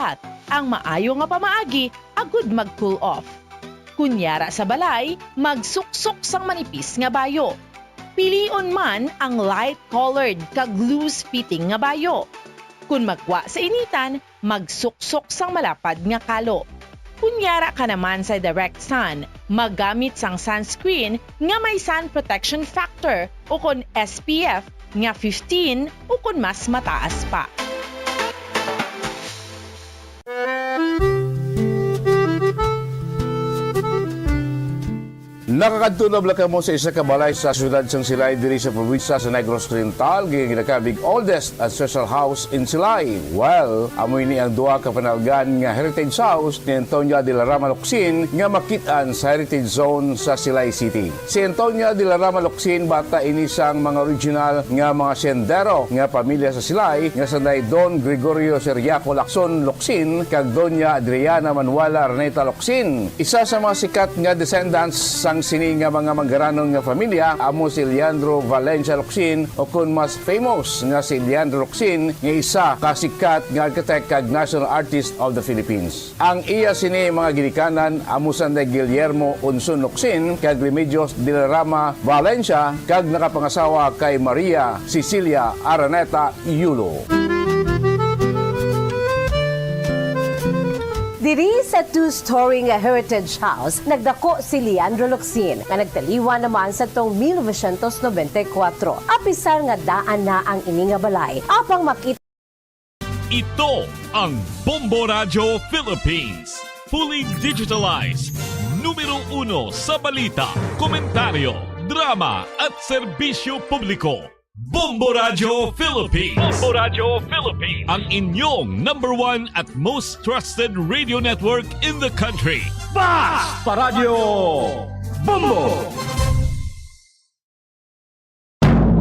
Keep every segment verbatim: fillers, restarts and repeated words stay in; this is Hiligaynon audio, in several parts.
dapat ang maayo nga pamaagi agud mag-cool off. Kon yara sa balay, magsuksok sang manipis nga bayo. Pilion man ang light-colored kag loose-fitting nga bayo. Kon magwa sa initan, magsuksok sang malapad nga kalo. Kon yara ka naman sa direct sun, maggamit sang sunscreen nga may sun protection factor ukon S P F nga fifteen ukon mas mataas pa. Nakakadto na bala kamo sa isa ka balay sa siyudad sang Silay diri sa probinsya sa Negros Oriental, nga ginakabig oldest ancestral house in Silay? Well, amo ini ang duha ka panalgan nga heritage house ni Antonia de la Rama Locsin nga makit-an sa Heritage Zone sa Silay City. Si Antonia de la Rama Locsin, bata ini sang mga original nga mga siyendero nga pamilya sa Silay nga sanday Don Gregorio Seriaco Lacson Locsin kag Doña Adriana Manuela Araneta Locsin. Isa sa mga sikat nga descendants sang sini nga mga manggaranon nga familya amo si Leandro Valencia Locsin, o kon mas famous nga si Leandro Locsin, nga isa ka sikat nga architect kag national artist of the Philippines. Ang iya sini mga ginikanan amo sanday Guillermo Unson Locsin kag Remedios de la Rama Valencia, kag nakapangasawa kay Maria Cecilia Araneta Yulo. Diri sa two-story nga Heritage House, nagdako si Leandro Locsin, nga nagtaliwan naman sa tong mil novecientos nobenta y kuwatro. Apisar nga daan na ang ini nga balay, apang makita Ito ang Bombo Radyo Philippines. Fully digitalized. Numero uno sa balita, komentaryo, drama, at serbisyo publiko. Bombo Radyo Philippines. Bombo Radyo Philippines. Ang inyong number one at most trusted radio network in the country. Basta Radyo Bombo!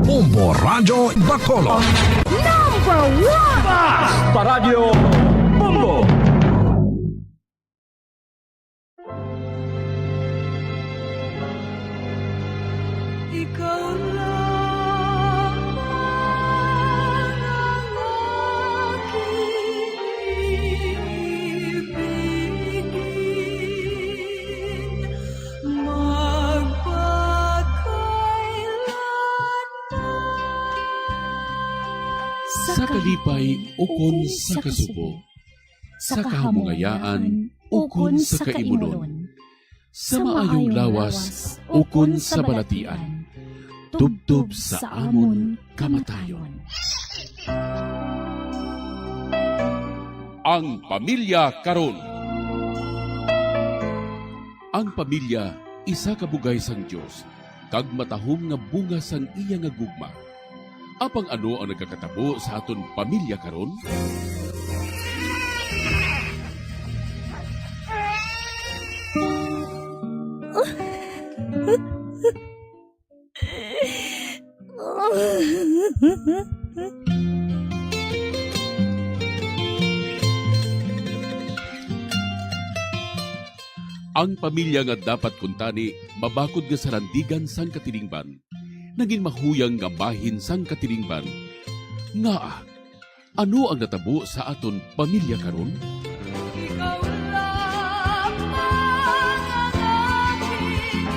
Bombo Radyo Bacolod. Number one! Basta Radyo Bombo! Ikaw lamang ang aking ibigin, magpakailanman. Sa kalipay ukon sa kasubo, sa kahamungayaan ukon sa kaimunon, sa maayong lawas ukon sa balatian, tubtob sa amon kamatayon. Ang pamilya karon. Ang pamilya isa ka bugay sang Dios, kag matahom nga bunga sang iya nga gugma. Apang ano ang nagakatabo sa aton pamilya karon? Ang pamilya nga dapat kuntani mabakod nga salandigan sang katilingban, nangin mahuyang nga bahin sang katilingban. Ngaa, ano ang natabo sa aton pamilya karon? Ikaw lamang ang aking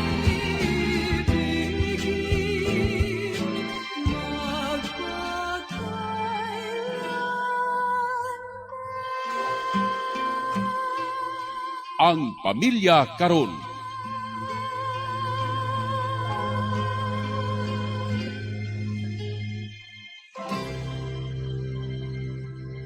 ibigin, magpakailanman. Ang pamilya karon.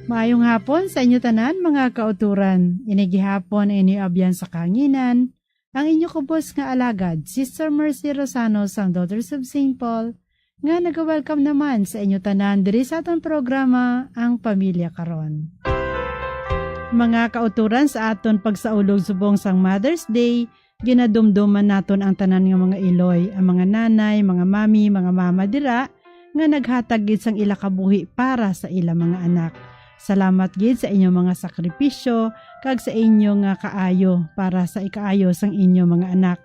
Maayong hapon sa inyo tanan, mga kauturan. Ini gihapon ang inyo abyan sa kahanginan, ang inyo kubos nga alagad, Sister Mercy Rosano sang Daughters of Saint Paul, nga naga-welcome naman sa inyo tanan diri sa aton programa, Ang Pamilya Karon. Mga kauturan, sa aton pagsaulog subong sang Mother's Day, ginadumduman naton ang tanan nga mga iloy, ang mga nanay, mga mami, mga mama dira, nga naghatag gid sang ila kabuhi para sa ila mga anak. Salamat gid sa inyo mga sakripisyo kag sa inyo nga kaayo para sa ikaayo sang inyo mga anak.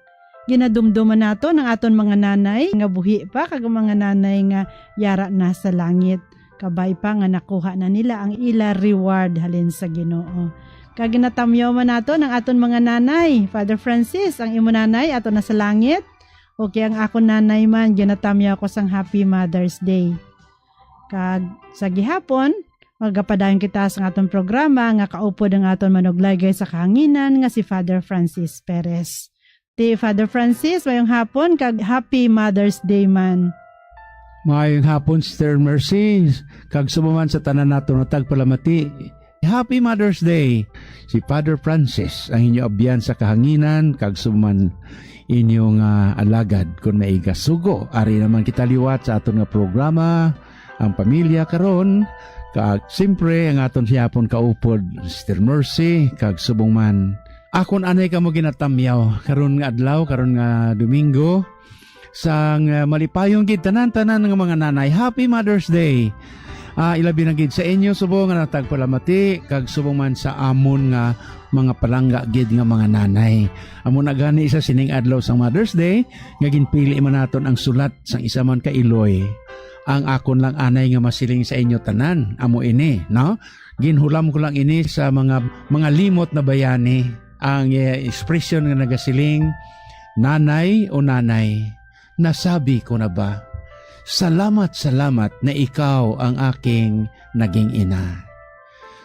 Ginadumduman naton ang aton mga nanay nga buhi pa kag ang mga nanay nga yara na sa langit. Kabay pa nga nakuha na nila ang ila reward halin sa Ginoo. Kag ginatamyaw man naton ang aton mga nanay. Father Francis, ang imo nanay ato na sa langit. Okay, ang akon nanay man, ginatamyaw ko sang Happy Mother's Day. Kag sa gihapon, magapadayon kita sa aton programa nga kaupod ang aton manuglaygay sa kahanginan nga si Father Francis Perez. Ti Father Francis, mayong hapon kag Happy Mother's Day man. Maayong hapon, Sister Mercy, kag subong man sa tanan nato nga tagpalamati. Happy Mother's Day! Si Father Francis, ang inyo abyan sa kahanginan, kag subong man inyo nga alagad. Kon may igasugo, ari naman kita liwat sa aton nga programa, ang pamilya karon, kag siyempre ang aton siyapon kaupod, Sister Mercy, kag subong man. Akon anay kamo ginatamyaw karon nga adlaw, karon nga Domingo, sang, ah, malipayon gid tanan-tanan nga mga nanay. Happy Mother's Day! Ah, ilabi na gid sa inyo subong nga natagpalamati, kag subong man sa amon nga mga palangga gid nga mga nanay. Amo na gani sa sining adlaw sang Mother's Day nga ginpili man naton ang sulat sang isa man ka iloy. Ang akon lang anay nga masiling sa inyo tanan, amo ini, no? Ginhulam ko lang ini sa mga, mga limot na bayani, ang, eh, ekspresyon nga nagasiling, "Nanay o nanay, nasabi ko na ba? Salamat, salamat na ikaw ang aking naging ina."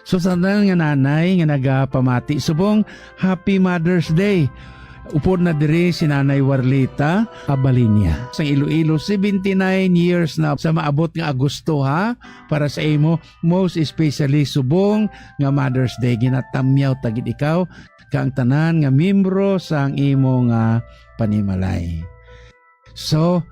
So, sa tanan nga nanay nga nagapamati, subong, Happy Mother's Day. Upod na diri si Nanay Warlita Abalinia. Sang Iloilo, seventy-nine years na sa maabot nga Agosto, ha? Para sa imo, most especially subong nga Mother's Day, ginatamyaw ta gid ikaw, kag ang tanan nga miyembro sang imo nga panimalay. So,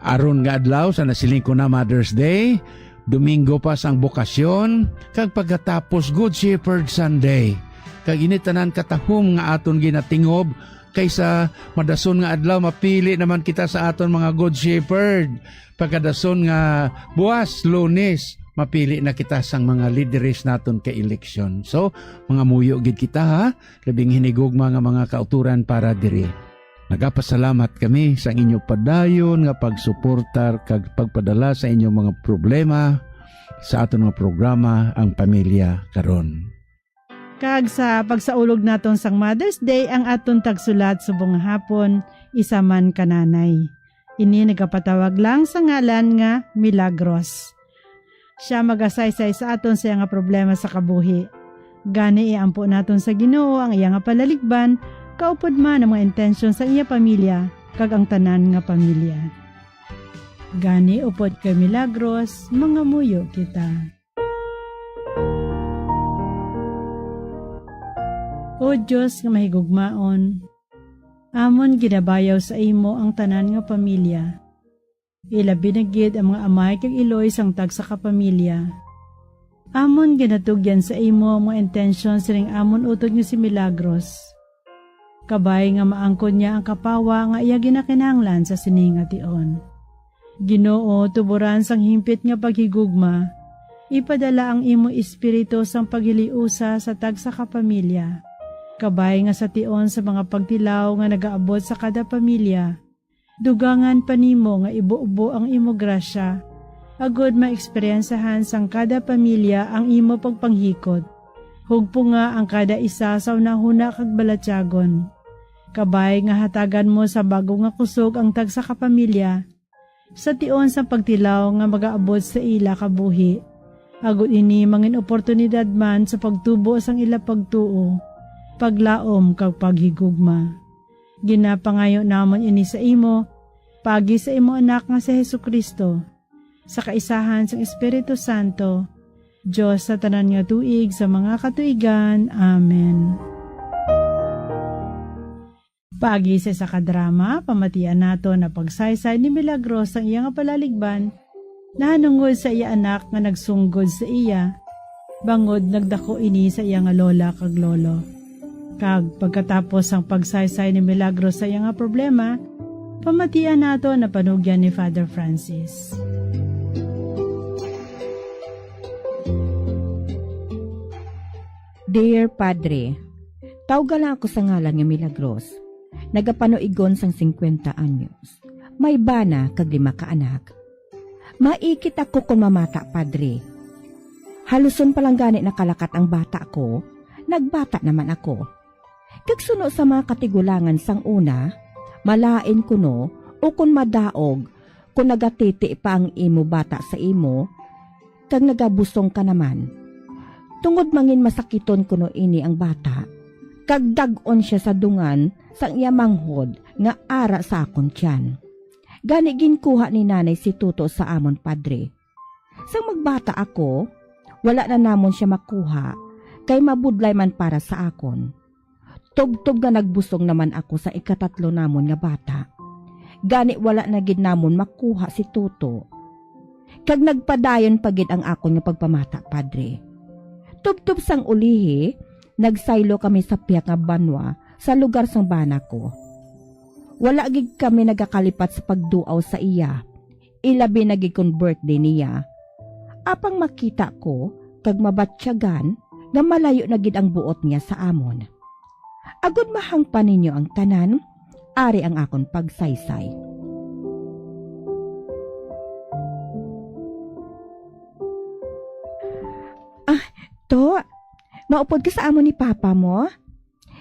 aron nga adlaw sa nasiling ko na Mother's Day, Domingo pa sang Bokasyon, kag pagkatapos Good Shepherd Sunday. Kag ini tanan katahom nga aton ginatingob, kaysa madason nga adlaw mapili naman kita sa aton mga Good Shepherd. Pagkadason nga buwas, Lunes, mapili na kita sang mga lideres naton kay eleksyon. So, mga muyo gid kita, ha? Labing hinigugma nga mga kauturan para diri. Nagapasalamat kami sa inyo padayon nga pagsuportar kag pagpadala sa inyong mga problema sa aton nga programa, Ang Pamilya Karon. Kag sa pagsaulog naton sang Mother's Day, ang aton tagsulat subong nga hapon, isa man ka nanay. Ini nagapatawag lang sa ngalan nga Milagros. Siya magasaysay sa aton sa iya nga problema sa kabuhi. Gani, iampo naton sa Ginoo ang iya nga palaligban, kaupod man ang mga intensyon sa iya pamilya kag ang tanan nga pamilya. Gani, upod kay Milagros, mangamuyo kita. O Dios nga mahigugmaon, amon ginabayaw sa imo ang tanan nga pamilya. Ilabi na gid ang mga amay kag iloy sang tagsa ka pamilya. Amon ginatugyan sa imo ang mga intensyon sining amon utod nga si Milagros. Kabay nga maangkon niya ang kapawa nga iya ginakinahanglan sa sini nga tion. Ginoo, tuboran sang himpit nga paghigugma, ipadala ang imo Espiritu sang paghiliusa sa tagsa ka pamilya. Kabay nga sa tion sa mga pagtilaw nga nagaabot sa kada pamilya, dugangan pa nimo nga ibubo ang imo grasya, agod maeksperiensiyahan sang kada pamilya ang imo pagpanghikot. Hugpo nga ang kada isa sa hunahuna kag balatyagon. Kabay nga hatagan mo sa bago nga kusog ang tagsa ka pamilya, sa tion sa pagtilaw nga magaabot sa ila kabuhi, agod ini mangin oportunidad man sa pagtubo sang ila pagtuo, paglaom, kag paghigugma. Ginapangayo namon ini sa imo, paagi sa imo Anak nga si Jesu-Cristo, sa kaisahan sang Espiritu Santo, Dios sa tanan nga tuig sa mga katuigan. Amen. Paagi sa isa ka drama, pamatian naton ang pagsaysay ni Milagros sang iya nga palaligban, nahanungod sa iya anak nga nagsunggod sa iya, bangod nagdako ini sa iya nga lola kag lolo. Kag pagkatapos sang pagsaysay ni Milagros sa iya nga problema, pamatian naton ang panugyan ni Father Francis. Dear Padre, tawga lang ako sa ngalan nga Milagros. Nagapanuigon sang singkwenta anyos. May bana kag lima ka anak. Maikit ako kon mamata, Padre. Haluson pa lang gani nakalakat ang bata ko, nagbata naman ako. Kag suno sa mga katigulangan sang una, malain kuno o kon madaog kon nagatiti pa ang imo bata sa imo, kag nagabusong ka naman. Tungod mangin masakiton kuno ini ang bata, kag dag-on sia sa dungan sang iya manghod nga ara sa akon tiyan. Gani ginkuha ni Nanay si Toto sa amon, Padre. Sang magbata ako, wala na namon sia makuha, kay mabudlay man para sa akon. Tubtob nga nagbusong naman ako sa ikatatlo namon nga bata. Gani wala na gid namon makuha si Toto. Kag nagpadayon pa gid ang akon nga pagpamata, Padre. Tubtob sang ulihi, nagsaylo kami sa pihak nga banwa sa lugar sang bana ko. Wala gid kami nagakalipat sa pagduaw sa iya, ilabi na gid kon birthday niya. Apang makita ko kag mabatyagan nga malayo na gid ang buot niya sa amon. Agod mahangpan ninyo ang tanan, ari ang akon pagsaysay. Ah, To, maupod ka sa amon ni Papa mo?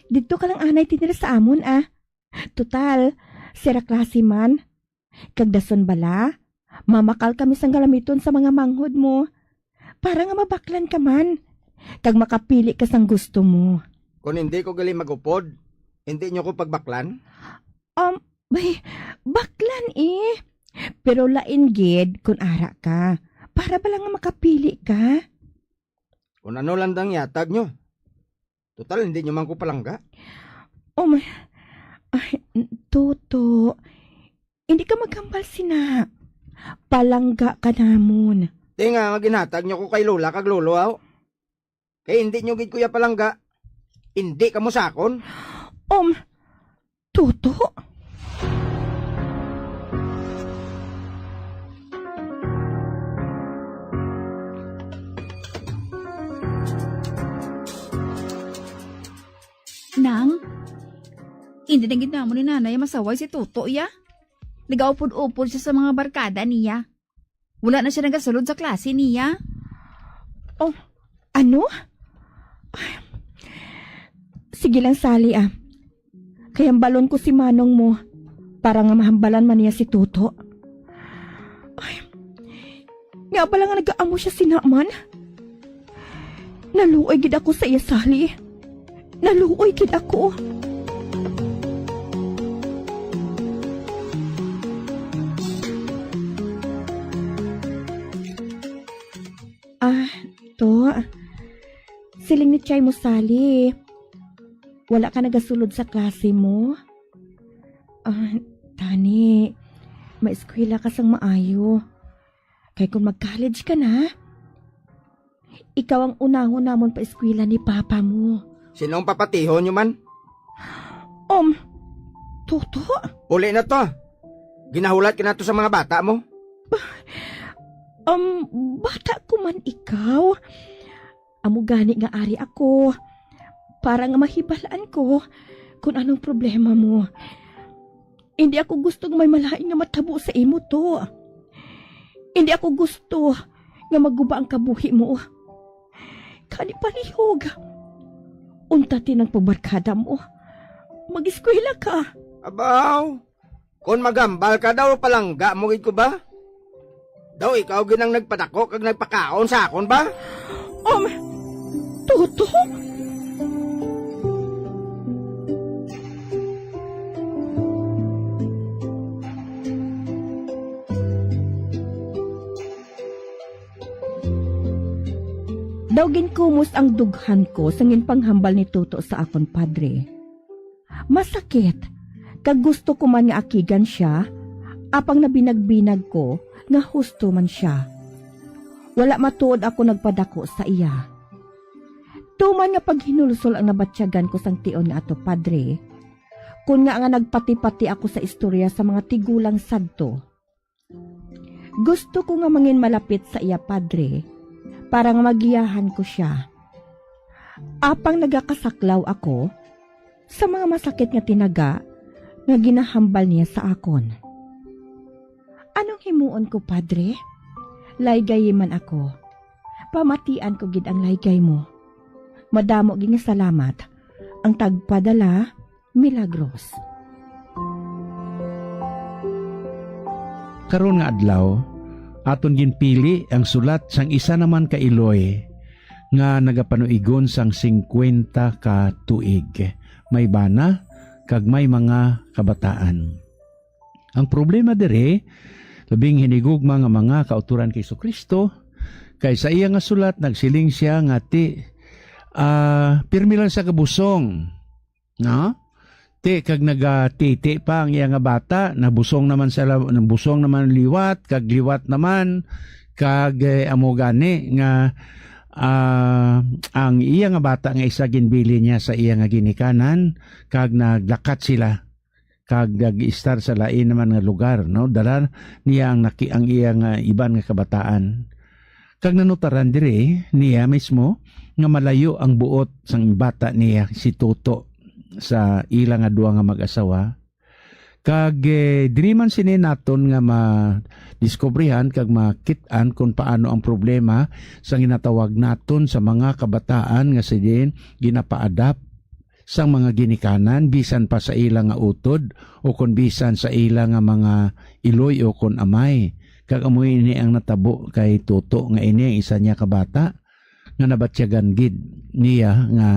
Didto ka lang anay tinira sa amon, ah. Total, sira klase man. Kag dason bala, mamakal kami sang galamiton sa mga manghod mo, para nga mabaklan ka man, kag makapili ka sang gusto mo. Kon hindi ko gali magupod, hindi nyo ko pagbaklan? Um, bay, baklan eh. Pero lain gid kon ara ka, para bala nga makapili ka. Kon ano lang dang yatag nyo. Total, hindi nyo man ko palangga. Oh, my. Ay, Toto. Hindi ka maghambal sina. Palangga ka namon. Di nga nga ginhatag nyo ko kay Lola kag Lolo, aw. Kay hindi nyo gid kuya palangga. Hindi ka mo sakon. Um, Toto? Nang, hindi na gid namon ni Nanay masaway si Toto, ya. Nagaupod-upod siya sa mga barkada niya. Wala na siya nagasulod sa klase niya. Oh, ano? Ay, sige lang, Sally, ah. Kay hambalon ko si manong mo para nga mahambalan man niya si Toto. Ay, nga pala nga nagaamo siya sinaman. Naluoy gid ako sa iya, Sally. Naluoy gid ako. Ah, to. Siling ni Chay mo, Sally. Wala ka nagasulod sa klase mo? Ah, tani, maeskwela ka sang maayo. Kay kung mag-college ka na, ikaw ang unahon namon pa eskwela ni papa mo. Sino ang papatihon nyo man? Um, Toto? Uli na to. Ginahulat ka na to sa mga bata mo. Um, bata ko man ikaw. Amo gani nga ari ako, para nga mahibalaan ko kung anong problema mo. Hindi ako gusto nga may malain nga matabo sa imo to. Hindi ako gusto nga maguba ang kabuhi mo. Kani palihog. Unta ti nang pagbarkada mo. Mag-eskwela ka. Abaw, kon magambal ka daw, palangga mo gid ko ba? Daw ikaw gid ang nagpadako kag nagpakaon sa akon ba? Um, Toto? Daw ginkumos ang dughan ko sa ginpanghambal ni Toto sa akon padre. Masakit, kag gusto ko man nga akigan sia, apang nabinagbinag ko nga husto man sia. Wala matuod ako nagpadako sa iya. Tuman nga paghinulsol ang nabatyagan ko sang tion nga ato, Padre, kun nga nga nagpati-pati ako sa istorya sa mga tigulang sadto. Gusto ko nga mangin malapit sa iya, Padre, para nga magiyahan ko sia. Apang nagakasaklaw ako sa mga masakit nga tinaga nga ginahambal niya sa akon. Anong himuon ko, Padre? Laygayi man ako. Pamatian ko gid ang laygay mo. Madamo gid nga salamat. Ang tagpadala, Milagros. Karon nga adlaw, aton ginpili ang sulat sang isa naman ka iloy nga nagapanuigon sang singkwenta ka tuig. May bana kag may mga kabataan. Ang problema diri, labing hinigugma nga mga kauturan kay Jesu-Cristo, kay sa iya nga sulat nagsiling sia nga ti, ah, pirmi lang sa kabusong, no? Ti kag nagatiti pa ang iya nga bata, nabusong naman sa la-, nabusong naman liwat, kag liwat naman, kag, eh, amo gani nga, ah, ang iya nga bata nga isa ginbilin niya sa iya nga ginikanan, kag naglakat sila, kag nag-istar sa lain naman nga lugar, no? Dala niya ang naki-, ang iya nga iban nga kabataan. Kag nanutaran diri niya mismo nga malayo ang buot sang bata niya si Toto sa ila nga duha nga mag-asawa. Kag, eh, diri man sini naton nga madiskubrihan kag makit-an kung paano ang problema sa ginatawag naton sa mga kabataan nga sa diin ginapaadap sang mga ginikanan, bisan pa sa ila nga utod, o kon bisan sa ila nga mga iloy o kon amay. Kag amo ini ang natabo kay Toto, nga ini ang isa niya ka bata nga nabatyagan gid niya nga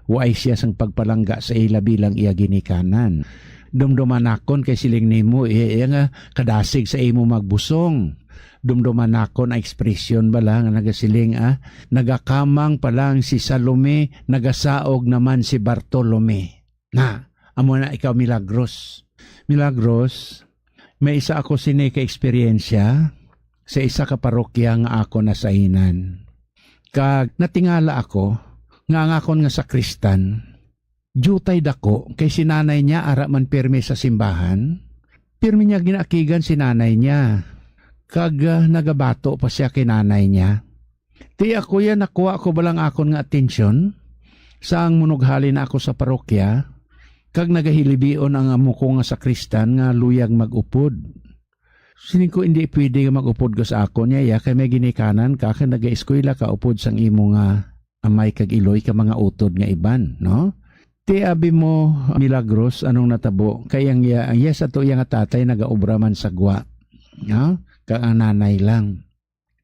waay siya sang pagpalangga sa ila bilang iya ginikanan. Dumduman nakon kay siling nimo, iya, iya nga kadasig sa imo magbusong. Dumduman nakon ang ekspresyon bala nga nagasiling, ah, "Nagakamang pa lang si Salome, nagasaog naman si Bartolome." Na, amo na ikaw, Milagros. Milagros, may isa ako sini ka eksperyensya sa isa ka parokya nga ako nasahinan. Kag natingala ako nga ang akon nga sakristan, diutay dako kay si nanay niya ara man pirmi sa simbahan. Pirmi niya ginaakigan si nanay niya, kag, ah, nagabato pa sia kay nanay niya. Ti ako ya, nakuha ko balang akon nga atensyon sang munughalin na ako sa parokya, kag nagahilibion ang amo ko nga sakristan nga luyag mag-upod. Siling ko, "Indi pwede nga mag-upod ka sa akon niya, ya, kay may ginikanan ka, kag nagaeskwela ka upod sang imo nga amay kag iloy ka mga utod nga iban, no?" Ti abi mo, Milagros, anong natabo? Kay ang iya, ang iya sa to iya nga tatay nagaobra man sa gwa, no? Kag ang nanay lang.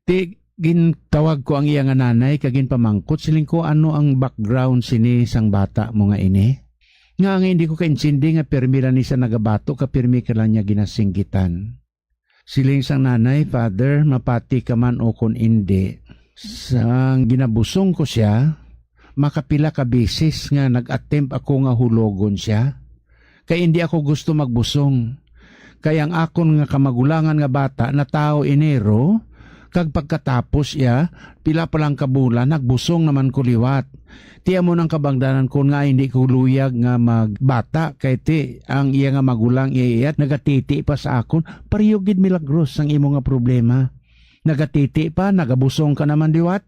Ti gintawag ko ang iya nga nanay kag ginpamangkot, siling ko, "Ano ang background sini sang bata mo nga ini? Nga nga hindi ko kaintindi nga pirmi lang ni sa nagabato ka, pirmi ka lang niya ginasinggitan." Siling sang nanay, "Father, mapati ka man o kon indi, sang ginabusong ko sia, makapila ka beses nga nag-attempt ako nga hulogon sia. Kay indi ako gusto magbusong. Kay ang akon nga kamagulangan nga bata natawo Enero, kag pagkatapos iya, pila pa lang ka bulan, nagbusong naman ko liwat. Ti amo nang kabangdanan kon nga hindi ko luyag nga magbata, kay ti ang iya nga magulang iya nagatiti pa sa akon." Pareho gid, Milagros, ang imo nga problema. Nagatiti pa, nagabusong ka naman liwat.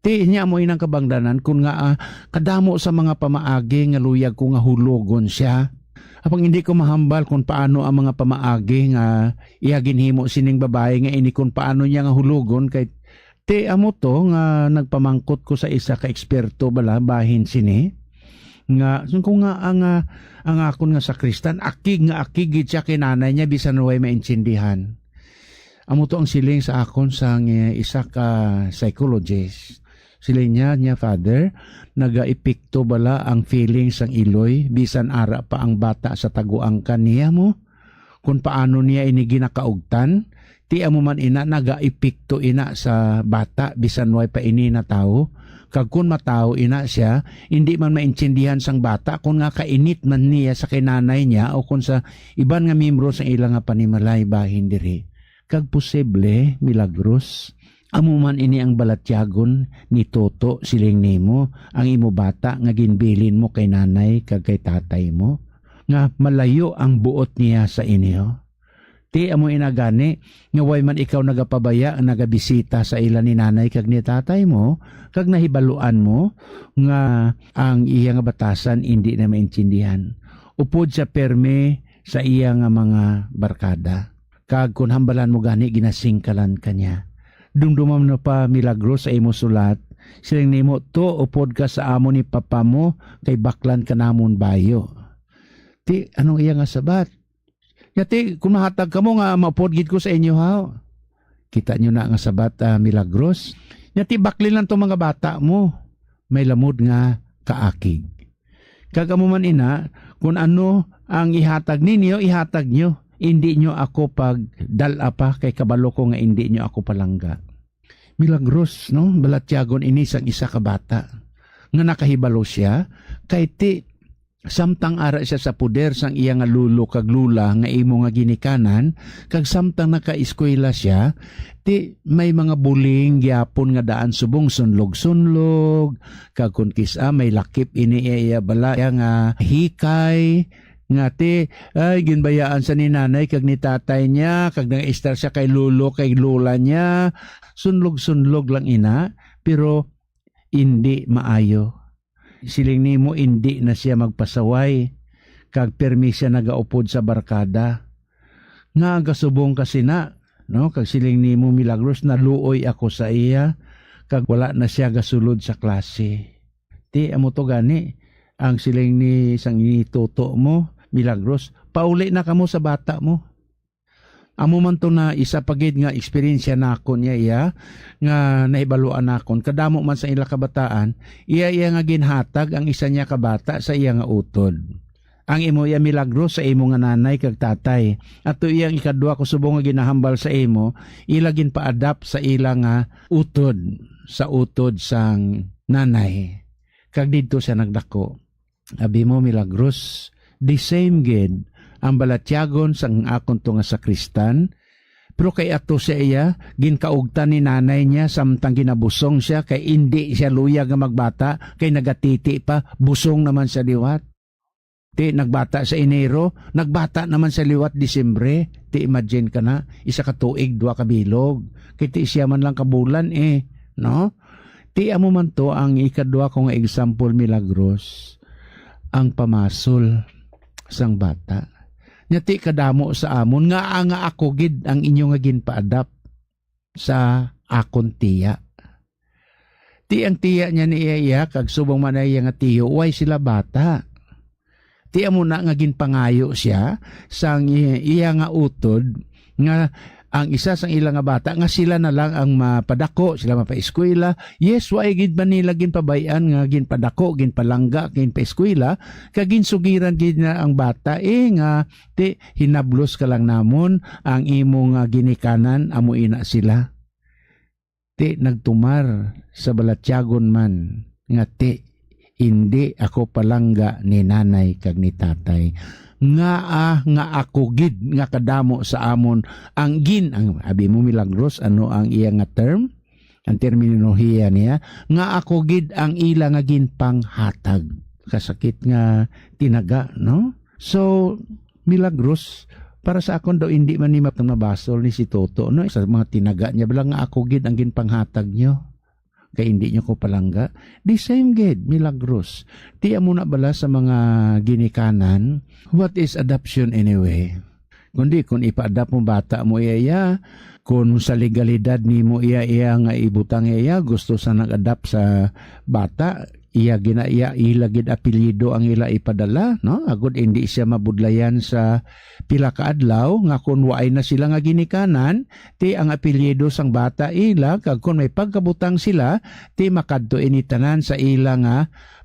Ti, nya mo inang kabangdanan kun nga, ah, kadamo sa mga pamaagi nga luyag ko nga hulogon sia. Apang hindi ko mahambal kung paano ang mga pamaagi nga iya ginhimo sining babayi nga ini, kung paano niya nga hulogon, kay ti amo to nga nagpamangkot ko sa isa ka eksperto bala bahin sini, nga, sungko nga ang, ah, ang akon nga sakristan, akig nga akig gid siya kay nanay niya bisan way maintindihan. Amo to ang siling sa akon sang, eh, isa ka psychologist. Siling niya, niya, "Father, nagaepekto bala ang feelings sang iloy bisan ara pa ang bata sa taguangkan niya mo? Kung paano niya ini ginakaugtan, ti amo man ina nagaepekto ina sa bata bisan way pa ini natawo. Kag kun matawo ina siya, indi man maintindihan sang bata kun nga kainit man niya sa kinanay niya o kun sa iban nga miyembro sang ila nga panimalay bahin diri." Kag posible, Milagros, amo man ini ang balatyagon ni Toto, siling nimo, ang imo bata nga ginbilin mo kay nanay kag kay tatay mo, nga malayo ang buot niya sa inyo. Ti amo ina gani nga way man ikaw nagapabaya nga nagabisita sa ila ni nanay kag ni tatay mo, kag nahibaluan mo nga ang iya nga batasan indi na maintindihan. Upod sa permi sa iya nga mga barkada. Kag kon hambalan mo gani, ginasingkalan ka niya. Dumdumam na pa milagro sa imo sulat, siling nimo, "To, upod ka sa amo ni papa mo, kay baklan ka namon bayo." Ti, anong iya nga sabat? Nya ti, kung mahatag kamo nga maupod gid ko sa inyo, ha? Kita nyo na nga sabat, ah, milagros. Nya ti, bakli lang tong mga bata mo. May lamod nga kaakig. Kag amo man ina, kun ano ang ihatag ninyo, ihatag nyo. Indi nyo ako pagdal-a pa, kay kabalo ko nga indi nyo ako palangga. Milagros, no? Balatyagon ini sang isa ka bata nga nakahibalo siya, kay ti samtang ara siya sa poder sang iya nga lolo kag lola nga imo nga ginikanan, kag samtang nakaeskwela siya, ti may mga buling gyapon nga daan subong sunlog-sunlog, kag kon kis-a may lakip ini iya, iya bala iya nga hikay, nga ti, ay, ginbayaan sa ni nanay kag ni tatay niya, kag nang-istar siya kay lolo, kay lola niya. Sunlog-sunlog lang ina, pero indi maayo. Siling nimo, indi na siya magpasaway, kag pirmi siya nagaupod sa barkada. Nga ang kasubong ka sina, no? Kag siling nimo, milagros, naluoy ako sa iya, kag wala na siya gasulod sa klase. Ti, amo to gani ang siling ni sang ni toto mo, milagros, pauli na kamo sa bata mo. Amo man to na isa pa gid nga eksperyensya nakon iya, iya nga nahibaluan nakon. Kadamo man sa ila kabataan, iya, iya nga ginhatag ang isa niya ka bata sa iya nga utod. Ang imo iya milagro sa imo nga nanay kag tatay. Ato iyang ikadwa ko subong nga ginahambal sa imo, ila ginpa-adapt sa ila nga utod, sa utod sang nanay. Kag didto siya nagdako. Abi mo, milagros, the same gid ang balatyagon sang akon to nga sakristan, pero kay ato siya iya, ginkaugtan ni nanay niya samtang ginabusong siya, kay indi siya luyag nga magbata, kay nagatiti pa, busong naman siya liwat. Ti nagbata sa Enero, nagbata naman siya liwat Disyembre. Ti imagine ka na, isa ka tuig, dua ka bilog. Kay ti siya man lang kabulan eh, no? Ti amo man to ang ikadwa ko nga example, milagros, ang pamasol sang bata. Nya ti kadamo sa amon nga, nga ako gid ang inyo nga ginpa-adapt sa akon tiya. Ti ang tiya niya ni iya, iya, kag subong man na iya nga tiyo, way sila bata. Ti amo na nga ginpangayo siya sang iya, iya nga utod nga ang isa sang ila nga bata nga sila na lang ang mapadako, sila mapaeskwela. Yes, way gid man nila ginpabay-an nga ginpadako, ginpalangga, ginpaeskwela, kag ginsugiran gid na ang bata, eh, nga, "Ti, hinablos ka lang namon, ang imo nga ginikanan, amo ina sila." Ti nagtumar sa balatyagon man nga, "Ti, indi ako palangga ni nanay kag ni tatay. Ngaa nga ako gid nga kadamo sa amon ang gin," ang abi mo, milagros, ano ang iya nga term? Ang terminolohiya niya, "Nga ako gid ang ila nga ginpanghatag." Kasakit nga tinaga, no? So, milagros, para sa akon daw, hindi man ni map-, mabasol ni si Toto, no? Sa mga tinaga niya, bala nga, "Ako gid ang ginpanghatag niyo, kay hindi niyo ko palangga." The same gid, milagros. Ti amo na bala sa mga ginikanan, what is adoption anyway? Kundi kung ipa-adopt mo bata mo iya, iya, kung sa legalidad nimo iya, iya nga ibutang iya, iya, gusto sa nag-adopt sa bata, iya gina-, iya, ila gid apelyido ang ila ipadala, no? Agud indi siya mabudlayan sa pila ka adlaw, nga kun waay na sila nga ginikanan, ti ang apelyido sang bata ila, kag kun may pagkabutang sila, ti makadto ini tanan sa ila nga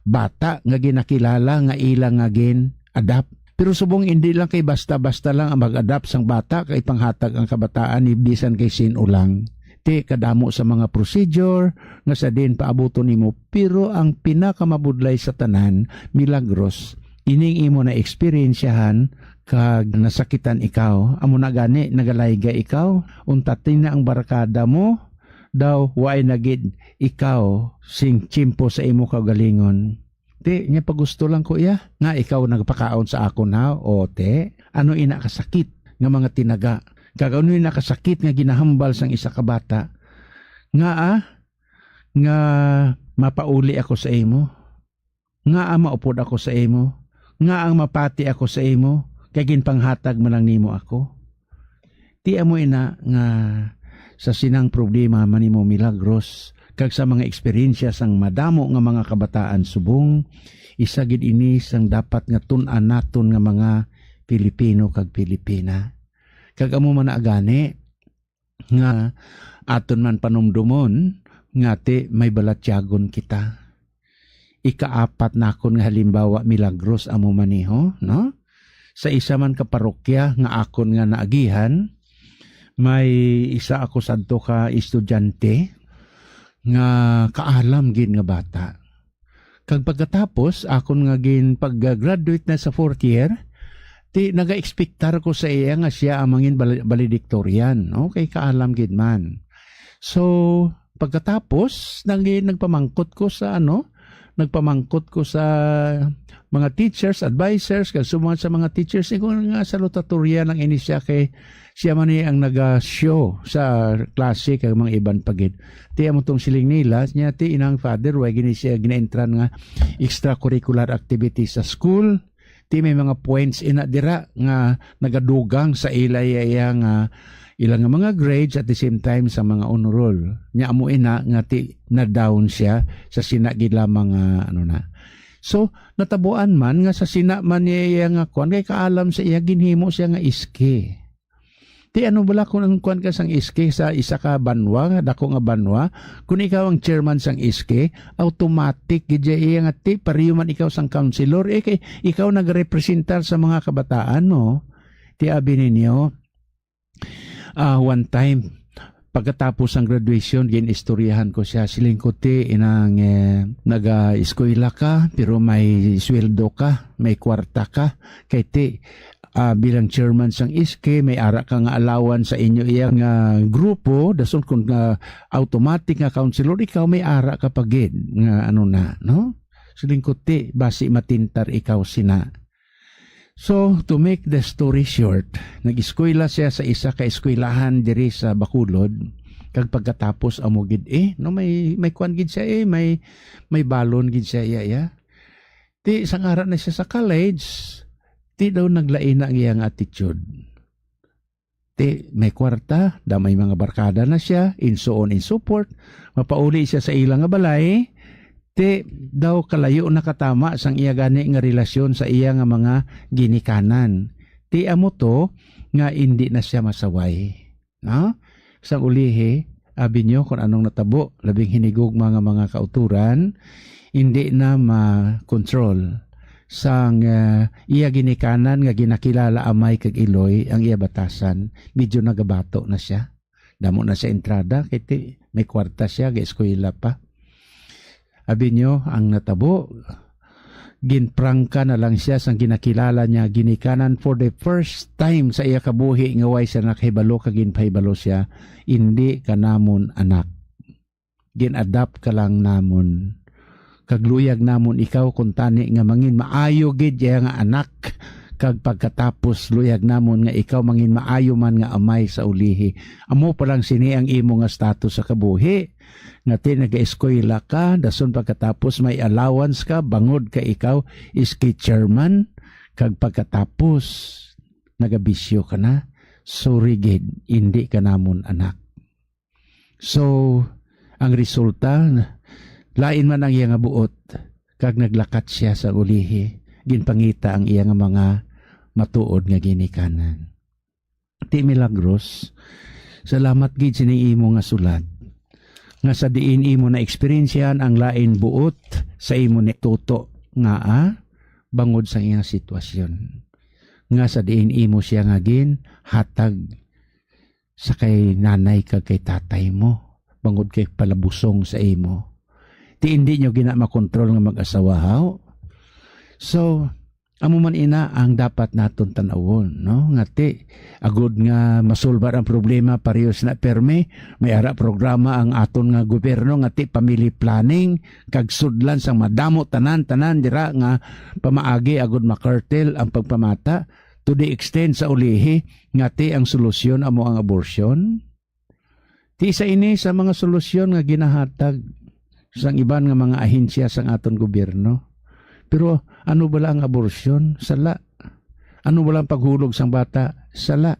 bata nga ginakilala nga ila nga gin-adopt. Pero subong indi lang kay basta-basta lang ang mag-adopt sang bata kay panghatag ang kabataan ni bisan kay sin-o lang. Ti kadamo sa mga procedure nga sa din paabuton nimo, pero ang pinakamabudlay sa tanan, milagros, ining imo na eksperyensyahan kag nasakitan ikaw. Amo na gani, nagalaygay ikaw. Unta ti na ang barkada mo, daw waay na gid ikaw sing tiyempo sa imo kaugalingon. Ti, nya pagusto lang ko iya, nga ikaw nagpakaon sa akon, ha? O, ti, ano ina kasakit nga mga tinaga? Kag ano ina kasakit nga ginahambal sang isa ka bata? Nga, ah, nga mapauli ako sa imo? Nga, ah, maupod ako sa imo? Nga ang mapati ako sa imo? Kay ginpanghatag man lang nimo ako. Ti amo ina nga Sa sinang problema man nimo, Milagros, kag sa mga eksperyensya sang madamo nga mga kabataan subong, isa gid ini sang dapat nga tun-an naton nga mga Pilipino kag Pilipina. Kag amo man na gani nga aton man panumdomon nga ti may balatyagon kita. Ikaapat nakon nga halimbawa, Milagros, amo man ni, ho, no? Sa isa man ka parokya nga akon nga naagihan, may isa ako sadto ka estudyante nga kaalam gid nga bata. Kag pagkatapos akon nga gin pag-graduate na sa fourth year, ti nagaekspektar ko sa iya nga siya ang mangin bal-, valedictorian, no? Kay kaalam gid man. So, pagkatapos, nag-, nagpamangkot ko sa, ano, nagpamangkot ko sa mga teachers, advisors, kag sumangad sa mga teachers, ingon nga salutatorian lang ini siya kay siya man ni ang naga-show sa klase kag mga iban pa gid. Ti amo tong siling nila, niya ti inang father, way gini siya ginaentran nga extracurricular activity sa school. Ti may mga points ina dira nga nagadugang sa ila iya, iya nga ila nga mga grades at the same time sa mga honor roll. Nya amo ina nga ti na-down siya sa sina gid lamang nga ano na. So, natabuan man nga sa sina man niya iya nga kuan kay kaalam sa iya ginhimo siya nga iski. Ti ano bala kung ang kuan ka sang iski sa isa ka banwa, nga dako nga banwa, kung ikaw ang chairman sang iski, automatic gid siya iya nga ti pareho man ikaw sang councilor, eh, kay ikaw nagrepresentar sa mga kabataan mo. Ti abi ninyo, ah, one time, pagkatapos ang graduation, gin-istoryahan ko siya, siling ko ti inang, eh, naga-eskwela ka, pero may sweldo ka, may kwarta ka, kay ti ah, bilang chairman sang iski, may ara ka nga allowance sa inyo iya nga grupo, dason kung, ah, automatic nga counselor ikaw, may ara ka pa gid nga ano na, no? Siling ko ti, basi matintar ikaw sina. So, to make the story short, nag-eskwela siya sa isa ka eskwelahan diri sa Bacolod, kag pagkatapos amo gid, eh, no, may, may kuan gid siya, eh, may, may balon gid siya, iya, iya. Ti, sang ara na siya sa college, ti daw naglain na ang iyang attitude. Ti, may kwarta, daw may mga barkada na siya, and so on and so forth. Mapauli siya sa ila nga balay, ti, daw kalayo na katama sang iya gani nga relasyon sa iya nga mga ginikanan. Ti, amo to nga indi na siya masaway. No? Sang ulihi, abi nyo kung anong natabo, labing hinigugma nga mga kauturan, hindi na ma-control. Sang, ah, iya ginikanan nga ginakilala amay kag iloy ang iya batasan, medyo nagabato na siya. Damo na sa entrada, kay ti-, may kwarta siya, ga-eskwela pa. Abi nyo, ang natabo, ginprangka na lang siya sang ginakilala niya ginikanan for the first time sa iya kabuhi nga way siya nakahibalo kag ginpahibalo siya, "Indi ka namon anak. Gin-adopt ka lang namon. Kag luyag namon ikaw kuntani nga mangin maayo gid iya nga anak. Kag pagkatapos luyag namon nga ikaw mangin maayo man nga amay sa ulihi." Amo pa lang sini ang imo nga status sa kabuhi. Nga ti nagaeskwela ka, dason pagkatapos may allowance ka, bangod kay ikaw iski chairman, kag pagkatapos nagabisyo ka na, sorry gid, indi ka namon anak. So, ang resulta, lain man ang iya nga buot, kag naglakat siya sa ulihi, ginpangita ang iya nga mga matuod nga ginikanan. Ti Milagros, salamat gid sini imo nga sulat, nga sa diin imo na-eksperyensyahan ang lain buot sa imo ni tuto nga, ah, bangod sa iyang sitwasyon, nga sa diin imo siya nga ginhatag sa kay nanay kag kay tatay mo, bangod kay palabusong sa imo. Ti indi nyo gina makontrol nga mag-asawa, haw? So, amo man ina ang dapat naton tan-awon, no? Nga ti, agud nga masulbar ang problema, parehas na permi, may ara programa ang aton nga gobyerno nga ti family planning, kag sudlan sang madamo tanan-tanan dira nga pamaagi agud makartel ang pagpamata, to the extent sa ulihi nga ti ang solusyon amo ang abortion. Ti isa ini sa mga solusyon nga ginahatag sang iban nga mga ahensya sang aton gobyerno. Pero ano bala ang abortion? Sala. Ano bala ang paghulog sang bata? Sala.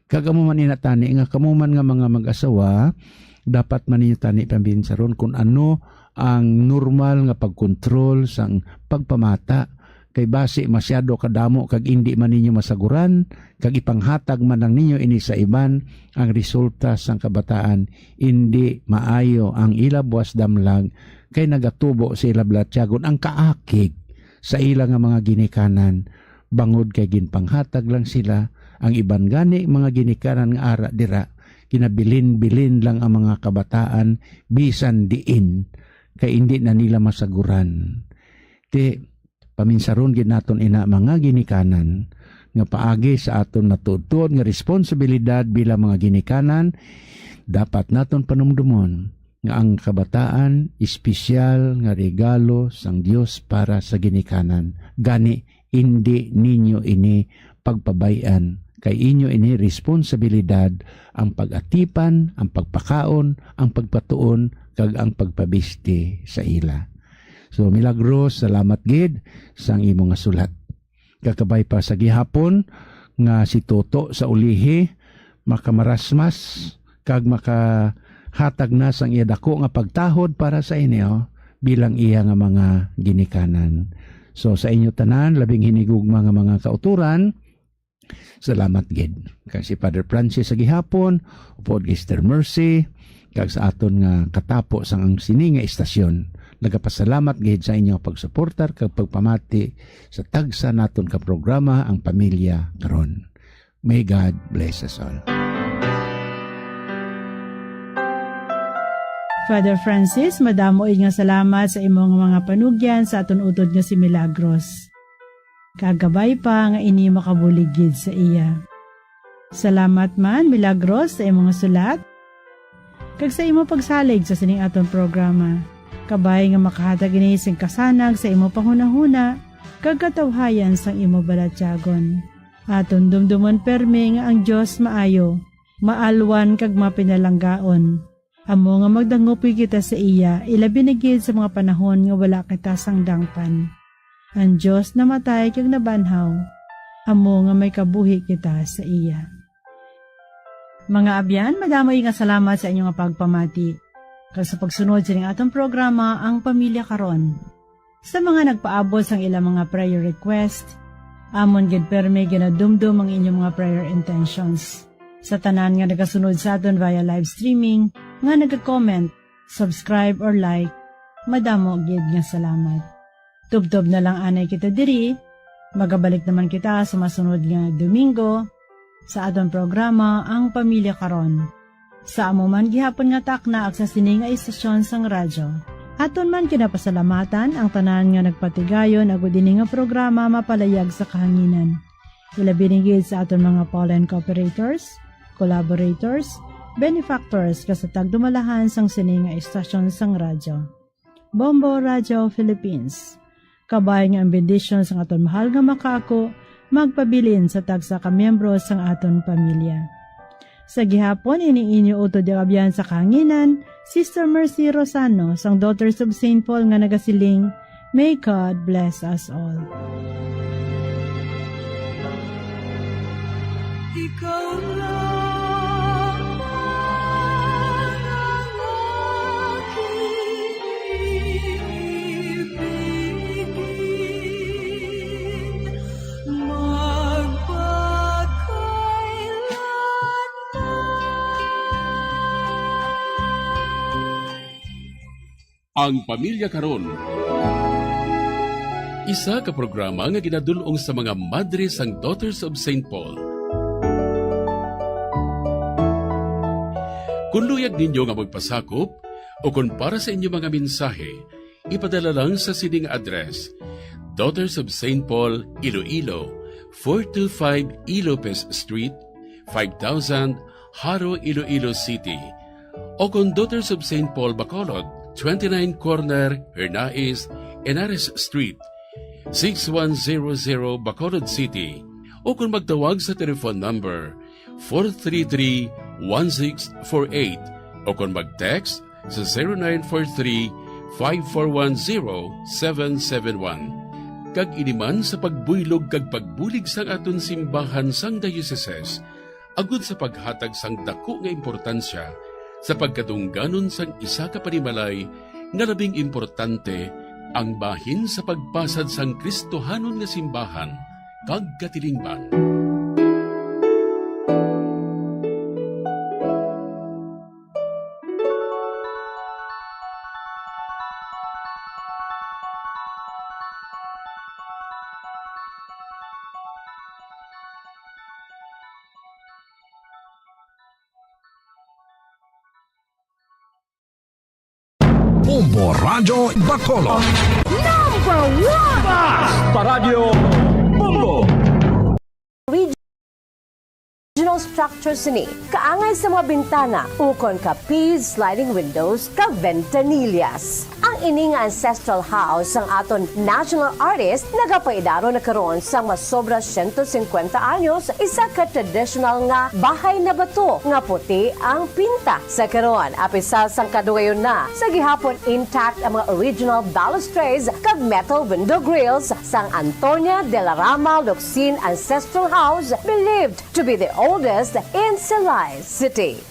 Kag amo man ina tani nga kamo man nga mga mag-asawa, dapat man ninyo tani pambinsaron kung ano ang normal nga pagkontrol sang pagpamata, kay basi masyado kadamo kag indi man ninyo masaguran, kag ipanghatag man lang ninyo ini sa iban, ang resulta sang kabataan indi maayo ang ila buas damlag, kay nagatubo sa ila balatyagon ang kaakig sa ila nga mga ginikanan, bangod kay ginpanghatag lang sila. Ang iban gani mga ginikanan nga ara dira, ginabilin-bilin lang ang mga kabataan bisan diin, kay indi na nila masaguran. Ti, paminsaron gid naton ina, mga ginikanan, nga paagi sa aton matuod-tuod nga responsibilidad bilang mga ginikanan, dapat naton panumdumon nga ang kabataan espesyal nga regalo sang Dios para sa ginikanan. Gani, indi ninyo ini pagpabay-an, kay inyo ini responsibilidad ang pag-atipan, ang pagpakaon, ang pagpatuon, kag ang pagpabisti sa ila. So, Milagros, salamat gid sang imo nga sulat. Kakabay pa sa gihapon nga si Toto sa ulihi makamarasmas kag makahatag na sang iya dako nga pagtahod para sa inyo bilang iya nga mga ginikanan. So, sa inyo tanan, labing hinigugma nga mga kautoran, salamat gid. Kag si Father Francis sa gihapon, upod kay Sister Mercy, kag sa aton nga katapo sang ang sini nga istasyon. Nagapasalamat gid sa inyong pagsuportar kag pagpamati sa tagsa naton ka programa, Ang Pamilya Karon. May God bless us all. Father Francis, madamo gid nga salamat sa imong mga panugyan sa aton utod nga si Milagros. Kagabay pa nga ini makabulig gid sa iya. Salamat man, Milagros, sa imong sulat kag sa imo pagsalig sa sining aton programa. Kabay nga makahatag ini sing kasanag sa imo panghunahuna kag katawhayan sang imo balatyagon. Aton dumdomon permi nga ang Dios maayo, maalwan kag mapinalanggaon. Amo nga magdangop kita sa iya, ilabi na gid sa mga panahon nga wala kita sang dangpan. Ang Dios namatay kag nabanhaw, amo nga may kabuhi kita sa iya. Mga abyan, madamo nga salamat sa inyo nga pagpamati kag sa pagsunod sining atong programa, Ang Pamilya Karon. Sa mga nagpaabot sang ilang mga prayer request, amon gid permi ginadumdom ang inyong mga prayer intentions. Sa tanan nga nagasunod sa aton via live streaming, nga naga-comment, subscribe, or like, madamo gid nga salamat. Tubtob na lang anay kita diri. Magabalik naman kita sa masunod nga Domingo sa aton programa, Ang Pamilya Karon. Sa amo man gihapon nga takna kag sa sini nga istasyon sang radyo, aton man ginapasalamatan ang tanan nga nagpatigayon agud ini nga programa mapalayag sa kahanginan. Ilabi na gid sa aton mga pollen cooperators, collaborators, benefactors, kag sa tagdumalahan sang sini nga istasyon sang radyo. Bombo Radio Philippines. Kabay nga ang bendisyon sang aton mahal nga makaako magpabilin sa tagsa ka miyembro sang aton pamilya. Sa gihapon, ini inyo utod nga abyan sa kahanginan, Sister Mercy Rosano sang Daughters of Saint Paul nga nagasiling, "May God bless us all." Ikaw lang ang aking ibigin magpakailanman. Ang Pamilya Karon. Isa ka programa nga ginadul-ong sa mga madre sang Daughters of Saint Paul. Kung luyag ninyo nga magpasakop o kung para sa inyo mga mensahe, ipadala lang sa sining address: Daughters of Saint Paul, Iloilo, four two five Ilopez Street, five thousand, Jaro, Iloilo City. O kon Daughters of Saint Paul Bacolod, twenty-nine corner Hernais, Henares Street, six one zero zero, Bacolod City. O kon magtawag sa telephone number four three three, one six four eight. O kon mag-text sa zero nine four three, five four one, zero seven seven one. Kag ini man sa pagbuylog kag pagbulig sang aton simbahan sang Dioceses, agud sa paghatag sang daku nga importansya sa pagkadungganon sang isa ka panimalay nga labing importante, ang bahin sa pagpasad sang Kristohanon nga simbahan kag katilingban. Bombo Radyo Bacolod. Number one! Paradyo Bombo! Regional structure sini, kaangay sa mga bintana, ukon ka P sliding windows, ka ventanillas. Ang ini nga ancestral house sang aton national artist nagapaidaro na karon sang masobra siyento singkwenta anyos, isa ka traditional nga bahay na bato nga puti ang pinta. Sa karon, apisal sang kadugayon na, sa gihapon intact ang mga original balustrades kag metal window grills sang Antonia de la Rama Locsin Ancestral House, believed to be the oldest in Silay City.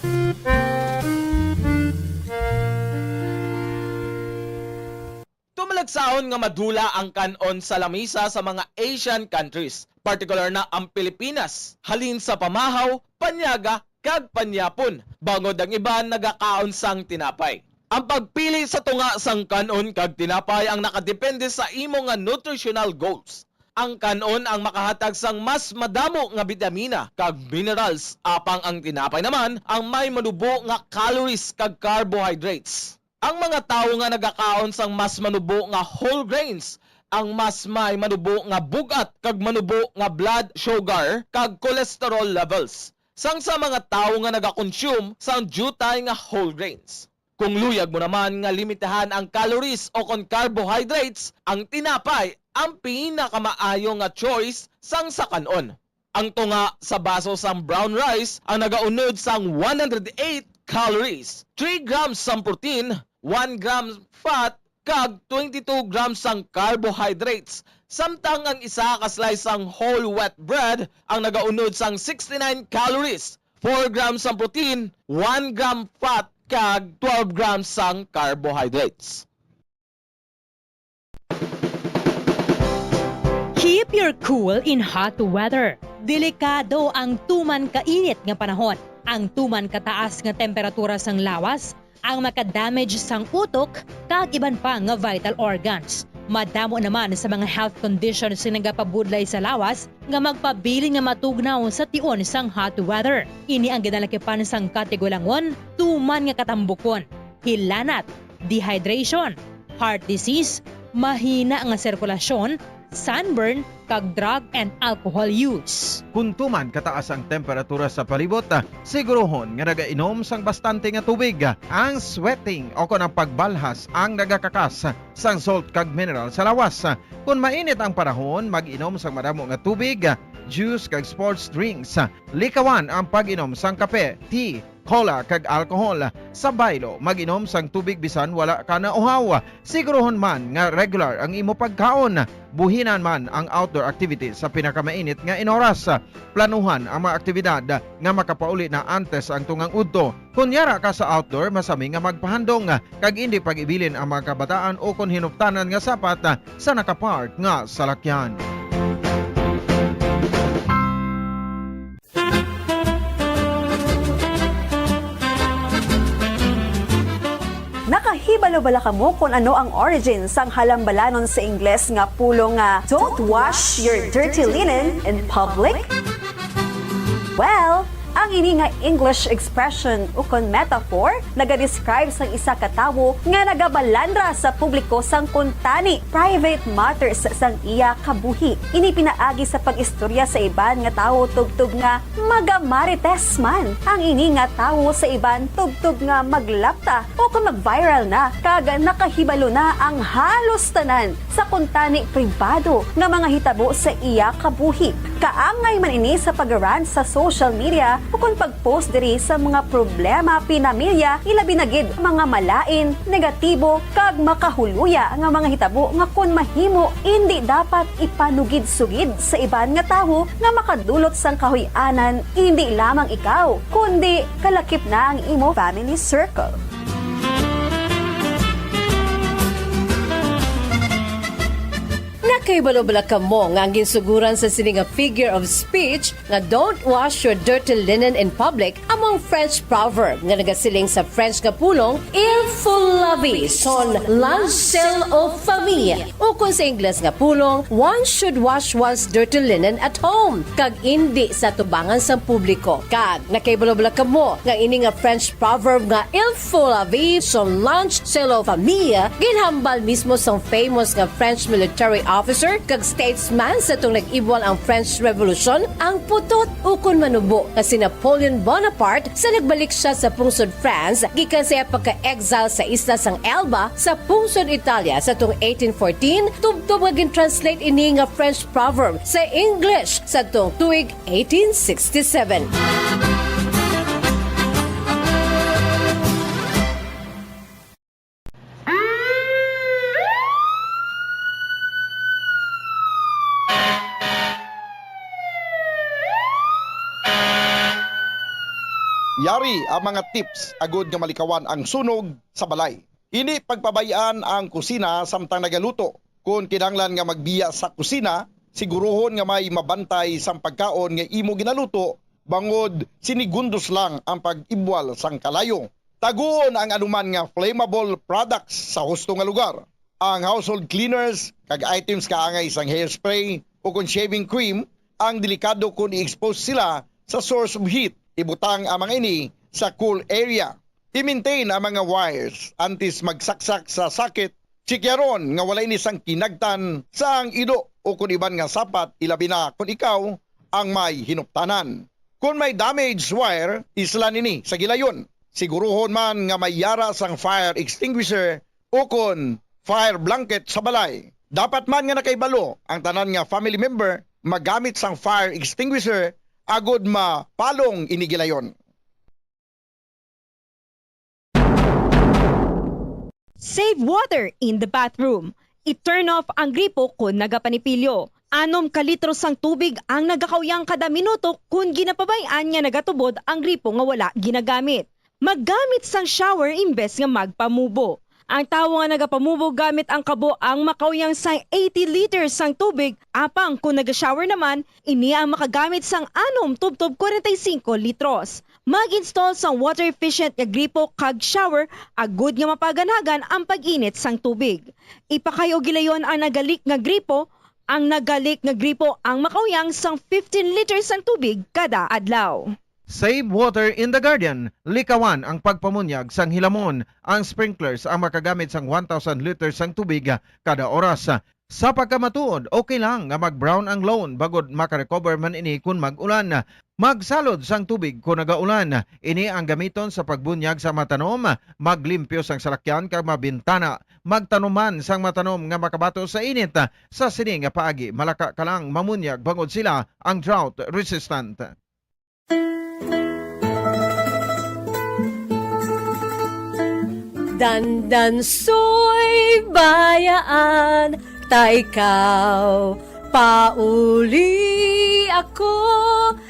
Tumalagsahon nga madula ang kan-on sa lamisa sa mga Asian countries, partikular na ang Pilipinas, halin sa pamahaw, panyaga, kag panyapon, bangod ang iban nagakaon sang tinapay. Ang pagpili sa tunga sang kan-on kag tinapay ang nakadepende sa imo nga nutritional goals. Ang kan-on ang makahatag sang mas madamo nga bitamina kag minerals, apang ang tinapay naman ang may manubo nga calories kag carbohydrates. Ang mga tawo nga nagakaon sang mas manubo nga whole grains ang mas may manubo nga bug-at kag manubo nga blood sugar kag cholesterol levels, sang sa mga tawo nga nagakonsume sang diutay nga whole grains. Kung luyag mo naman nga limitahan ang calories o kon carbohydrates, ang tinapay ang pinakamaayo nga choice sang sa kan-on. Ang tunga sa baso sang brown rice ang nagaunod sang one hundred eight calories, three grams sang protein, one gram fat, kag twenty-two grams sang carbohydrates, samtang ang isa ka slice sang whole wheat bread ang nagaunod sang sixty-nine calories, four grams sang protein, one gram fat, kag twelve grams sang carbohydrates. Keep your cool in hot weather. Delikado ang tuman kainit nga panahon. Ang tuman kataas nga temperatura sang lawas ang makadamage sang utok kag iban pa nga vital organs. Madamo naman sa mga health conditions nga nagapabudlay sa lawas nga magpabilin nga matugnaw sa tion sang hot weather. Ini ang ginalakipan sang katigulangon, tuman nga katambukon, hilanat, dehydration, heart disease, mahina nga sirkulasyon, sunburn, kag drug and alcohol use. Kon tuman kataas ang temperatura sa palibot, siguruhon nga nagainom sang bastante nga tubig. Ang sweating o kon ang pagbalhas ang nagakakas sang salt kag mineral sa lawas. Kon mainit ang panahon, mag-inom sang madamo nga tubig, juice kag sports drinks. Likawan ang pag-inom sang kape, tea, cola, kag alcohol. Sa baylo, mag-inom sang tubig bisan wala ka nauhaw. Siguruhon man nga regular ang imo pagkaon. Buhinan man ang outdoor activities sa pinakamainit nga inoras. Planuhan ang mga aktibidad nga makapauli na antes ang tungang udto. Kon yara ka sa outdoor, masami nga magpahandong, kag indi pag-ibilin ang mga kabataan ukon hinuptanan nga sapat sa nakapark nga salakyan. Nakahibalo bala kamo kon ano ang origin sang halambalanon sa Ingles nga pulong nga "Don't wash your dirty linen in public"? Well, ang ini nga English expression ukon metaphor nagadescribe sang isa ka tawo nga nagabalandra sa publiko sang kuntani, private matters, sang iya kabuhi. Ini pinaagi sa pag-istorya sa iban nga tawo tubtob nga magamarites man ang ini nga tawo sa iban tubtob nga maglapta o kon mag-viral na kag nakahibalo na ang halos tanan sa kuntani pribado nga mga hitabo sa iya kabuhi. Kaangay man ini sa pag-rant sa social media Kon pag-post diri sa mga problema pinamilya, ilabi na gid mga malain, negatibo, kag makahuluya nga mga hitabo nga kon mahimo, indi dapat ipanugid-sugid sa iban nga tawo nga makadulot sang kahuy-anan, indi lamang ikaw, kundi kalakip na ang imo family circle. Nakahibalo bala kamo nga ang ginsuguran sa sini nga figure of speech nga "Don't wash your dirty linen in public" amo ang French proverb nga nagasiling sa French nga pulong "Il faut laver son linge sale aux femmes", ukon sa Ingles nga pulong "One should wash one's dirty linen at home", kag indi sa atubangan sang publiko. Kag nakahibalo bala kamo nga ini nga French proverb nga "Il faut laver son linge sale aux femmes" ginhambal mismo sang famous nga French military officer kag statesman sa tong nag-ibwal ang French Revolution, ang putot ukon manubo nga si Napoleon Bonaparte sa nagbalik siya sa pungsod France gikan sa iya pagka-exile sa isla sang Elba sa pungsod Italia sa tong eighteen fourteen, tubtob nga gin-translate ini nga French proverb sa English sa tong tuig eighteen sixty-seven. Yari ang mga tips agud nga malikawan ang sunog sa balay. Indi pagpabay-an ang kusina samtang nagaluto. Kon kinahanglan nga magbiya sa kusina, siguruhon nga may mabantay sang pagkaon nga imo ginaluto, bangod sinigundos lang ang pag-ibwal sang kalayo. Taguon ang anuman nga flammable products sa husto nga lugar. Ang household cleaners kag items kaangay sang hairspray o kon shaving cream ang delikado kon i-expose sila sa source of heat. Ibutang ang mga ini sa cool area. I-maintain ang mga wires antes magsaksak sa socket. Chikyaron nga wala ini sang kinagtan sang ido o kon iban nga sapat, ilabi na kon ikaw ang may hinuptanan. Kon may damaged wire, islan ini sa gilayon. Siguruhon man nga may yara sang fire extinguisher o kon fire blanket sa balay. Dapat man nga nakahibalo ang tanan nga family member magamit sang fire extinguisher agod mapalong ini gilayon. Save water in the bathroom. I-turn off ang gripo kon nagapanipilyo. Anom ka litro sang tubig ang nagakauyang kada minuto kon ginapabay-an nga nagatubod ang gripo nga wala ginagamit. Maggamit sang shower imbes nga magpamubo. Ang tawo nga nagapamubo gamit ang kabo ang makauyang sang eighty liters sang tubig, apang kon naga-shower naman, ini ang makagamit sang anom tubtob kwarenta y singko litros. Mag-install sang water-efficient nga gripo kag shower agud nga mapaganagan ang pag-init sang tubig. Ipakay-o gilayon ang nagalik nga gripo. Ang nagalik nga gripo ang makauyang sang fifteen liters sang tubig kada adlaw. Save water in the garden. Likawan ang pagpamunyag sang hilamon. Ang sprinklers ang makagamit sang one thousand liters sang tubig kada oras. Sa pagkamatuod, okay lang nga mag-brown ang lawn bangod maka-recover man ini kon mag-ulan. Magsalod sang tubig kon nagaulan. Ini ang gamiton sa pagbunyag sa mga tanom, maglimpyo sang salakyan kag mga bintana. Magtanom man sang mga tanom nga makabato sa init. Sa sini nga paagi, malaka ka lang mamunyag bangod sila ang drought resistant. Dandansoy bayaan ta ikaw, pauli ako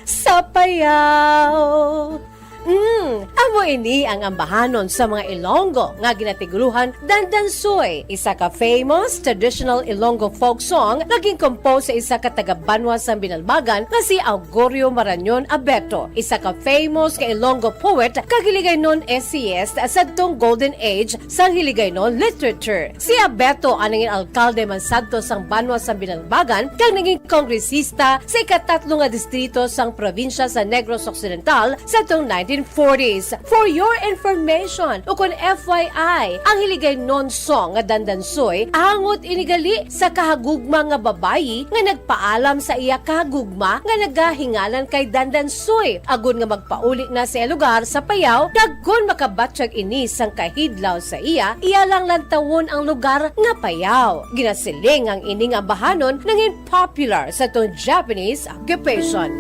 sa payaw. Mm, amo ini ang ambahanon sa mga Ilonggo nga ginatiguluhan Dandansoy, isa ka famous traditional Ilonggo folk song nga gin-compose sa isa ka taga-banwa sang Binalbagan nga si Augurio Marañon Abeto, isa ka famous ka Ilonggo poet kag Hiligaynon essayist sadtong golden age sang Hiligaynon literature. Si Abeto ang nangin alkalde man sadto sang banwa sang Binalbagan kag nangin kongresista sa ikatatlo nga distrito sang probinsya sa Negros Occidental sadtong nineteen forties. For your information, ukon F Y I, ang Hiligaynon song nga Dandansoy angot ini gali sa kahagugma nga babayi nga nagpaalam sa iya kahagugma nga nagahingalan kay Dandansoy agod nga magpauli na sa iya lugar sa Payao, kag kon makabatyag ini sang kahidlaw sa iya, iya lang lantawon ang lugar nga Payao. Ginasiling ang ining ambahanon nangin popular sa tong Japanese occupation.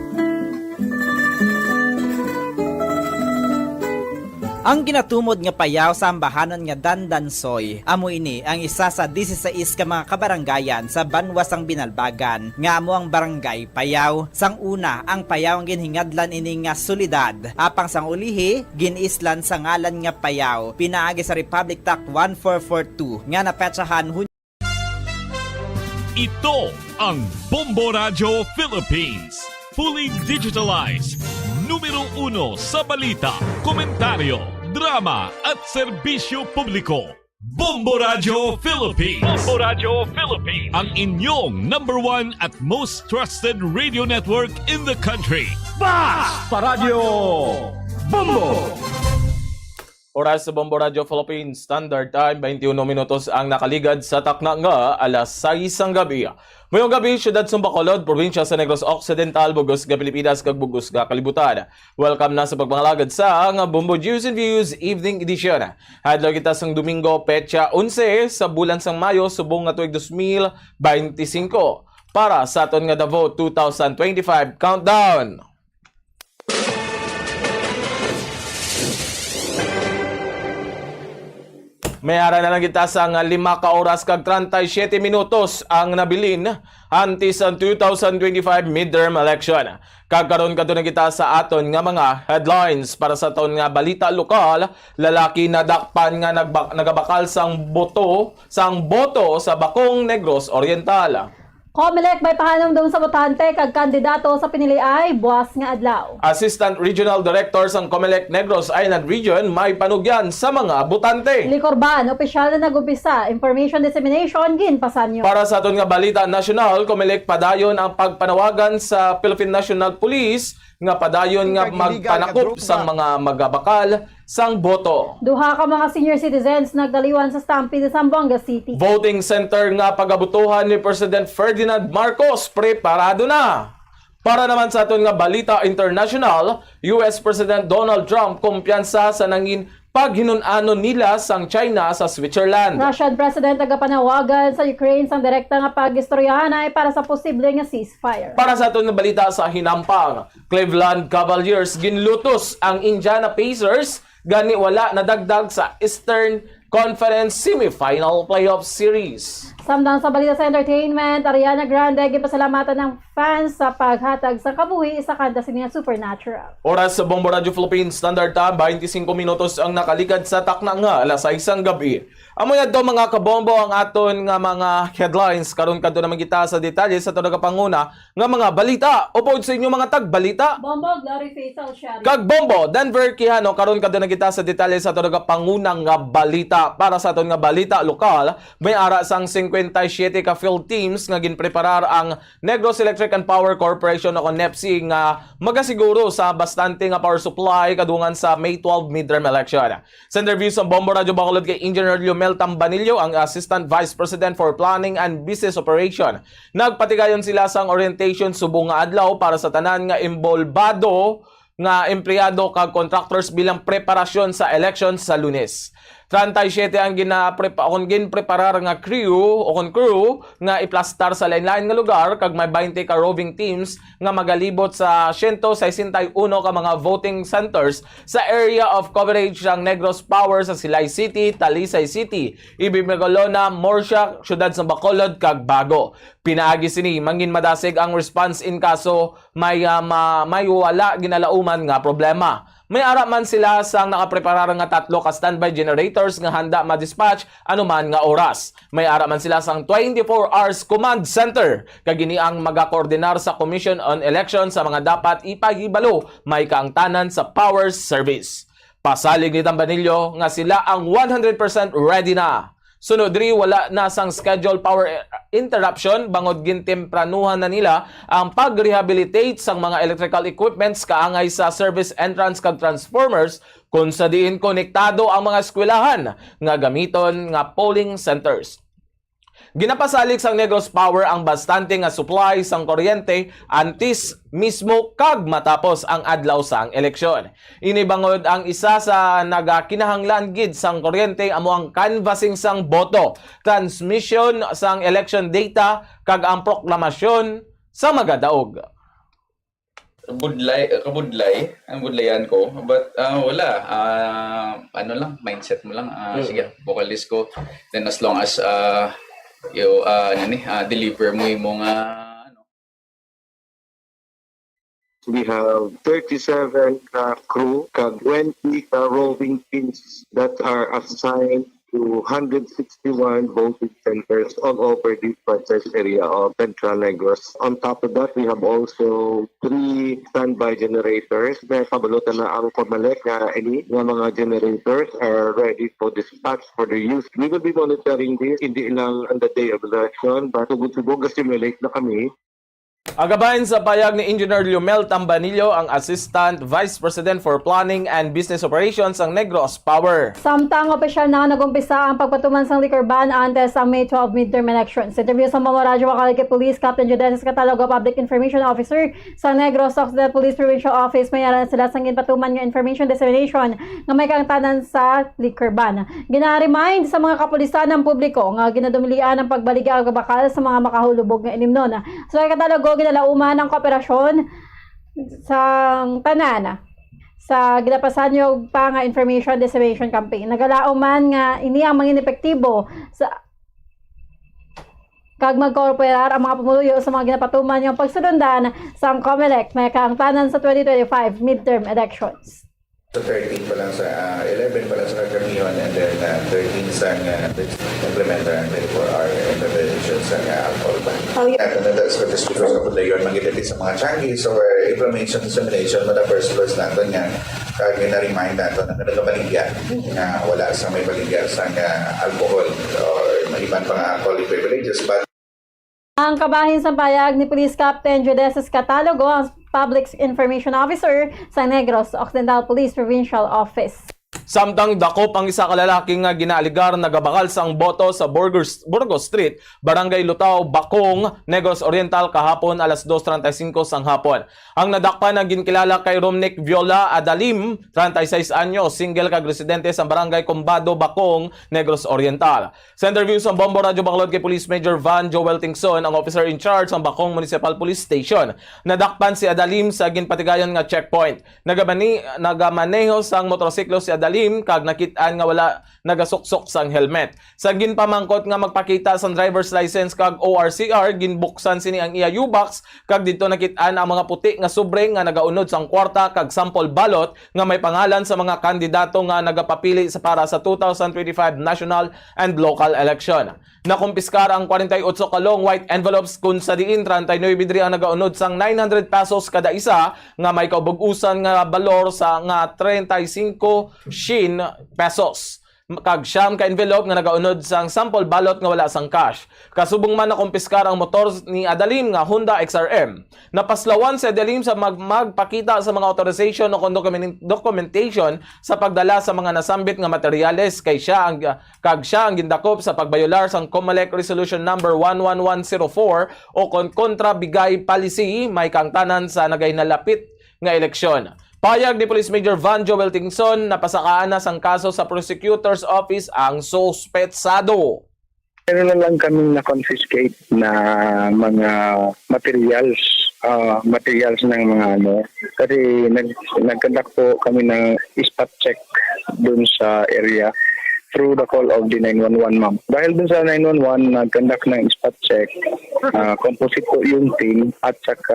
Ang ginatumod nga Payaw sa ambahanon nga Dandansoy, amo ini ang isa sa disisais ka mga kabarangayan sa banwa sang Binalbagan, nga amo ang Barangay Payaw. Sang una, ang Payaw ang ginhingadlan ini nga syudad, apang sang ulihi, gin-islan sa ngalan nga Payaw, pinaagi sa Republic Act one four four two nga napetsahan Hunyo. Ito ang Bombo Radyo Philippines. Fully digitalized. Numero uno sa balita, komentaryo, drama at serbisyo publiko. Bombo Radyo Philippines. Bombo Radyo Philippines. Ang inyong number one at most trusted radio network in the country. Basta Radyo Bombo! Oras sa Bombo Radyo Philippines Standard Time, twenty-one minutos ang nakaligad sa takna nga alas sais sang gabi. Mayong gabi, siyudad sang Bacolod, probinsya sa Negros Occidental, bugos nga Pilipinas, kag bugos nga kalibutan. Welcome na sa pagpangalagad sa nga Bombo News and Views Evening Edition. Hadlaw kita sang Domingo, petsa onse sa bulan sang Mayo, subong nga tuig dos mil beintisinko. Para sa aton nga Davao two thousand twenty-five Countdown. May ara na lang kita sa nga lima ka oras kag treinta y siete minutos ang nabilin antes ang two thousand twenty-five midterm election. Kag karon kadto na kita sa aton nga mga headlines para sa aton nga balita lokal. Lalaki nadakpan nga nagba- nagabakal sang boto sang boto sa Bacong, Negros Oriental. Comelec may pahanumdom sa botante kag kandidato sa piniliay buas nga adlaw. Assistant Regional Director sang Comelec Negros Island Region may panugyan sa mga botante. Licorban, opisyal na nag-umpisa information dissemination ginpasanyo. Para sa aton nga balita nasyonal, Comelec padayon ang pagpanawagan sa Philippine National Police nga padayon nga magpanakop sang mga magabakal sang boto. Duha ka mga senior citizens nagdaliwan sa stampede sa Zamboanga City. Voting center nga pagabutuhan ni President Ferdinand Marcos preparado na. Para naman sa aton nga balita international, U S President Donald Trump kumpiyansa sa nangin paghinun-anon nila sang China sa Switzerland. Russian President nagapanawagan sa Ukraine sang direkta nga pag-istoryahanay para sa posible nga ceasefire. Para sa aton nga balita sa hinampang, Cleveland Cavaliers ginlutos ang Indiana Pacers, gani wala nadagdag sa Eastern Conference Semifinal Playoff Series. Samtang sa balita sa entertainment, Ariana Grande gipasalamatan ang fans sa paghatag sa kabuhi sa kanta sini nga Supernatural. Oras sa Bombo Radyo Philippines Standard Time, twenty-five minutos ang nakaligad sa takna nga alas sais sang gabi. Amo yadto, mga kabombo, ang aton nga mga headlines. Karon kadto naman kita sa detalye sa aton nagapanguna nga mga balita. Upod sa inyo, mga tagbalita. Bombo, Glory Faisal, Shari. Kag Bombo, Denver Quijano. Karon kadto na kita sa detalye sa aton nagapanguna nga balita. Para sa aton nga balita lokal, may ara sang cincuenta y siete ka field teams nga ginpreparar ang Negros Electric and Power Corporation o kon NEPC nga magasiguro sa bastante nga power supply kadungan sa May twelve midterm election. Sa interview sa Bombo Radyo Bacolod kay Engineer Leomel Tambanillo, ang Assistant Vice President for Planning and Business Operation, nagpatigayon sila sang orientation subong nga adlaw para sa tanan nga imbolbado nga empleyado kag contractors bilang preparasyon sa election sa Lunes. Treinta y siete ang ginaprepa-, kon ginpreparar nga crew o kon crew nga iplastar sa lain-lain nga lugar, kag may baynte ka roving teams nga magalibot sa siyento sesenta y uno ka mga voting centers sa area of coverage sang Negros Power sa Silay City, Talisay City, Ibimagolona, Murcia, siyudad sa Bacolod, kag Bago. Pinaagi sini, mangin madasig ang response in kaso may, ah, ma-, may wala ginalauman nga problema. May ara man sila sang nakapreparar nga tatlo ka standby generators nga handa ma-dispatch anuman nga oras. May ara man sila sang twenty-four hours command center, kag ini ang magakoordinar sa Commission on Election sa mga dapat ipahibalo may kaangtanan sa power service. Pasalig ni Tambanillo nga sila ang one hundred percent ready na. Sunod diri, wala na sang scheduled power interruption bangod gintempranuhan na nila ang pag-rehabilitate sang mga electrical equipments kaangay sa service entrance kag transformers, kon sa diin konektado ang mga eskwelahan nga gamiton nga polling centers. Ginapasalig sang Negros Power ang bastante nga supply sang kuryente antes mismo kag matapos ang adlaw sang eleksyon. Ini bangod ang isa sa nagakinahanglan gid sang kuryente amo ang canvassing sang boto, transmission sang election data, kag ang proklamasyon sa magadaog. Budlay, kabudlay ang budlayan ko. But, ah, wala. Ah, ano lang, mindset mo lang. Ah, Mm. sige, vocalist ko. Then as long as, ah, you, ah, ano ni, ah, deliver mo yung mga, ano. We have thirty-seven ka crew, kag twenty ka roving teams that are assigned to hundred sixty-one voting centers all over the franchise area of Central Negros. On top of that, we have also three standby generators na pabalutan na ang Comelec nga ini nga mga generators are ready for dispatch for the use. We will be monitoring this hindi lang on the day of election, but subong-subong ga-simulate na kami. Agabahin sa payag ni Engineer Liomel Tambanillo, ang Assistant Vice President for Planning and Business Operations sang Negros Power. Samtang opisyal na nga nag-umpisa ang pagpatuman sang liquor ban antes ang May twelve midterm elections. Sa interview sa Mamo Radyo, Bacolod kay Police Captain Judesis Catalogo, Public Information Officer sa Negros Occidental Police Provincial Office, may ara na sila sang ginpatuman nga information dissemination nga may kaangtanan sa liquor ban. Gina-remind sa mga kapulisan ang publiko nga ginadumilian ang pagbaligya kag bakal sa mga makahulubog nga inimnon. Sa Catalogo, ginalauman ang kooperasyon sang tanan sa ginapasanyog pa nga information dissemination campaign. Nagalaom man nga ini ang mangin epektibo sa kag magkooperar ang mga pumuluyo sa mga ginapatuman nga pagsulundan sang Comelec may kaangtanan sa twenty twenty-five midterm elections. Sa thirteen pa lang sa, ah, eleven pa lang sa kagamihan, and then, ah, thirteen sang, ah, implementar ang twenty-four hour implementation sa, ah, alcohol ban. Oh, yeah. At ano, that's what is because of the yun, mangitipid sa mga changi. So, uh, information dissemination, mo the first verse natin nga, kag na-remind natin na nagabaligya nga wala sa may baligya sa, ah, alcohol or may iban pa nga alcoholic beverages, but Ang kabahin sa payag ni Police Captain Judesis Catalogo, ang Public Information Officer sa Negros Occidental Police Provincial Office. Samtang dakop ang isa ka lalaki nga ginaaligar nagabakal sang boto sa Burgos, Burgos Street, Barangay Lutao, Bacong, Negros Oriental, kahapon alas dos treinta y cinco sang hapon. Ang nadakpan nga ginkilala kay Romnick Viola Adalim, treinta y seis anyos, single kag residente sa Barangay Combado, Bacong, Negros Oriental. Sa interview sa Bombo Radyo Bacolod kay Police Major Van Joel Tingson, ang officer in charge sa Bacong Municipal Police Station, nadakpan si Adalim sa ginpatigayon nga checkpoint. Nagamani-, nagamaneho sang motorsiklo si Adalim kag nakit-an nga wala nagasuksok sang helmet. Sa ginpamangkot nga magpakita sang driver's license kag O R C R, ginbuksan sini ang iya U-box kag didto nakit-an ang mga puti nga sobre nga nagaunod sang kwarta kag sample ballot nga may pangalan sa mga kandidato nga nagapapili sa para sa two thousand twenty-five national and local election. Nakumpiskar ang forty-eight ka long white envelopes, kun sa diin treinta y nuebe diri ang nagaunod sang nine hundred pesos kada isa, nga may kaubug-usan nga balor sa nga treinta y cinco shin pesos, kag siyam ka envelope nga nagaunod sang sample ballot nga wala sang cash. Kasubong man, nakumpiskar ang motor ni Adalim nga Honda X R M. Napaslawan si Adalim sa mag-, magpakita sa mga authorization o kon documen-, documentation sa pagdala sa mga nasambit nga materyales, kay siya ang, kag siya ang gindakop sa pagbayolar sang Comelec Resolution Number one one one zero four o kon kontra bigay policy, may kaangtanan sa nagahinalapit nga eleksyon. Payag ni Police Major Van Joel Tingson, napasakaan na sang kaso sa prosecutor's office ang suspetsado. Meron na lang kaming na-confiscate na mga materials, ah, materials ng mga ano. Kasi nag-, nag-conduct po kami ng spot check dun sa area through the call of the nine one one, ma'am. Dahil dun sa nine one one, nag-conduct ng spot check, ah, composite po yung team at saka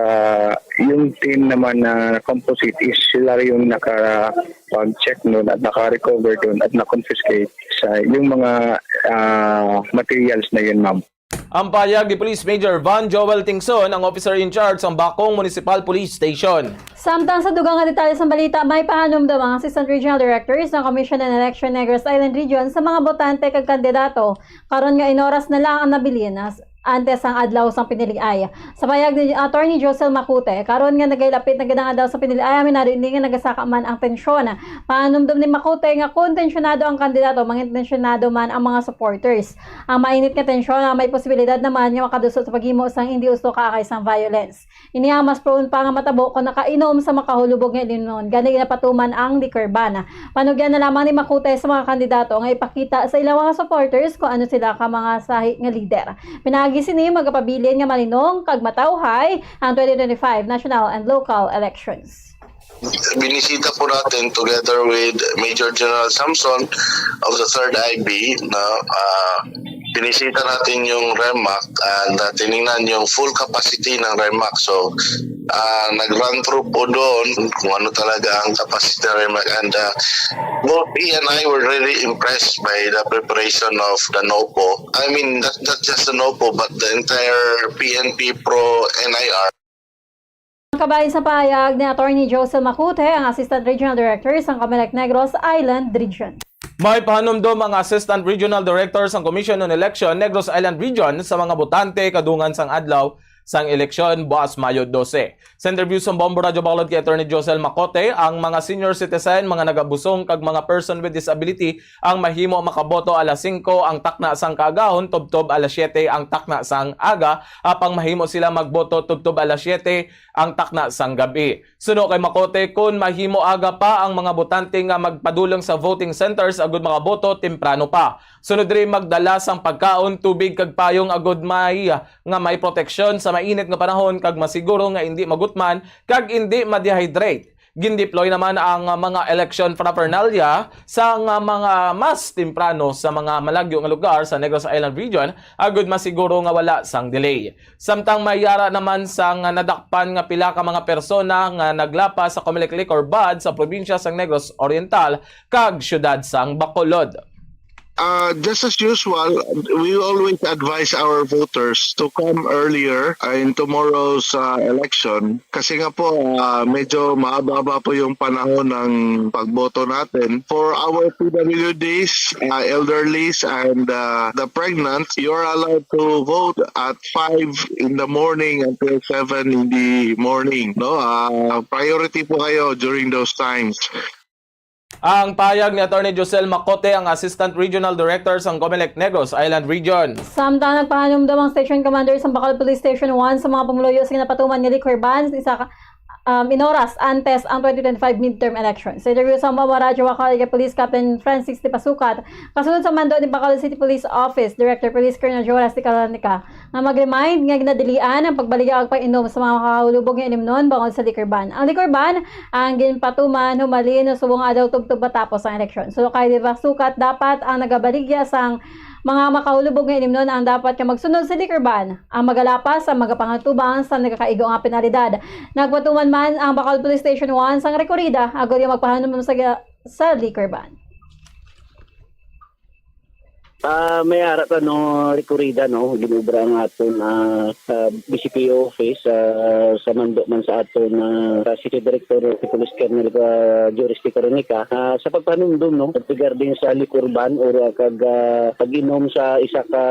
yung team naman na composite is sila yung nakapag-check nun at naka-recover dun at na-confiscate sa yung mga, ah, materials na yun, ma'am. Ang pahayag ni Police Major Van Joel Tingson, ang officer in charge sa Bacong Municipal Police Station. Samtang sa dugang nga detalye sa balita, may pahanumdom ang Assistant Regional Director sa Commission on Election Negros Island Region sa mga botante kag kandidato karon nga inoras na lang ang nabilin antes ang adlaw sang piniliay. Sa pahayag ni Attorney Josel Macute, karon nga nagahilapit na gid ang adlaw sa piniliay, aminado ini nga nagasaka man ang tensyon. Pahanumdom ni Macute nga kon tensyonado ang kandidato, mangintensyonado man ang mga supporters. Ang mainit nga tensyon, ah, may posibilidad naman nga makadusot sa paghimo sang indi husto kaangay sang violence. Ini ang mas prone pa nga matabo kon nakainom sa makahulubog nga inimnon, gani ginapatuman ang liquor ban. Panugyan na lamang ni Macute sa mga kandidato nga ipakita sa ilang mga supporters kung ano sila ka mga sahi nga lider. Pinaagi Sini magapabilin nga malinong kag matawhay ang twenty twenty-five national and local elections. Binisita po natin together with Major General Samson of the Third I B, no? Ah, binisita natin yung REMMAC and ah, tiningnan yung full capacity ng REMMAC. So, ah, nag-run through po doon kung ano talaga ang capacity ng REMMAC. And ah, both he and I were really impressed by the preparation of the NOPO. I mean, not, not just the NOPO, but the entire P N P Pro N I R. Kabahin sa pahayag ni Attorney Josel Macute, ang Assistant Regional Director sang Comelec Negros Island Region. May pahanumdom ang Assistant Regional Director sang Commission on Election Negros Island Region sa mga botante kadungan sang adlaw sang eleksyon buas Mayo dose. Sa interview sa Bombo Radyo Bacolod kay Attorney Josel Macote, ang mga senior citizen, mga nagabusong kag mga person with disability ang mahimo makaboto alas singko ang takna sang kaagahon tubtob alas siyete ang takna sang aga, apang mahimo sila magboto tubtob alas siyete ang takna sang gab-i. Suno kay Macote, kun mahimo aga pa ang mga botante nga magpadulong sa voting centers agud makaboto temprano pa. Sunod diri, magdala sang pagkaon, tubig kag payong agud may nga may proteksyon sa mainit nga panahon kag masiguro nga indi magutman kag indi ma-dehydrate. Gindeploy naman ang mga election paraphernalia sa nga mga mas temprano sa mga malagyo nga lugar sa Negros Island Region agud masiguro nga wala sang delay. Samtang may yara naman sang nadakpan nga pila ka mga persona nga naglapas sa Comelec Liquor Ban sa probinsya sang Negros Oriental kag siyudad sang Bacolod. Uh, just as usual, we always advise our voters to come earlier uh, in tomorrow's uh, election kasi nga po uh, medyo mahaba-haba po yung panahon ng pagboto natin. For our P W Ds, uh, elderlies, and uh, the pregnant, you're allowed to vote at five in the morning until seven in the morning. No, uh, priority po kayo during those times. Ang pahayag ni Attorney Josel Macote, ang Assistant Regional Director sang Comelec Negros Island Region. Samtang nagpahanumdom ang Station Commander sa Bacolod Police Station one sa mga pumuluyo sa ginapatuman nga liquor ban, isa ka um, in oras antes ang twenty twenty-five midterm election. Sa interview sa Mama Radyo Bacolod kay Police Captain Francis Tipasukat, kasunod sa mando ni Bacolod City Police Office Director Police Colonel Joel Astica Lanica, nga mag-remind nga ginadilian ang pagbaligya og pag-inom sa mga makahulubog nga inimnon bangod sa liquor ban. Ang liquor ban ang ginpatuman humalin subong adlaw tubtob matapos ang eleksyon. So kay di ba sukat dapat ang nagabaligya sang mga makahulubog nga inimnon ang dapat nga magsunod sa liquor ban. Ang magalapas ang magapangatubang sa nagakaigo nga penalidad. Nagpatuman man ang Bacolod Police Station one sang rekorida agod nga magpahanumdom sa, sa liquor ban. Ah, may ara ta no rekorida no ginobra ang aton ah, ah, B C P O office ah, sa mando man sa aton ah, sa City Director si Police Colonel uh, Joris Ticaronica ah, sa pagpanumdum no regarding sa liquor ban or ah, kag ah, pag-inom sa isa ka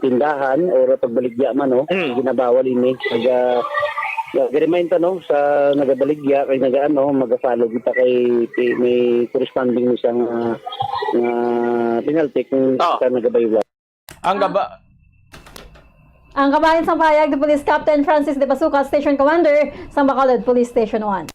tindahan or pagbaligya man no ginabawal ini kag ah, remind ta no sa nagabaligya kay nagaano magafollow kita kay kay may corresponding ni sang ah, nga penalty kung Ah. Sa nagabaywal. Ang gaba Ang kabahin sang pahayag ni Police Captain Francis De Basuca, Station Commander sa Bacolod Police Station one.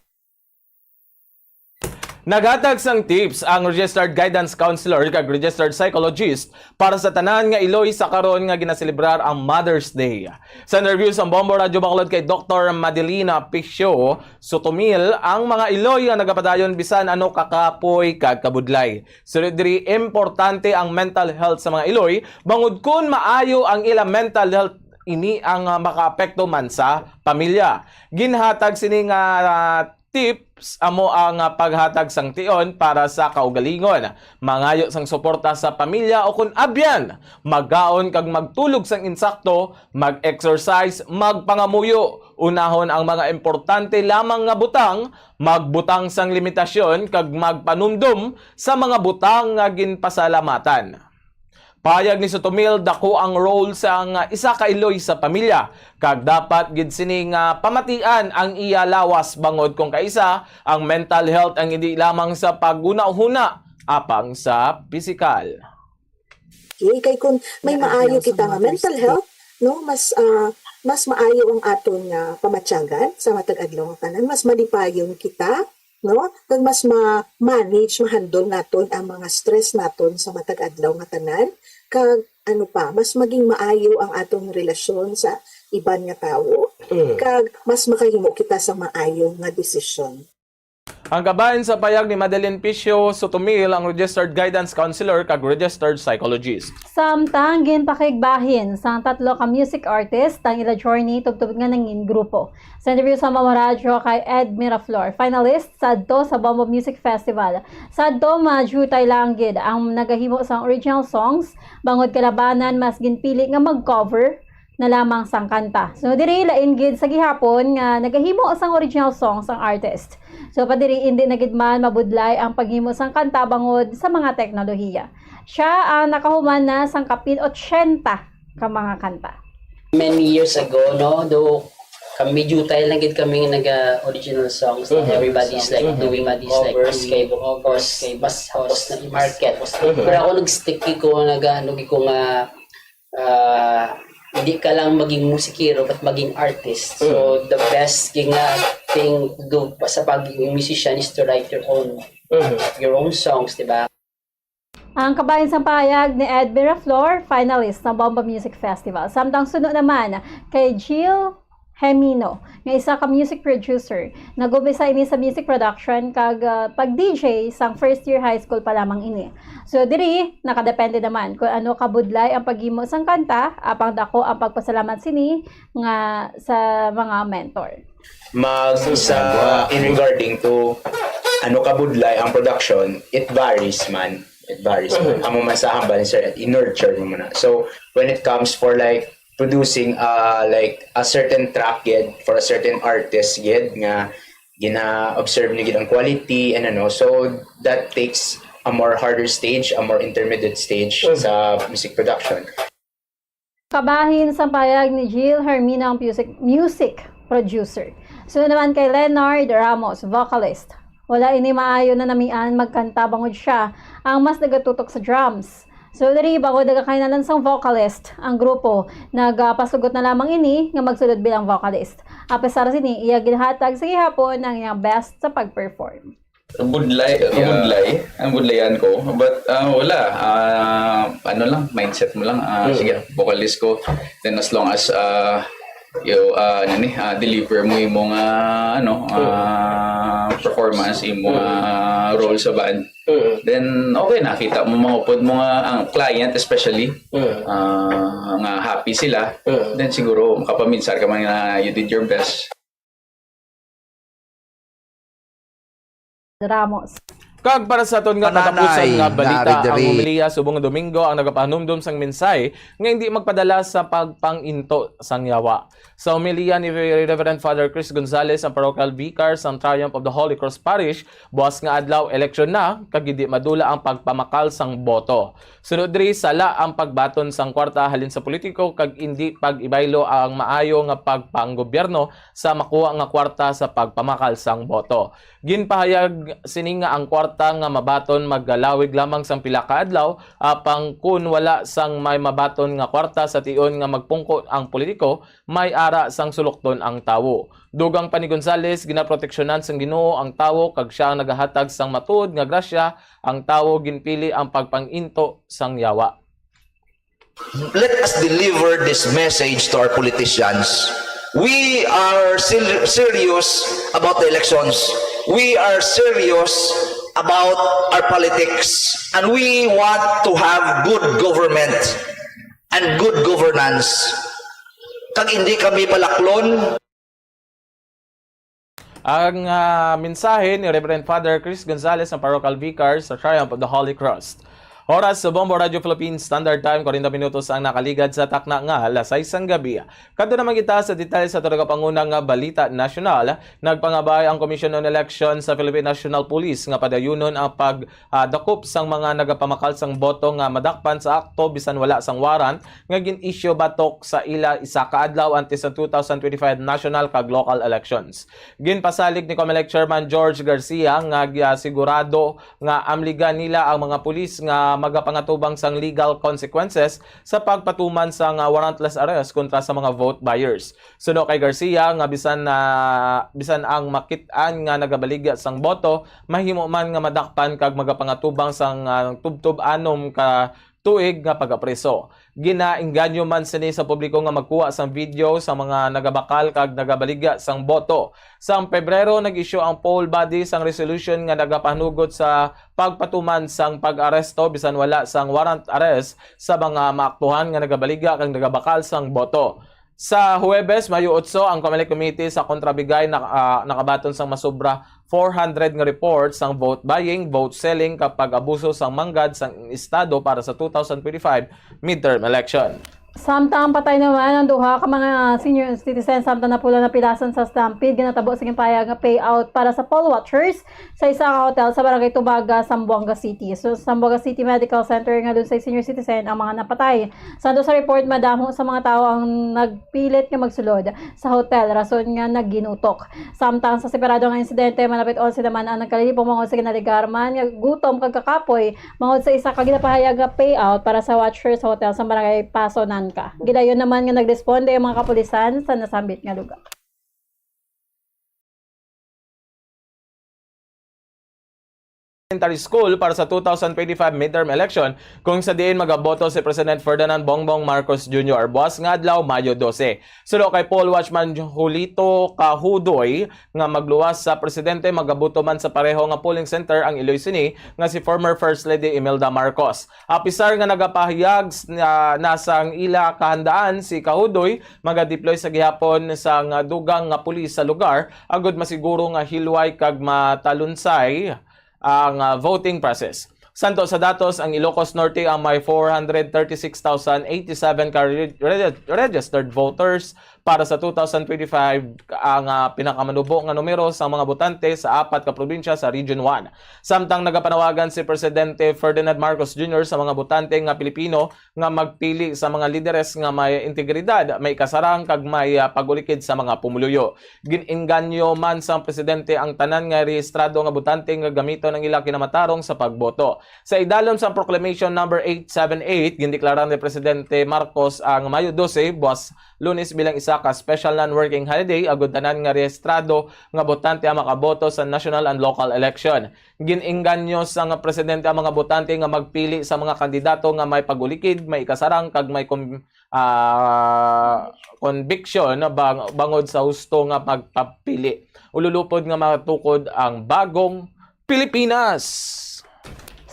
Naghatag sang tips ang registered guidance counselor kag registered psychologist para sa tanan nga iloy sa karon nga ginaselebrar ang Mother's Day. Sa interview sa Bombo Radyo Bacolod kay Doktor Madelina Picio Sutumil, ang mga iloy nga nagapadayon bisan ano kakapoy kag kabudlay. Sunod diri, importante ang mental health sa mga iloy, bangod kun maayo ang ila mental health, ini ang ah, makaapekto man sa pamilya. Ginhatag sini nga ah, tips amo ang ah, paghatag sang tion para sa kaugalingon. Mangayo sang suporta sa pamilya o kun abyan, magkaon kag magtulog sang insakto, mag-exercise, magpangamuyo. Unahon ang mga importante lamang nga butang, magbutang sang limitasyon kag magpanumdom sa mga butang nga ginpasalamatan. Pahayag ni Sutumil, dako ang role sang isa ka iloy sa pamilya, kag dapat gid sini nga pamatian ang iya lawas bangod kung kaisa ang mental health ang hindi lamang sa paghunahuna apang sa pisikal. Okay, kay kung may maayo kita nga mental health, no, mas ah, mas maayo ang aton nga pamatyagan sa matag adlaw nga tanan, mas malipayon kita, no, kag mas ma-manage, ma-handle naton ang mga stress naton sa matag adlaw nga tanan. kag ano pa, mas maging maayo ang atong relasyon sa iban nga tawo, Mm. kag mas makahimo kita sa maayo nga desisyon. Ang kabahin sa payag ni Madeline Picio Sotomil, ang registered guidance counselor kag registered psychologist. Samtang ginpakigbahin sang tatlo ka music artist ang ila journey tubtob nga nangin grupo. Sa interview sa Mama Radyo kay Ed Miraflor, finalist sadto sa Bombo Music Festival. Sadto, madutay lang gid ang nagahimo sang original songs, bangod kalabanan mas ginpili nga mag-cover na lamang sang kanta. So, diri lain gid sa gihapon nga nagahimo sang original songs ang artist. So, pa diri, indi na gid man mabudlay ang paghimo sang kanta bangod sa mga teknolohiya. Siya ang nakahuman na sang kapin ochenta ka mga kanta. Many years ago, no, do kami jutay lang gid kami nga naga original songs, Mhm. everybody's like Mhm. doing Everybody's like covers, doing kay of course, covers, kay mas hapos na i-market. Mhm. Pero ako nag-stick ko, nag-ano gid ko nga, ah, hindi ka lang maging musikero, but maging artist. So, Mhm. the best thing nga thing to do pa sa pagiging musician is to write your own, Mhm. your own songs, di ba? Ang kabahin sang pahayag ni Ed Miraflor, finalist sa Bombo Music Festival. Samtang suno naman kay Jill Hemino, nga isa ka music producer. Nag-umpisa ini sa music production kag, ah, pag-D J sang first year high school pa lamang ini. So, diri, nakadepende naman kung ano kabudlay ang paghimo sang kanta, apang dako ang pagpasalamat sini nga sa mga mentor. Mag, sa, in regarding to ano kabudlay ang production, it varies man. It varies man. Mhm. Amo man sa hambal ni Sir, i-nurture mo muna. So, when it comes for, like, producing, uh, like, a certain track gid for a certain artist gid nga gina-observe niyo gid ang quality and ano, so that takes a more harder stage, a more intermediate stage Mhm. sa music production. Kabahin sang payag ni Jill Hermino, ang music, music producer. Sunod naman kay Leonard Ramos, vocalist. Wala ini maayo na namian magkanta bangod siya ang mas nagatutok sa drums. So, diri, bangod nagakailangan sang vocalist ang grupo, nagapasugot na lamang ini nga magsulod bilang vocalist. Apesar sini, iya ginhatag sa gihapon ang iyang best sa pag-perform. Budlay, Yeah. budlay, ang budlayan ko. But, ah, wala. Ah, ano lang, mindset mo lang. Ah, Mm. sige, vocalist ko. Then as long as, ah, you, ah, ano ni, ah, deliver mo yung mga, ano, Mm. ah, performance, yung mga Mm. role sa band. Mm. Then, okay, nakita mo mga upod mo nga, ang client especially, Mm. ah, nga happy sila. Mm. Then siguro, makapaminsar ka man nga you did your best. Ramos. Kag para sa aton nga Pananay katapusan nga nga balita, ari ang diri. Homilya subong nga Domingo ang nagapahanumdom sang mensahe nga hindi magpadala sa pagpang-into sang yawa. Sa homilya ni Reverend Father Chris Gonzalez, ang parochial vicar sang Triumph of the Holy Cross Parish, buas nga adlaw, eleksyon na, kag hindi madula ang pagpamakal sang boto. Sunod diri, sala ang pagbaton sang kwarta halin sa politiko kag indi pag-ibaylo ang maayo nga pagpanggobyerno sa makuha nga kwarta sa pagpamakal sang boto. Ginpahayag sini nga ang kwarta nga mabaton magalawig lamang sang pila ka adlaw, apang kun wala sang may mabaton nga kwarta sa tion nga magpungko ang politiko, may ara sang sulokton ang tawo. Dugang pa ni Gonzales, ginaproteksyonan sang Ginoo ang tawo kag siya ang nagahatag sang matuod nga grasya, ang tawo ginpili ang pagpang-into sang yawa. Let us deliver this message to our politicians. We are sil-, serious about the elections. We are serious about our politics. And we want to have good government and good governance. Kag hindi kami palaklon. Ang, ah, mensahe ni Reverend Father Chris Gonzalez, ang Parochial Vicar sa Triumph of the Holy Cross. Oras sa Bombo Radio Philippines Standard Time, kwarenta minutos ang nakaligad sa takna nga alas sais sang gabi. Kadto naman kita sa detalye sa aton nagapanguna nga balita nasyonal. Nagpangabay ang Commission on Elections sa Philippine National Police nga padayunon ang pag, ah, dakop sang mga nagapamakal sang boto nga madakpan sa akto bisan wala sang warrant nga gin-issue batok sa ila isa ka adlaw antes sa two thousand twenty-five national kag local elections. Ginpasalig ni Comelec Chairman George Garcia nga giasigurado nga amligan nila ang mga pulis nga magapangatubang sang legal consequences sa pagpatuman sang warrantless arrest kontra sa mga vote buyers. Suno kay Garcia nga bisan na, bisan ang makit-an nga nagabaligya sang boto, mahimo man nga madakpan kag magapangatubang sang, ah, tubtob anom ka tuig nga pagapriso. Ginaengganyo man sini sa publiko nga magkuha sang video sa mga nagabakal kag nagabaligya sang boto. Sang Pebrero, nag-issue ang poll body sang resolution nga nagapanugot sa pagpatuman sang pag-aresto bisan wala sang warrant arrest sa mga maaktuhan nga nagabaligya kag nagabakal sang boto. Sa Huwebes, Mayo otso, ang Comelec Committee sa Kontrabigay na, ah, nakabaton sang masobra four hundred nga report sang vote buying, vote selling, kag pag-abuso sang manggad sang estado para sa two thousand twenty-five midterm election. Samtang patay naman ang duha ka mga senior citizen samtang napula na pilasan sa stampede nga natabo sa ginpahayag nga payout para sa poll watchers sa isa ka hotel sa Barangay Tubaga, Zamboanga City. So, sa Zamboanga City Medical Center nga dun sa senior citizen ang mga napatay. Sa ato sa report, madamo sa mga tawo ang nagpilit nga magsulod sa hotel, rason nga naginutok. Samtang sa separado nga insidente, malapit onse naman ang nagkalibog bangod sa ginaligarman nga gutom kag kakapoy bangod sa isa ka ginapahayag nga payout para sa watcher sa hotel sa Barangay Paso, Nanca. Gilayon naman nga nagresponde ang mga kapulisan sa nasambit nga lugar. Elementary School para sa two thousand twenty-five midterm election, kung sa diin magaboto si President Ferdinand Bongbong Marcos Junior buwas nga adlaw, Mayo dose. Suno kay poll watchman Julito Cahudoy nga magluwas sa presidente, magaboto man sa pareho nga polling center ang iloy sini nga si former First Lady Imelda Marcos. Apisar nga nagapahayag s-, na, na sang ila kahandaan si Cahudoy, magadeploy sa gihapon sang dugang nga pulis sa lugar agud masiguro nga hilway kag matalunsay ang, ah, voting process. Santo sa datos, ang Ilocos Norte ang may four hundred thirty-six thousand eighty-seven ka re-, re-, registered voters para sa two thousand twenty-five, ang, ah, pinakamanubo nga numero sa mga botante sa apat ka probinsya sa Region one. Samtang nagapanawagan si Presidente Ferdinand Marcos Junior sa mga botante nga Pilipino nga magpili sa mga lideres nga may integridad, may kasarang, kag may, ah, pag-ulikid sa mga pumuluyo. Gin-engganyo man sang presidente ang tanan nga rehistrado nga botante nga gamiton ang ila kinamatarong sa pagboto. Sa idalom sang Proclamation Number eight seven eight, gindeklara ni Presidente Marcos ang Mayo dose, buwas Lunes, bilang isa ka special non-working holiday agud tanan nga rehistrado nga botante ang makaboto sa national and local election. Gin-engganyo sang presidente ang mga botante nga magpili sa mga kandidato nga may pag-ulikid, may ikasarang, kag may kon-, ah, conviction bang-, bangod sa husto nga pagpapili. Ululupod nga matukod ang bagong Pilipinas.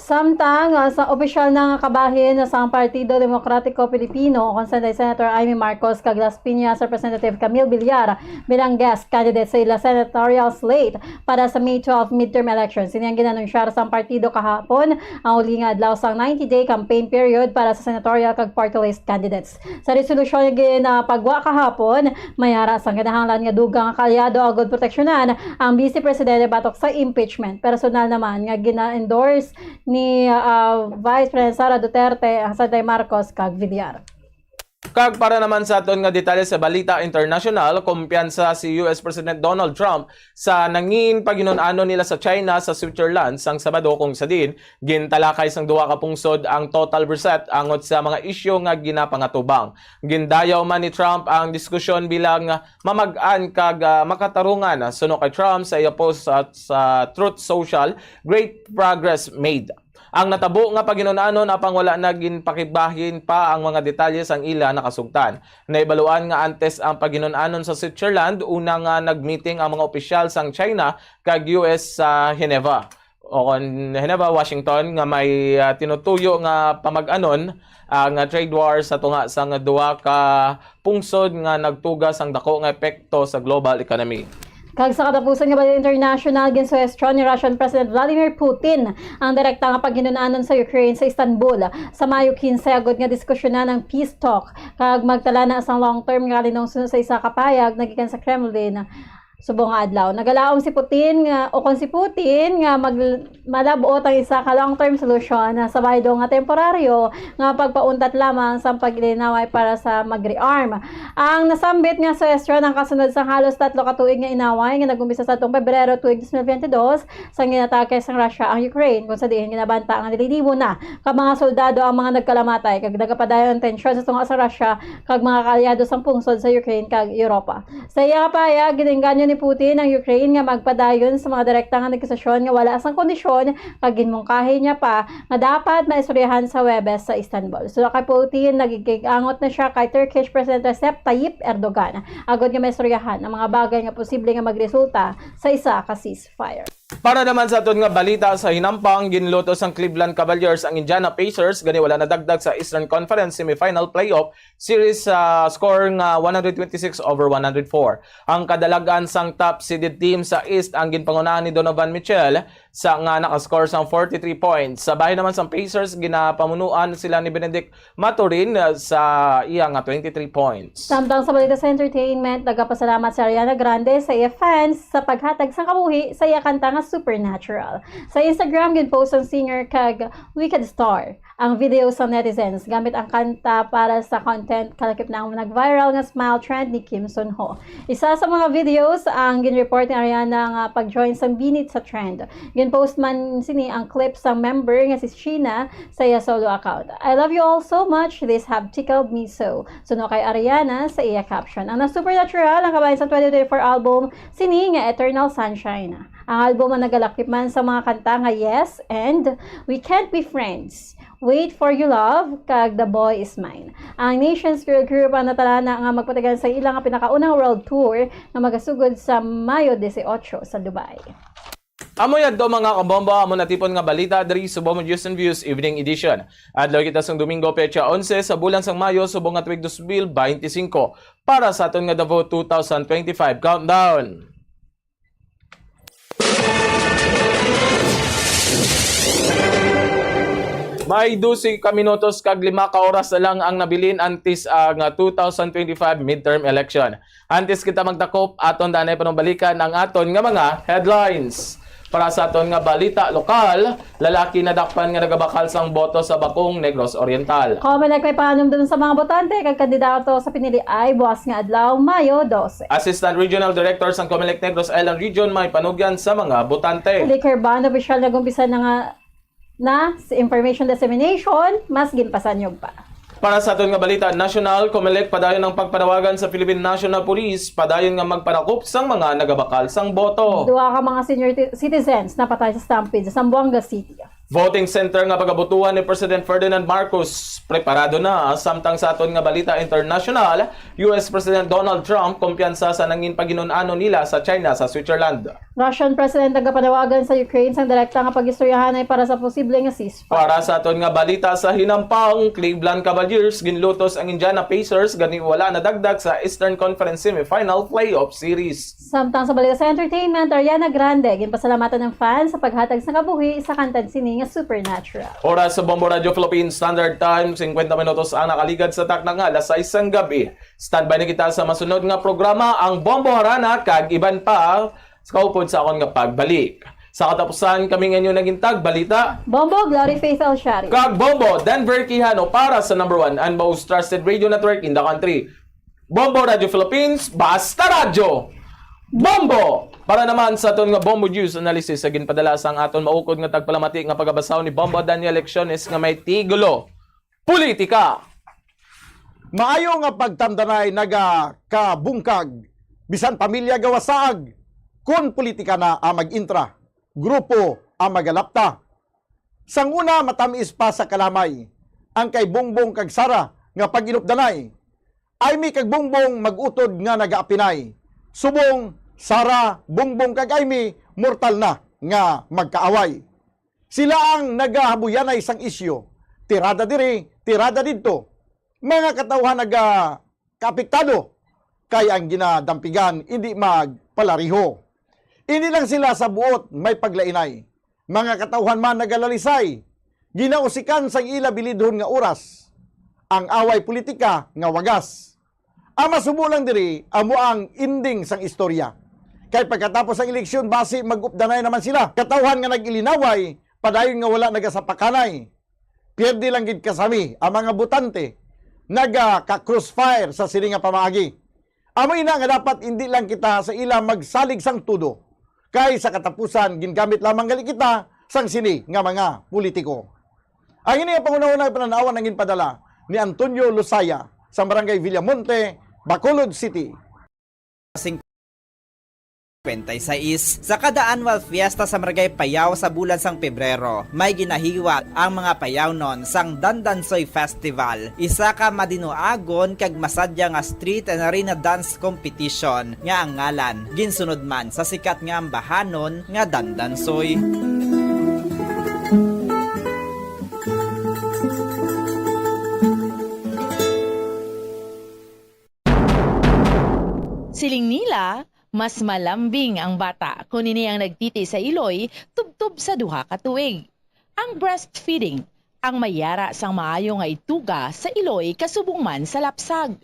Samtang, ah, sa opisyal na nga kabahin sa Partido Demokratiko Pilipino, kon sa Senator Imee Marcos kag Las Piñas Representative Camille Villar bilang guest candidate sa ila senatorial slate para sa May twelve midterm elections. Ini ang ginanunsyar sang partido kahapon, ang uli nga adlaw sang ninety-day campaign period para sa senatorial kag party list candidates. Sa resolusyon nga ginapagwa kahapon, may ara sang kinahanglan nga dugang nga kaalyado agud proteksyonan ang Vice Presidente batok sa impeachment. Personal naman nga gina-endorse ni, ah, Vice President Sara Duterte ang Sanday Marcos kag Villar. Kag para naman sa aton nga detalye sa balita internasyonal, kumpiyansa si U S President Donald Trump sa nangin paghinun-anon nila sa China sa Switzerland sang Sabado, kung sa diin gintalakay sang duha ka pungsod ang total reset angot sa mga isyu nga ginapangatubang. Gindayaw man ni Trump ang diskusyon bilang mamag-an kag, ah, makatarungan. Suno kay Trump sa iya post sa, sa Truth Social, "Great progress made." Ang natabo nga paghinun-anon, apang wala na ginpakibahin pa ang mga detalye sang ila nakasugtan. Nahibaluan nga antes ang paghinun-anon sa Switzerland, una nga nagmeeting ang mga opisyal sang China kag U S sa Geneva, o kon Geneva, Washington, nga may, ah, tinutuyo nga pamag-anon ang, ah, trade war sa tunga sang duha ka pungsod nga nagtuga sang dako nga epekto sa global economy. Kag sa katapusan nga balita international, ginsuhestyon ni Russian President Vladimir Putin ang direkta nga paghinun-anon sa Ukraine sa Istanbul sa Mayo quince, agud nga diskusyonan ang peace talk kag magtala na sang long-term nga kalinongson sa isa ka pahayag nagikan sa Kremlin subong nga adlaw. Nagalaom si Putin nga, o kon si Putin nga mag-, malab-ot ang isa ka long-term solution sa baylo nga temporaryo nga pagpauntat lamang sa paglinaway para sa mag-rearm. Ang nasambit nga suhestyon ang kasunod sang halos tatlo ka tuig nga inaway nga nag-umpisa sa atong Pebrero tuig dos mil veintidós, sang ginatake sang Russia ang Ukraine, kung sa diin ginabanta nga nilinibo na ka mga soldado ang mga nagkalamatay, kag nagapadayon ang tensyon sa tunga sa Russia kag mga kaalyado sang pungsod sa Ukraine kag Europa. Sa iya nga pahayag, gin-engganyo ni Putin ang Ukraine nga magpadayon sa mga direkta nga negosasyon nga wala sang kondisyon, kag ginmungkahi niya pa nga dapat maistoryahan sa Huwebes sa Istanbul. Suno kay Putin, nagkig-angot na siya kay Turkish President Recep Tayyip Erdogan agod nga maistoryahan ang mga bagay nga posible nga magresulta sa isa ka ceasefire. Para naman sa aton nga balita sa hinampang, ginlutos ang Cleveland Cavaliers ang Indiana Pacers gani wala nadagdag sa Eastern Conference semifinal playoff series sa score nga one hundred twenty-six over one hundred four. Ang kadalagan sang top seeded team sa East ang ginpangunahan ni Donovan Mitchell sa nga nakascore sang forty-three points. Sa bahin naman sang Pacers, ginapamunuan sila ni Bennedict Mathurin, uh, sa iya nga twenty-three points. Samtang sa balita sa entertainment, nagapasalamat si Ariana Grande sa iya fans sa paghatag sang kabuhi sa iya kanta nga Supernatural. Sa Instagram, ginpost ang singer kag Wicked Star ang video sa netizens gamit ang kanta para sa content, kalakip na ang nag-viral nga smile trend ni Kim Sun Ho. Isa sa mga videos ang ginreport ni Ariana nga pag-join sang binit sa trend. Ginpost man sini ang clip sang member nga si Sheena sa iya solo account. "I love you all so much. This have tickled me so." Suno kay Ariana sa iya caption. Ang na Supernatural ang kabahin sa twenty twenty-four album sini nga Eternal Sunshine. Ang album ang nagalakip man sa mga kanta nga Yes and We Can't Be Friends, Wait for You Love, kag The Boy Is Mine. Ang Nations Girl Group ang natalana nga magpatigayon sa ila nga pinakaunang world tour nga magasugod sa Mayo dieciocho sa Dubai. Amo yadto, mga kabombo, amo natipon nga balita diri sa Bombo News and Views Evening Edition. Adlaw kita sang Domingo, petsa onse sa bulan sang Mayo, subong nga tuig dos mil beintisinko, para sa aton nga Davao two thousand twenty-five Countdown. May dose ka minutos kag lima ka oras na lang ang nabilin antes, ah, nga two thousand twenty-five midterm election. Antes kita magdakop, aton danay panumbalikan ang aton nga mga headlines. Para sa aton nga balita lokal, lalaki nadakpan nga nagabakal sang boto sa Bacong, Negros Oriental. Comelec may panumdum sa mga botante kag kandidato sa piniliay buas nga adlaw, Mayo dose. Assistant Regional Director sang Comelec Negros Island Region may panugyan sa mga botante. Liquor ban opisyal nag-umpisa na nga na sa information dissemination, mas ginpasanyog pa. Para sa aton nga balita nasyonal, Comelec padayon ang pagpanawagan sa Philippine National Police padayon nga magpanakop sang mga nagabakal sang boto. Duha ka mga senior ti-, citizens napatay sa stampede sa Zamboanga City. Voting center nga pagabutuhan ni President Ferdinand Marcos preparado na, samtang sa aton nga balita internasyonal, U S President Donald Trump kumpiyansa sa nangin paghinun-anon nila sa China sa Switzerland. Russian President nagapanawagan sa Ukraine sang direkta nga pag-istoryahanay para sa posible nga ceasefire. Para sa aton nga balita sa hinampang, Cleveland Cavaliers ginlutos ang Indiana Pacers gani wala nadagdag sa Eastern Conference Semifinal Playoff Series. Samtang sa balita sa entertainment, Ariana Grande ginpasalamatan ang fans sa paghatag sa kabuhi sa kantang sini nga Supernatural. Oras sa Bombo Radio Philippines Standard Time, singkwenta minutos ang nakaligad sa takna nga alas sais sang gabi. Standby na kita sa masunod nga programa, ang Bombo Harana kag iban pa sa kaupod sa akon nga pagbalik. Sa katapusan, kami nga inyo nagintag balita, Bombo Glory Faith El Shari. Kag Bombo Denver Quijano para sa number one and most trusted radio network in the country. Bombo Radio Philippines, basta radyo, Bombo! Para naman sa aton nga Bombo News Analysis sa ginpadala sang aton maukod nga tagpalamati nga pagabasaw ni Bombo Daniel Lecciones nga may titulo, Politika. Maayo nga pagtamdanay nagakabungkag, bisan pamilya gawasaag, kon politika na ang mag-intra, grupo ang magalapta. Sang una, matamis pa sa kalamay ang kay Bongbong kag Sara nga pag-inupdanay. Aimee kag Bongbong mag-utod nga nagaapinay. Subong Sara, Bongbong kag Aimee, mortal na nga magkaaway. Sila ang nagahabuyanay sang isyu, tirada diri, tirada didto. Mga katawhan naga kaapektado kay ang ginadampigan indi magpalariho. Indi lang sila sa buot may paglainay. Mga katawhan man nagalalisay, ginausikan sang ila bilidhon nga oras, ang away politika nga wagas. Ang masubo lang diri amo ang ending sang istorya. Kay pagkatapos sang eleksyon, basi mag-updanay naman sila. Katawhan nga nag-ilinaway, padayon nga wala nagasapakanay. Pierde lang gid kasami ang mga botante, nagaka-crossfire sa sini nga pamaagi. Amo ina nga dapat indi lang kita sa ila magsalig sang tudo, kay sa katapusan gingamit lamang gali kita sang sini nga mga politiko. Ang ini nga panghunahuna nga panan-awan ang ginpadala ni Antonio Losaya sa Barangay Villamonte, Bacolod City. Sing- Kwentay sais. Sa kada annual fiesta sa Maragay Payao sa bulan sang Pebrero, may ginahiwat ang mga Payawnon sang Dandansoy Festival, isa ka madinuagon kag masadya nga street and arena dance competition nga ang ngalan ginsunod man sa sikat nga ambahanon nga Dandansoy. Siling nila, mas malambing ang bata kon ini ang nagtiti sa iloy tubtob sa duha ka tuig. Ang breastfeeding ang may yara sang maayo nga ituga sa iloy kasubong man sa lapsag.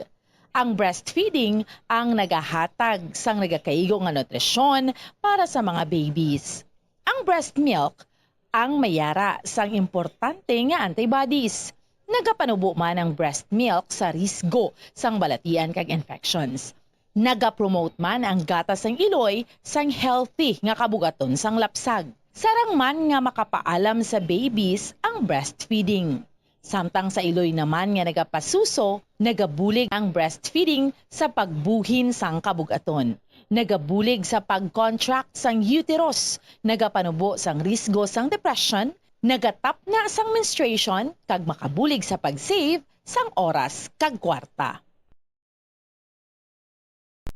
Ang breastfeeding ang nagahatag sang nagakaigo nga nutrisyon para sa mga babies. Ang breast milk ang may yara sang importante nga antibodies. Nagapanubo man ang breast milk sa risgo sang balatian kag infections. Nagapromote man ang gatas sang iloy sang healthy nga kabugaton sang lapsag. Sarang man nga makapaalam sa babies ang breastfeeding. Samtang sa iloy naman nga nagapasuso, nagabulig ang breastfeeding sa pagbuhin sang kabugaton. Nagabulig sa pag-contract sang uterus, nagapanubo sang risgo sang depression, nagatapna sang menstruation, kag makabulig sa pag-save sang oras kag kwarta.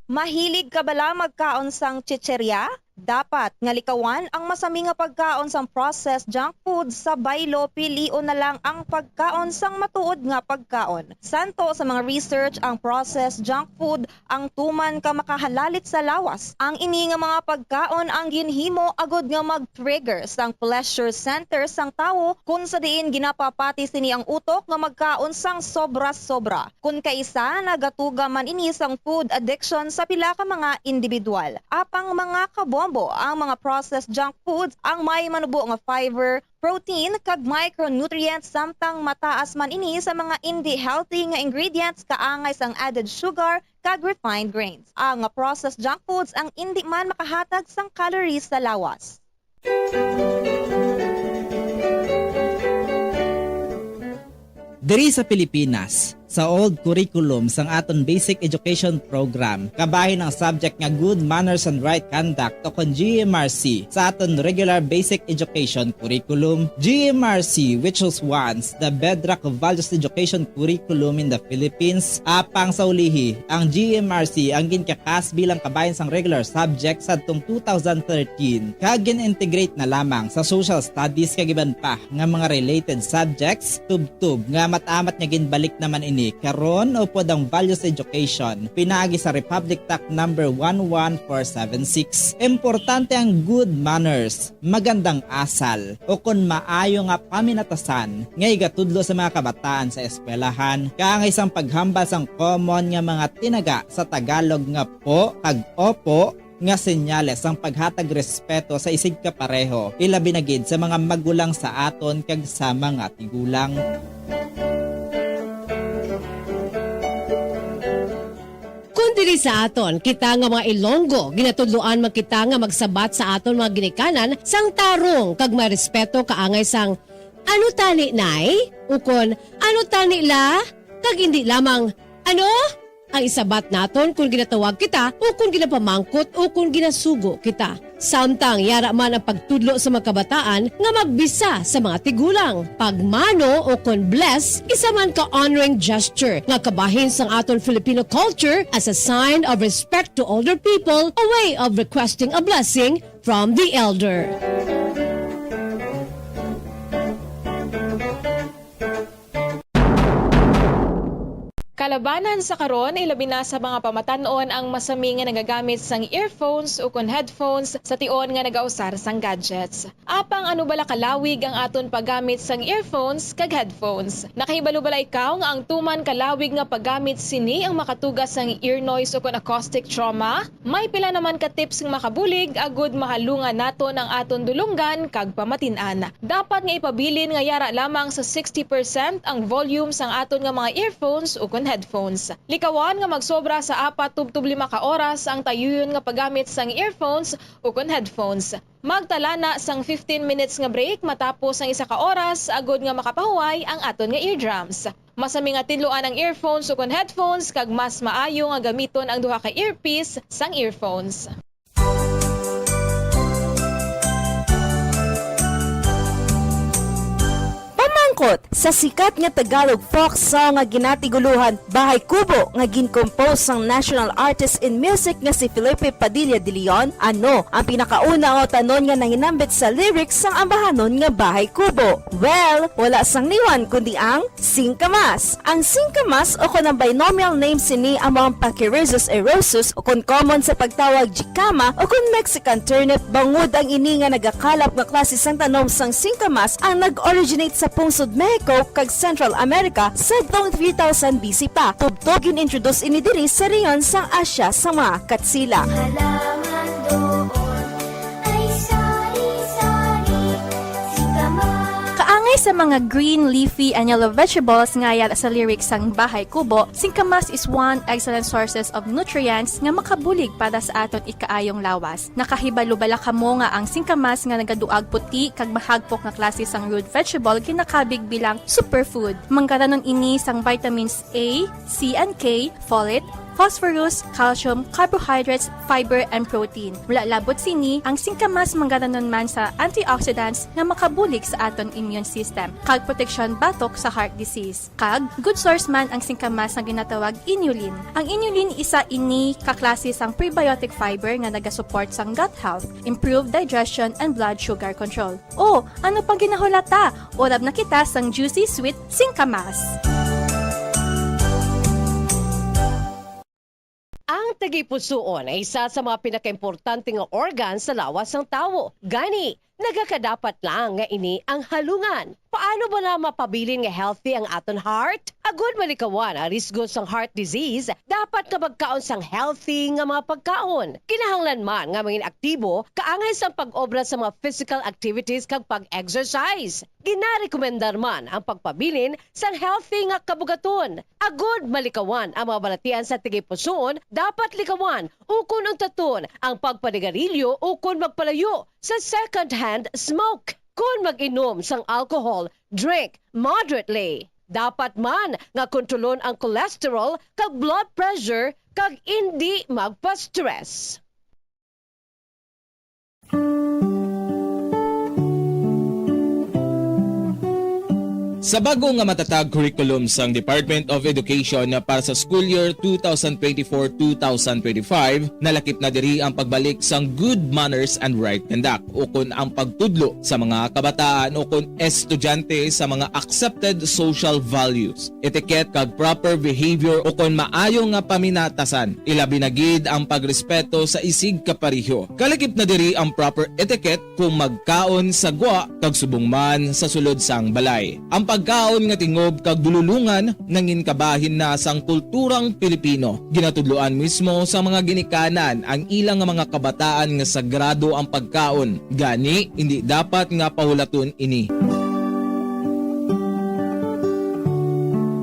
Mahilig ka bala magkaon sang chichirya? Dapat nga likawan ang masami nga pagkaon sang processed junk food sa baylo, pilion na lang ang pagkaon sang matuod nga pagkaon. Santo sa mga research, ang processed junk food ang tuman ka makahalalit sa lawas. Ang ini nga mga pagkaon ang ginhimo agud nga mag-trigger sang pleasure center sang tawo, kun sa diin ginapapati sini ang utok nga magkaon sang sobra-sobra. Kun kaisa, nagatuga man ini sang food addiction sa pila ka mga individual. Apang mga kabombo, ang mga processed junk foods ang may manubo nga fiber, protein, kag micronutrients, samtang mataas man ini sa mga indi healthy nga ingredients kaangay sang added sugar kag refined grains. Ang processed junk foods ang indi man makahatag sang calories sa lawas. Diri sa Pilipinas, sa old curriculum sang aton basic education program, kabahin ang subject nga Good Manners and Right Conduct, o kon G M R C, sa aton regular basic education curriculum. G M R C, which was once the bedrock of values education curriculum in the Philippines, apang sa ulihi, ang G M R C ang ginkakas bilang kabahin sang regular subject sadtong two thousand thirteen, kag gin-integrate na lamang sa social studies kag iban pa nga mga related subjects, tubtob nga amat-amat nga ginbalik naman ini karon upod ang values education pinaagi sa Republic Act number one one four seven six. Importante ang good manners, magandang asal, o kon maayo nga paminatasan nga igatudlo sa mga kabataan sa eskwelahan, kaangay sang paghambal sang common nga mga tinaga sa Tagalog nga po kag opo, nga senyales sang paghatag respeto sa isigkapareho, ilabi na gid sa mga magulang sa aton kag sa mga tigulang. Kon diri sa aton, kita nga mga Ilonggo, ginatudloan man kita nga magsabat sa aton mga ginikanan sang tarong kag may respeto kaangay sang, "Ano tani, Nay?" Ukon, "Ano tani, La?" Kag indi lamang, "Ano?" ang isabat naton kon ginatawag kita o kon ginapamangkot o kon ginasugo kita. Samtang yara man ang pagtudlo sa mga kabataan nga magbisa sa mga tigulang. Pagmano o kon bless, isa man ka honoring gesture nga kabahin sang aton Filipino culture as a sign of respect to older people, a way of requesting a blessing from the elder. Kalabanan sa karon, ilabi na sa mga pamatan-on ang masami nga nagagamit sang earphones ukon headphones sa tion nga nagausar sang gadgets. Apang ano bala kalawig ang aton paggamit sang earphones kag headphones? Nakahibalo bala ikaw nga ang tuman kalawig nga paggamit sini ang makatuga sang ear noise ukon acoustic trauma? May pila naman ka tips nga makabulig agud mahalungan naton ang aton dulonggan kag pamatin-an. Dapat nga ipabilin nga yara lamang sa sixty percent ang volume sang aton nga mga earphones ukon headphones. Likawan nga magsobra sa apat tubtob lima ka oras ang tayuyon nga paggamit sang earphones ukon headphones. Magtala na sang fifteen minutes nga break matapos ang isa ka oras agud nga makapahuway ang aton nga eardrums. Masami nga tinluan ang earphones ukon headphones kag mas maayo nga gamiton ang duha ka earpiece sang earphones. Pamangkot, sa sikat nga Tagalog folk song nga ginatiguluhan Bahay Kubo nga gin-compose sang national artist in music nga si Felipe Padilla de Leon, ano ang pinakauna nga utanon nga nahinambit sa lyrics sang ambahanon nga Bahay Kubo? Well, wala sang liwan kundi ang singkamas. Ang singkamas o kon ang binomial name sini amo ang Pachyrhizis eriosus o kon common sa pagtawag jicama o kon Mexican turnip, bangod ang ini nga nagakalap nga klase sang tanom sang singkamas ang nag-originate sa pungsod Mexico kag Central America sadtong three thousand B C pa. Tubtob gin-introduce ini diri sa rehiyon sang Asia sa mga Katsila. Halaman doon ay sari-sari, singkamas. Kaangay sa mga green, leafy, and yellow vegetables nga yara sa lyrics sang Bahay Kubo, singkamas is one excellent sources of nutrients nga makabulig para sa aton ikaayong lawas. Nakahibalo bala kamo nga ang singkamas nga nagaduag puti kag mahagpok nga klase sang root vegetable ginakabig bilang superfood? Manggaranon ini sang vitamins A, C, and K, folate, phosphorus, calcium, carbohydrates, fiber, and protein. Wala labot sini, ang singkamas manggaranon man sa antioxidants nga makabulig sa aton immune system, kag proteksyon batok sa heart disease. Kag good source man ang singkamas nga ginatawag inulin. Ang inulin isa ini ka klase sang prebiotic fiber nga nagasupport sang gut health, improve digestion, and blood sugar control. O, ano pang ginahulat ta? Urab na kita sang juicy sweet singkamas. Ang tagipusoon ay isa sa mga pinakaimportante nga organ sa lawas sang tawo. Gani, nagakadapat lang nga ini ang halungan. Paano bala mapabilin nga healthy ang aton heart? Agud malikawan ang risgo sang heart disease, dapat nga magkaon sang healthy nga mga pagkaon. Kinahanglan man nga mangin aktibo, kaangay sang pag-obra sa mga physical activities kag pag-exercise. Ginarekomendar man ang pagpabilin sang healthy nga kabugaton. Agud malikawan ang mga balatian sa tagipusoon, dapat likawan ukon untaton ang pagpanigarilyo ukon magpalayo sa second-hand smoke. Kon mag-inom sang alcohol, drink moderately. Dapat man nga kontrolon ang cholesterol kag blood pressure kag indi magpa-stress. Sa bag-o nga matatag curriculum sang Department of Education para sa school year two thousand twenty-four, two thousand twenty-five, nalakip na diri ang pagbalik sang good manners and right conduct, ukon ang pagtudlo sa mga kabataan ukon estudyante sa mga accepted social values, etiquette kag proper behavior ukon maayo nga paminatasan, ilabi na gid ang pagrespeto sa isig kapareho. Kalakip na diri ang proper etiquette kung magkaon sa gwa kag subong man sa sulod sang balay. Ang pagkaon nga tingob kag dululongan nangin kabahin na sang kulturang Pilipino. Ginatudloan mismo sa mga ginikanan ang ilang nga mga kabataan nga sagrado ang pagkaon, gani indi dapat nga pahulaton ini.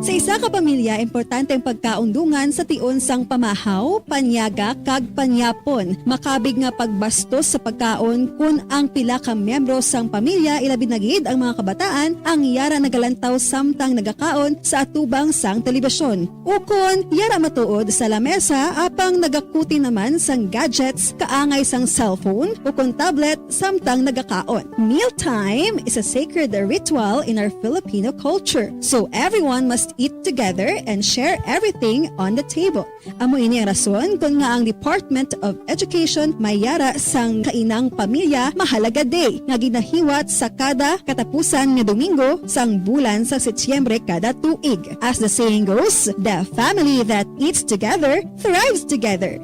Sa isa ka pamilya, importante ang pagkaon dungan sa tion sang pamahaw, panyaga, kag panyapon. Makabig nga pagbastos sa pagkaon kon ang pila ka miyembro sang pamilya, ilabi na gid ang mga kabataan, ang yara nagalantaw samtang nagakaon sa atubang sang telebisyon. Ukon yara matuod sa lamesa apang nagakuti naman sang gadgets kaangay sang cellphone ukon tablet samtang nagakaon. Mealtime is a sacred ritual in our Filipino culture, so everyone must eat together and share everything on the table. Amo ini ang rason kon ngaa ang Department of Education may yara sang Kainang Pamilya Mahalaga Day nga ginahiwat sa kada katapusan nga Domingo sang bulan sa Setyembre kada tuig. As the saying goes, the family that eats together thrives together.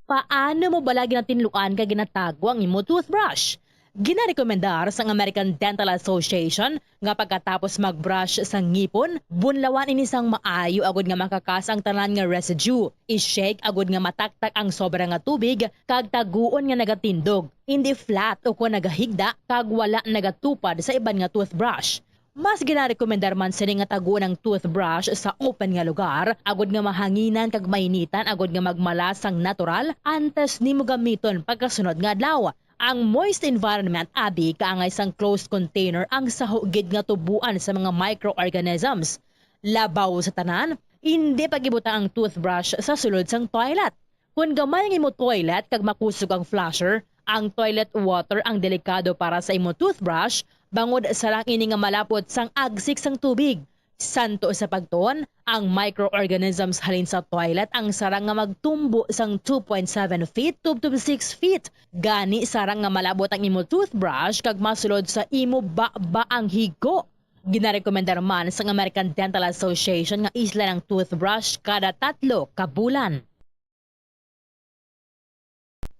Paano mo bala ginatinluan kag ginatago ang imo toothbrush? Ginarekomendar sang American Dental Association nga pagkatapos mag-brush sa ngipon, bunlawan ini sang maayo agud nga makakas ang tanan nga residue. I-shake agud nga mataktak ang sobra nga tubig kag taguon nga nagatindog, indi flat ukon nagahigda kag wala nagatupad sa iban nga toothbrush. Mas ginarekomendar man sini nga taguon ang toothbrush sa open nga lugar, agud nga mahanginan kag mainitan agud nga magmala sang natural antes nimo gamiton pagkasunod nga adlaw. Ang moist environment abi kaangay sang closed container ang saho gid nga tuboan sa mga microorganisms. Labaw sa tanan, Indi pag-ibutang ang toothbrush sa sulod sang toilet. Kon gamay ang imo toilet kag makusog ang flusher, ang toilet water ang delikado para sa imo toothbrush, bangod sarang ini nga malapot sang agsik sang tubig. Santo sa pagtuon, ang microorganisms halin sa toilet ang sarang nga magtumbo sang two point seven feet to, to six feet. Gani, sarang nga malabot ang imo toothbrush kag masulod sa imo baba ang higo. Ginarekomendar man sang American Dental Association nga islan ang toothbrush kada tatlo ka bulan.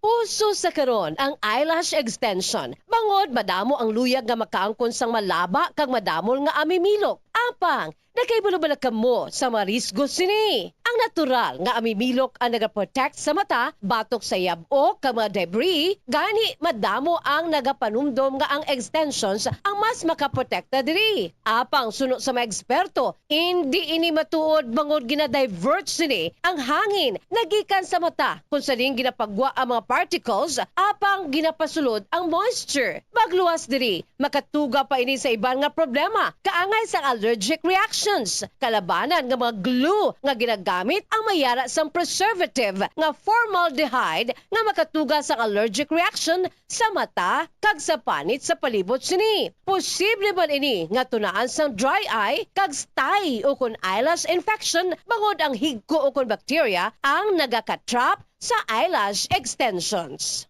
Uso sa karon ang eyelash extension, bangod madamo ang luyag nga makaangkon sang malaba kag madamol nga amimilok. Apang, nakahibalo bala kamo sa mga risgo sini? Ang natural nga amimilok ang nagaprotect sa mata batok sa yab-o kag mga debris, gani madamo ang nagapanumdom nga ang extensions ang mas makaprotekta diri. Apang suno sa mga eksperto, indi ini matuod bangod gina-divert sini ang hangin nagikan sa mata, kung sa diin ginapagwa ang mga particles, apang ginapasulod ang moisture. Magluwas diri, makatuga pa ini sa iban nga problema, kaangay sang allergic reactions. Kalabanan nga mga glue nga ginagamit ang may ara sang preservative nga formaldehyde nga makatuga sang allergic reaction sa mata kag sa panit sa palibot sini. Posible man ini nga tunaan sang dry eye kag stye ukon eyelash infection, bangod ang higko ukon bacteria ang nagaka-trap sa eyelash extensions.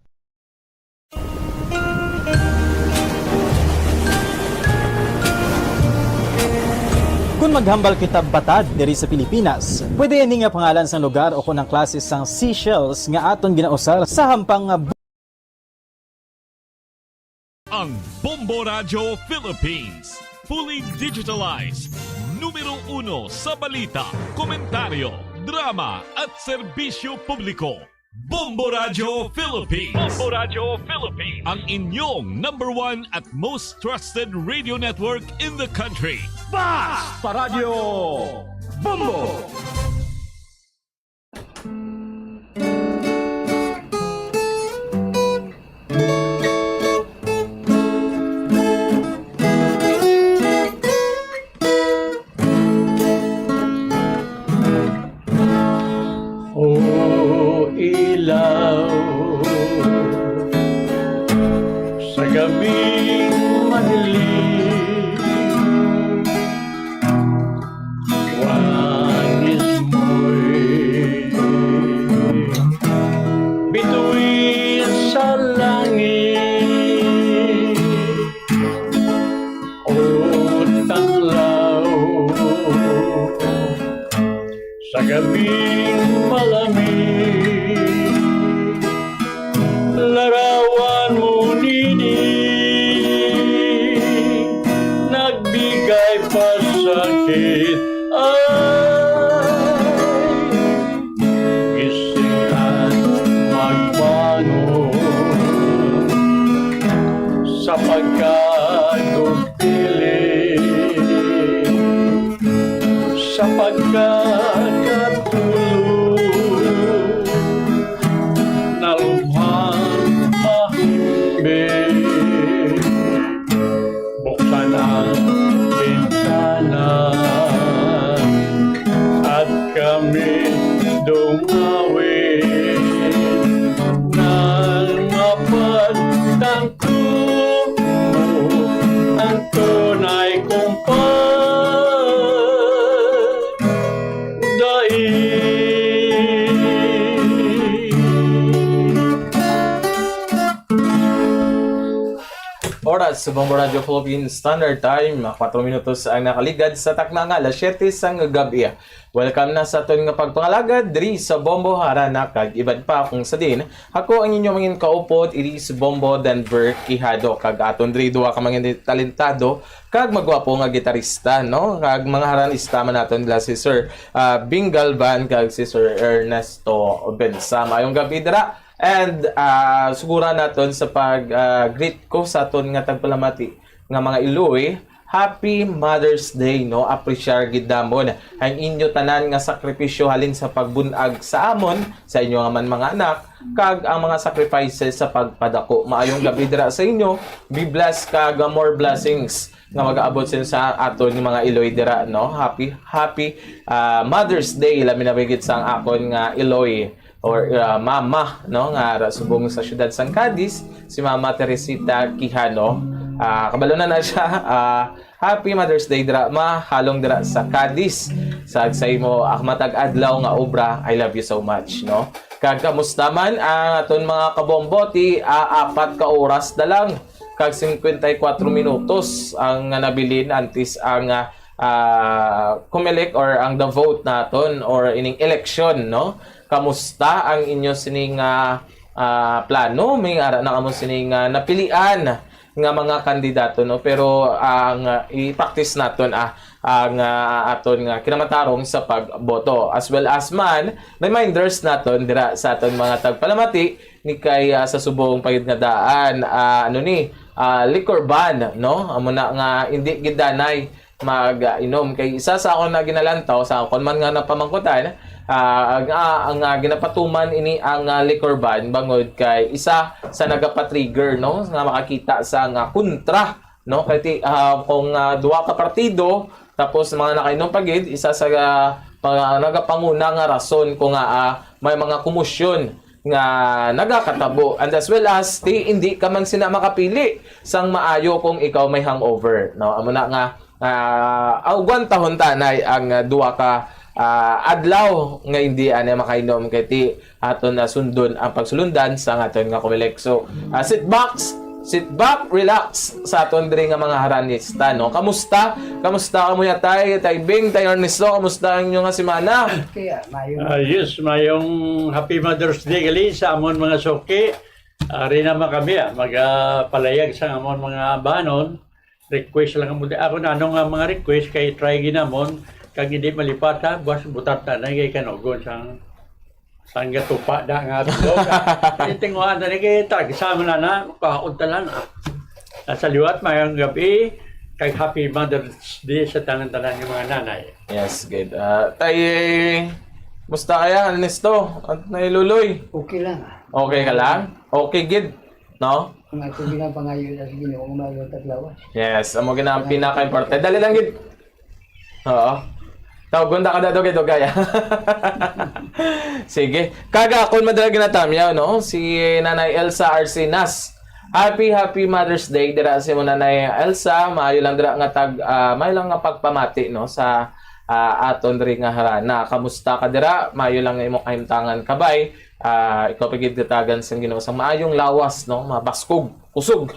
Kon maghambal kita batad diri sa Pilipinas, pwede ini nga pangalan sang lugar ukon ang klase sang seashells nga aton ginausar sa hampang nga bu- Ang Bombo Radyo Philippines, fully digitalized, numero uno sa balita, komentaryo, drama, at serbisyo publiko. Bombo Radyo Philippines. Bombo Radyo Philippines. Ang inyong number one at most trusted radio network in the country. Basta Radyo Bombo! O ilaw, sa gabing madilim, one is moy bituin sa langit. O tanglaw, sa gabing malamig, larawan mo nini, nagbigay pa sakit. Ay, gising at magbangon sa pagkadupili, sa pagkakatulog, nalubhang mahimbing. Buksan ang bintana at kami dungawin nang mapagtanto mo ang tunay kong pagdaig. Oras sa Bombo Radyo Philippine Standard Time, kwatro minutos ang nakaligad sa takna nga alas siyete sang gab-i. Welcome na sa aton nga pagpangalagad diri sa Bombo, Harana kag iban pa. Kung sa din, ako ang inyo mangin kaupod, Iris Bombo Denver Quijado, kag aton diri duha ka mangin talentado kag magwapo nga gitarista, no? Kag mga haranista man naton nila si Sir, ah, Bing Galvan kag si Sir Ernesto Bensa. Maayong gab-i dira. And, ah, suguran naton sa pag, ah, greet ko sa aton nga tagpalamati nga mga iloy. Happy Mother's Day, no? Apresyar gid namon ang inyo tanan nga sakripisyo halin sa pagbun-ag sa amon, sa inyo nga man mga anak, kag ang mga sacrifices sa pagpadako. Maayong gab-i dira sa inyo. Be blessed kag more blessings nga mag-aabot sin sa aton nga mga Iloy dira, no? Happy, happy, ah, Mother's Day, labi na gid sang akon nga Iloy or, ah, mama, no, nga ara subong sa siyudad sang Cadiz, si Mama Teresita Quijano. Ah, kabalo na na siya. Ah, Happy Mother's Day dira, ma, halong dira sa Cadiz. Sa, sa imo, ah, matag adlaw nga obra, I love you so much, no? Kag kamusta man ang aton mga kabombo? Ti, ah, apat ka oras na lang kag cincuenta y cuatro minutos ang nabilin antes ang, ah, ah, Comelec or ang the vote naton or ining eleksyon, no? Kamusta ang inyo sining, ah, ah, plano? May ara na kamo sining, ah, napilian nga mga kandidato, no? Pero ang, ah, i-practice naton, ah, ang, ah, aton nga kinamatarong sa pagboto. As well as man, reminders naton dira sa aton mga tagpalamati ni kay, ah, sa subong pa gid nga daan, ah, ano ni, ah, liquor ban, no? Amo na nga hindi gid danay mag-inom. Kay isa sa akon na ginalantaw, sa akon man nga napamangkutan, ah, ang, ah, ang, ah, ginapatuman ini ang, ah, liquor ban bangod kay isa sa nagapatrigger, no, nga makakita sa nga kontra, no? Kay ti, ah, kung, ah, duha ka partido, tapos mga nakainom pa gid, isa sa, ah, mga nagapanguna nga rason kung nga, ah, may mga komosyon nga nagakatabo. And as well as, ti, hindi ka man sina makapili sang maayo kung ikaw may hangover, no? Amo na nga, ah, augwantahon tanay ang, ah, duha ka, ah, adlaw nga hindi anay makainom kay ti aton na sundon ang pagsulundan sa aton nga Comelec. So, ah, sit back, sit back, relax sa aton diri nga mga haranista, no? Kamusta? Kamusta kamo ya, Tay? Tay Bing, Tay Ernesto, kamusta ang inyo nga semana? Kaya, mayo. Ah, yes, mayong Happy Mother's Day gali sa amon mga suki. Ari naman kami, ah, magapalayag sa amon mga banon. Request lang mo. Ako na, ano nga mga request kay try ginamon, kag hindi malipata, buwas butat na na kay kanugon sang, sang gatupa da nga bilog. Itinguan na ni kay tagsa man na, kaon talan, ah. Ah, sa liwat, mayong gabi, kag Happy Mother's Day sa tanan-tanan nga mga nanay. Yes, good. Ah, Tay, musta kaya, Ernesto? At Nay Luloy? Okay lang, ah. Okay ka lang? Okay, gid. No? Ang ato ginapangayo na sa Ginoo nga maayo ang taglawas. Yes, amo gid ang pinaka-importante. Dali lang gid. Oo. Tawgon ta ka daw gid, Dugay, ah. Sige. Kag akon madala ginatamyaw, no? Si Nanay Elsa Arcenas. Happy, happy Mother's Day dira sa imo, Nanay Elsa. Maayo lang dira nga tag, ah, maayo lang nga pagpamati, no, sa, ah, aton diri nga harana. Kamusta ka dira? Maayo lang nga imo kahimtangan, kabay. Ah, ikaw pa gid gatagan sang Ginoo sang maayong lawas, no? Mabaskog, kusog.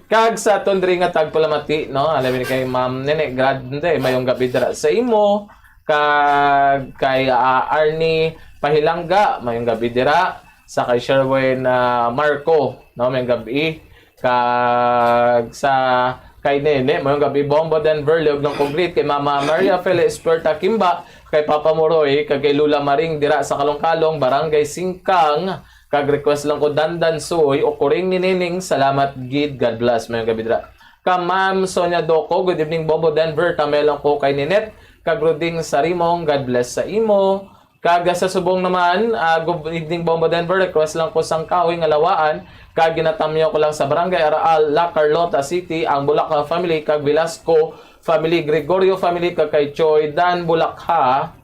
Kag sa aton diri nga tagpalamati, no? Alam ni kay Ma'am Nene Grande, mayong gabi dira sa imo. Kag kay, ah, Arnie Pahilangga, mayong gabi dira. Sa kay Sherwin, ah, Marco, no? Mayong gabi. Kag sa kay Nene, mayong gabi, Bombo Denver, liog lang ko greet kay Mama Maria Feliz Puerta Kimba, kay Papa Moroy, kag kay Lula Maring dira sa Kalong-Kalong, Barangay Singkang, kag request lang ko Dandan Suoy o Kuring ni Nining, salamat gid, God bless, mayong gabi dira. Ka Ma'am Sonia Doco, good evening, Bombo Denver, tamay lang ko kay Ninette, kag Roding Sarimong, God bless sa imo. Kag sa subong naman, ah, good evening, Bombo Denver. Request lang ko sang kahoy nga lawaan. Kag ginatamyaw ko lang sa Barangay Araal, La Carlota City, ang Bulakha family, kag Velasco family, Gregorio family, kag kay Choi Dan Bulakha,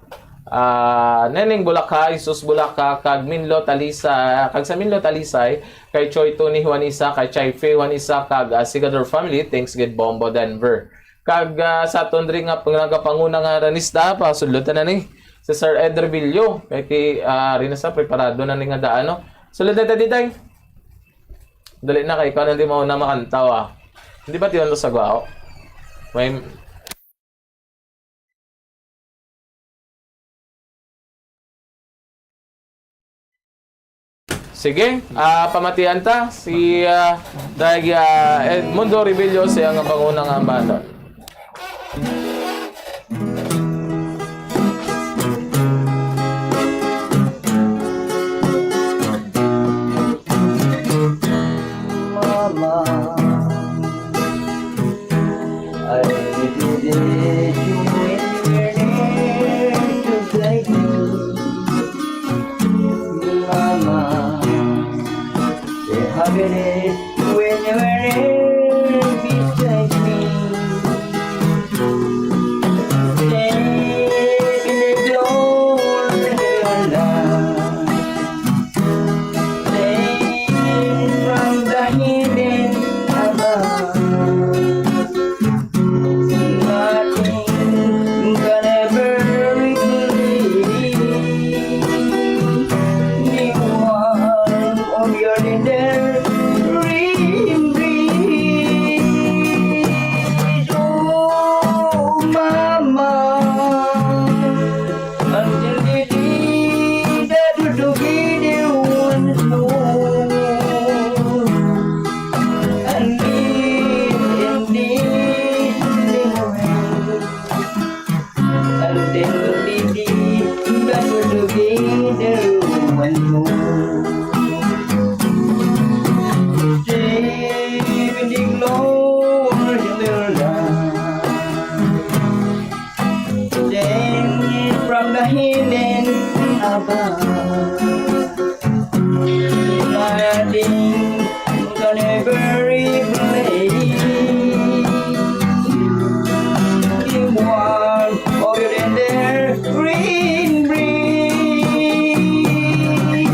ah, Neneng Bulakha, Jesus Bulakha, kag Minlo Talisa, kag sa Minlo Talisay, kay Choi Tony Juanisa, kay Chai Fe Juanisa, kag, ah, Sigador family. Thanks gid, Bombo Denver. Kag, ah, sa aton diri nga pang-, nagapanguna nga ranista, pasudlot na ni si Sir Ed Rebillo. Kay ti, ah, rin na sa preparado na ni nga daan, no? Sulod na ta, Diday. Dali na kay ikaw na di mo na makantaw, ah. Hindi ba tiyon to sa Guao? May Sige, ah, pamatian ta si, ah, Day, ah, Edmundo Rebillo sa iyang panguna nga ambanon. Mama, I needed you in your name to guide you. Mama, the happiness when you were there beside me. Lighting on every blaze. Give one of your tender green breeze.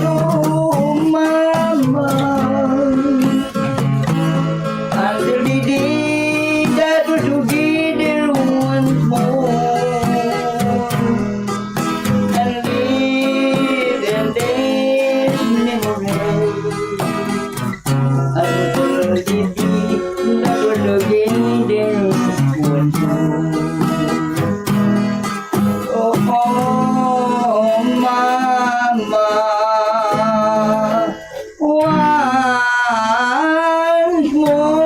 Oh, mama. Until the day that we together once more and live in this memory. Until the day that we together once more. Oh, oh, mama. Once more.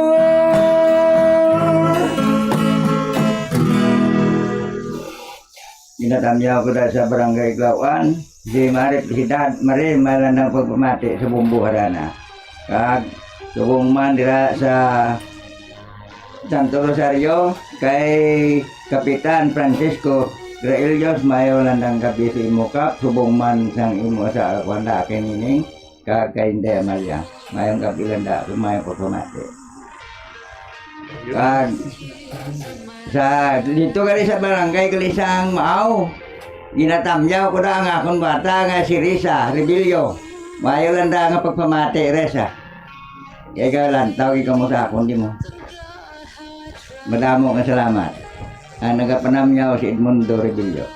Ginatamyaw ko dahil sa Barangay Glauan, si Mari Pisidad, Mari, malandang pagpamati sa Bumbo Harana. Kag subong man dira sa Santo Rosario, kay Kapitan Francisco Graelios, mayo lang ang gabi sa imo, Kap, subong man sang imo sa kuwan da kay Nining, kag kay Inday Amalia. Mayong gabi lang da, mayong pagpamati. Kag sa, dito kali sa barangay Kalisang, Mao, ginatamyaw ko na ang akon bata nga si Risa Rebello. Mayo lang da nga pagpamati, Risa. Kay ikaw lang, tawag ikaw mo sa akon, di mo. Madamo nga salamat. Ang nagapanamyaw si Edmundo Rebello.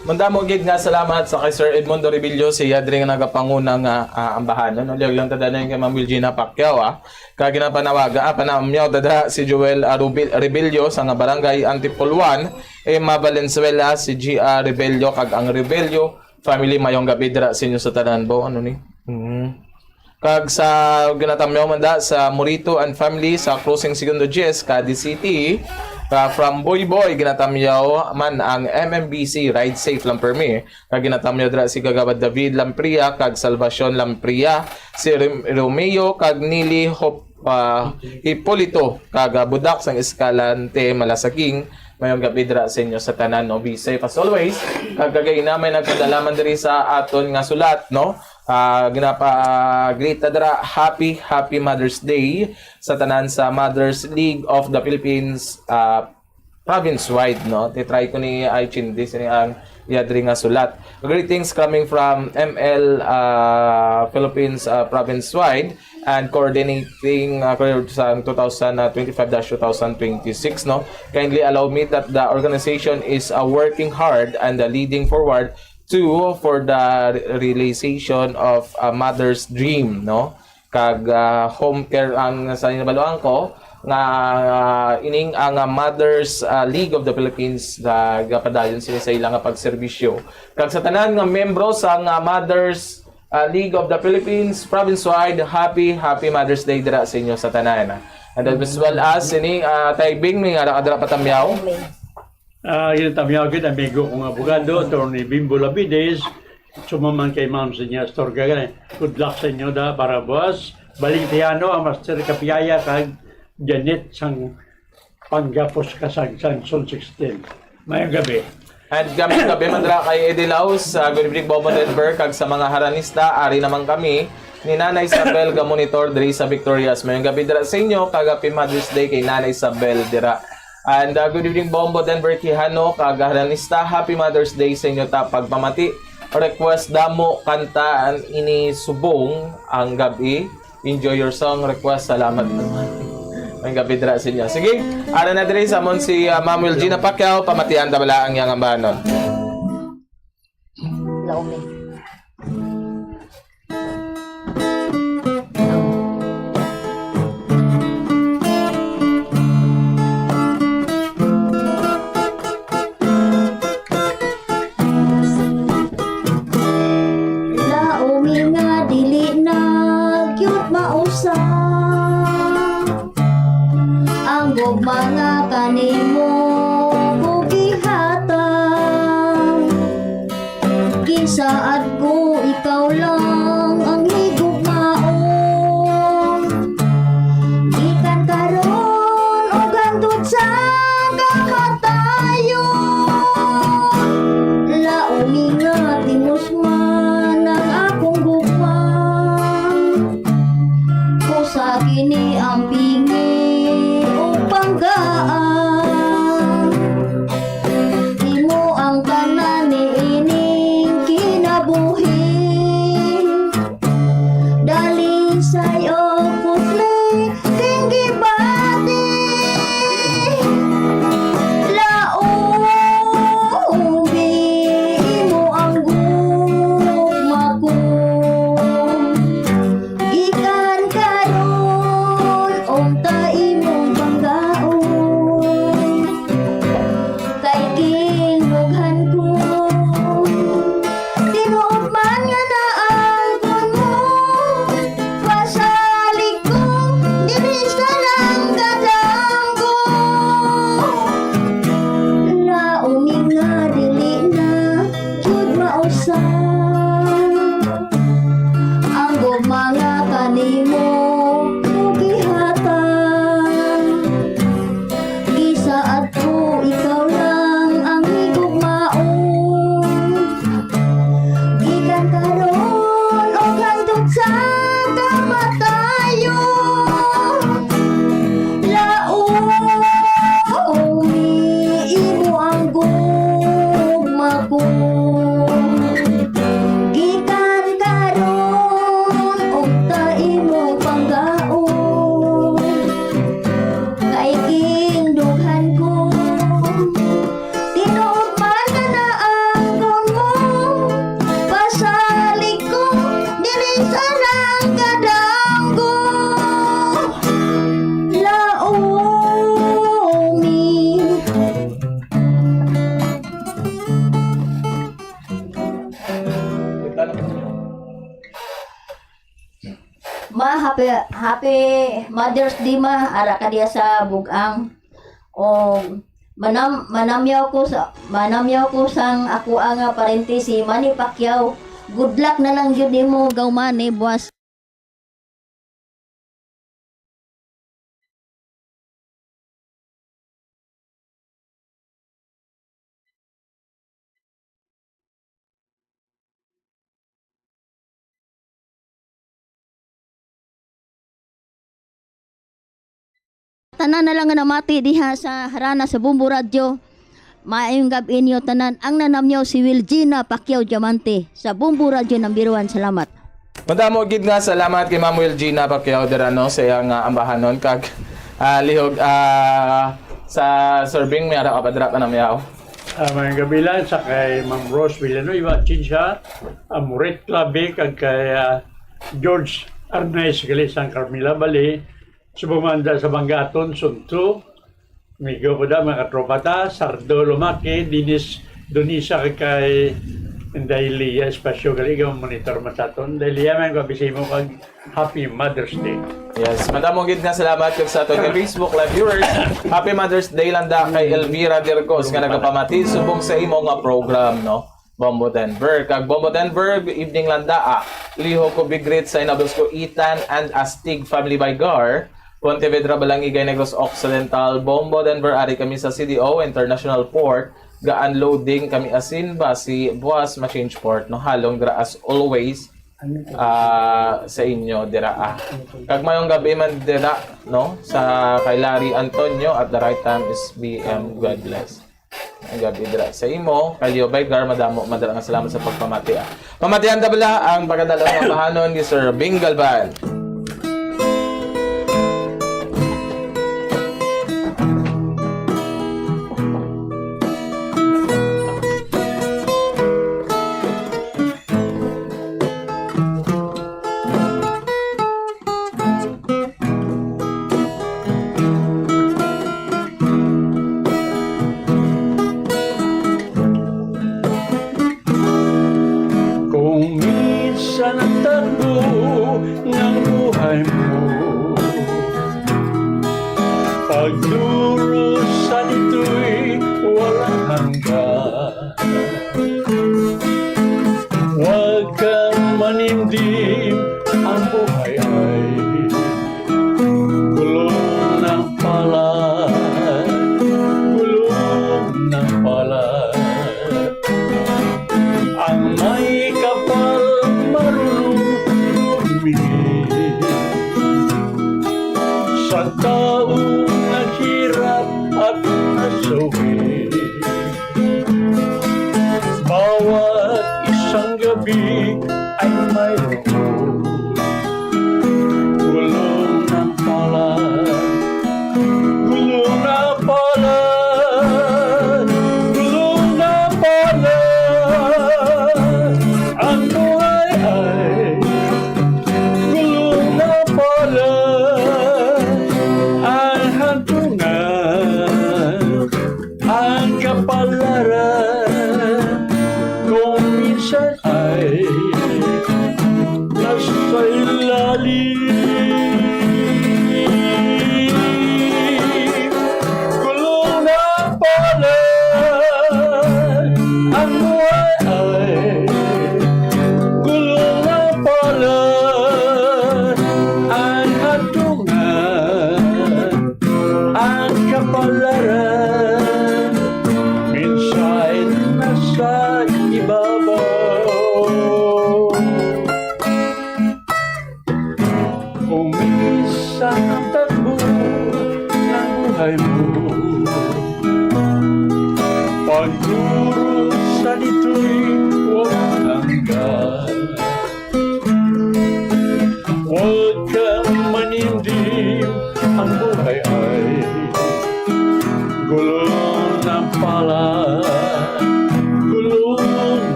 Mandamo gid nga salamat sa kay Sir Edmundo Rebello, siya diri nga nagapanguna nga, ah, ambahanon. Uliag lang ta danay kay Ma'am Wilgina Pacquiao, ah. Kag ginapanawaga, ah, panamyaw dada si Joel, ah, Rubi-, Rebello sa nga barangay Antipolo one, Emma Valenzuela, si G R Rebello, kag ang Rebello family. Mayong gabi dira sa inyo sa tanan, bo. Ano ni? Mm. Kag sa ginatamyaw man da sa Morito and family sa Crossing Segundo Diez, Cadiz City, ah, from Boy Boy, ginatamyaw man ang M M B C, Ride Safe Lang Permi. Kag ginatamyaw dira si Kagawad David Lampria kag Salvacion Lampria, si Rim-, Romeo kag Nili Hop-, ah, Hipolito kag, ah, Budak sang Escalante, Malasaging. Mayong gabi dira sa inyo sa tanan, no? Be safe as always. Kag kagay na may nagpadala man diri sa aton nga sulat, no? Ah, ginapa-greet ta dira, happy, happy Mother's Day sa tanan sa Mothers League of the Philippines, ah, province-wide, no? Ti-try ko ni ay chindi sini ang iya diri nga sulat. Greetings coming from M L, ah, Philippines, ah, province-wide and coordinating, ah, for sa two thousand twenty-five dash two thousand twenty-six, no? Kindly allow me that the organization is, ah, working hard and, ah, leading forward to for the re-, realization of a mother's dream, no? Kag, ah, home care ang sa nabaluan ko nga, ah, ining ang, ah, Mothers, ah, League of the Philippines, ah, gapadayon sila sa ilang nga pagserbisyo. Kag sa tanan nga membro sa nga Mothers, ah, League of the Philippines province-wide, happy, happy Mother's Day dira sa inyo sa tanan. And as well as sini, ah, Tay Bing, may ara ka dira patamyaw. Ah, ginatamyaw gid, amigo kong abogado, Attorney Bimbo Labides, sumaman kay Ma'am Sinya Astorga, gani. Good luck sa inyo da, para buwas. Balingtiano, ang Master Kapiaya, kag Janet sang Panggapos ka sang Sanson sixteen. Mayong gabi. And kami gabi man dira kay Eddie Laus, ah, good evening, Bobo Denver, kag sa mga Haranista, ari naman kami ni Nanay Isabel ga monitor diri sa Victorias. Mayong gabi dira sa inyo, kag happy Mother's Day kay Nanay Isabel dira. And, uh, good evening, Bombo Denver Quijano, kag Haranista. Happy Mother's Day sa inyo ta. Pagpamati, request damo kanta an ini subong ang gabi. Enjoy your song request. Salamat naman. Ang gabi dira sa inyo. Sige, ara na diri sa amon si, uh, Ma'am Wilgina Pacquiao. Pamatian ta bala ang iyang ambanon. Laomi. Laomi nga dili na gyud mausa. Ang gugma nga kanimo ko gihatag. Gisaad ko ikaw lang ang higugmaon. Gikan karon ug hangtod sa kamatayon. Laomi nga timos man Ang nga naangkon mo, pasalig ko diri sa nanggadanggo. Naumi nga dili na jud mausa ang gugma nga kanimo ko gihatag. Gisaad ko, ikaw lang ang higugmaon. Gikan karon ug hangtod sa kamatayon, laomi imo ang gugma ko. Gikan karon ug ta imo panggaon. Kay gindughan ko, tinuod man nga naangkon mo, pasalig ko diri sa nanggadanggo. Laomi. Ma, happy, happy Mother's Day, ma. Ara ka diya sa Bug-ang. O, manam-, manamyaw ko sa, manamyaw ko sang ako nga parente si Manny Pacquiao. Good luck na lang gyud nimo, Gaw Manny, buwas. Tanan na lang nga namati diha sa harana sa Bombo Radyo. Maayong gab-i niyo tanan. Ang nanamyaw si Wilgina Pacquiao Diamante sa Bombo Radyo number one. Salamat. Madamo gid nga salamat kay Ma'am Wilgina Pacquiao dira, no, sa iyang, ah, ambahanon kag, ah, lihog, ah, sa serving, may ara ka pa dira, panamyaw. Ah, may gabi lang sa kay Ma'am Rose Villanueva, Chincha, ah, Moret Clave, kag kay, ah, George Arnaiz, gali sang Carmela Bali, subong man da sa Banggaton, Sunto, Migo ko da, mga katropa ta, Sardo Lumaki, Dennis Donisa, kag kay Inday Lia Espacio, gali ka monitor man sa aton. Inday Lia, may ko abisimo kag Happy Mother's Day. Yes, madamo gid nga salamat kag sa aton nga Facebook Live viewers. Happy Mother's Day lang da kay Elvira Dircos nga nagapamati subong sa imo nga program, no? Bombo Denver. Kag Bombo Denver, good evening lang da, ah. Liho ko big greet sa inabos ko Ethan and Astig family by Gar, Pontevedra, Balangigay, Negros Occidental. Bombo Denver, ari kami sa C D O International Port. Ga-unloading kami asin ba si buwas ma-change port, no? Halong dira as always, ah, sa inyo dira, ah. Kag mayong gabi man dira, no? Sa kay Larry Antonio at the right time is B M. God bless. Ang gabi dira sa imo, kay Leo Baygar, madamo, madala nga salamat sa pagpamati, ah. Pamatian ta bala ang pagkadala nga bahanon ni Sir Bing Galban. Kung minsan ang takbo ng buhay mo, pagdurusa nito'y walang hanggan. Huwag kang manimdim, ang buhay ay gulong ng palad, gulong ng palad. Ang may kapal marunong lumingid sa taong naghirap at nasawi. Bawat isang gabi ay mayroon gulong ng palad. Gulong ng palad, gulong ng palad. Ang buhay ay gulong ng palad. Ang hantungan, ang kapalaran, kung minsan ay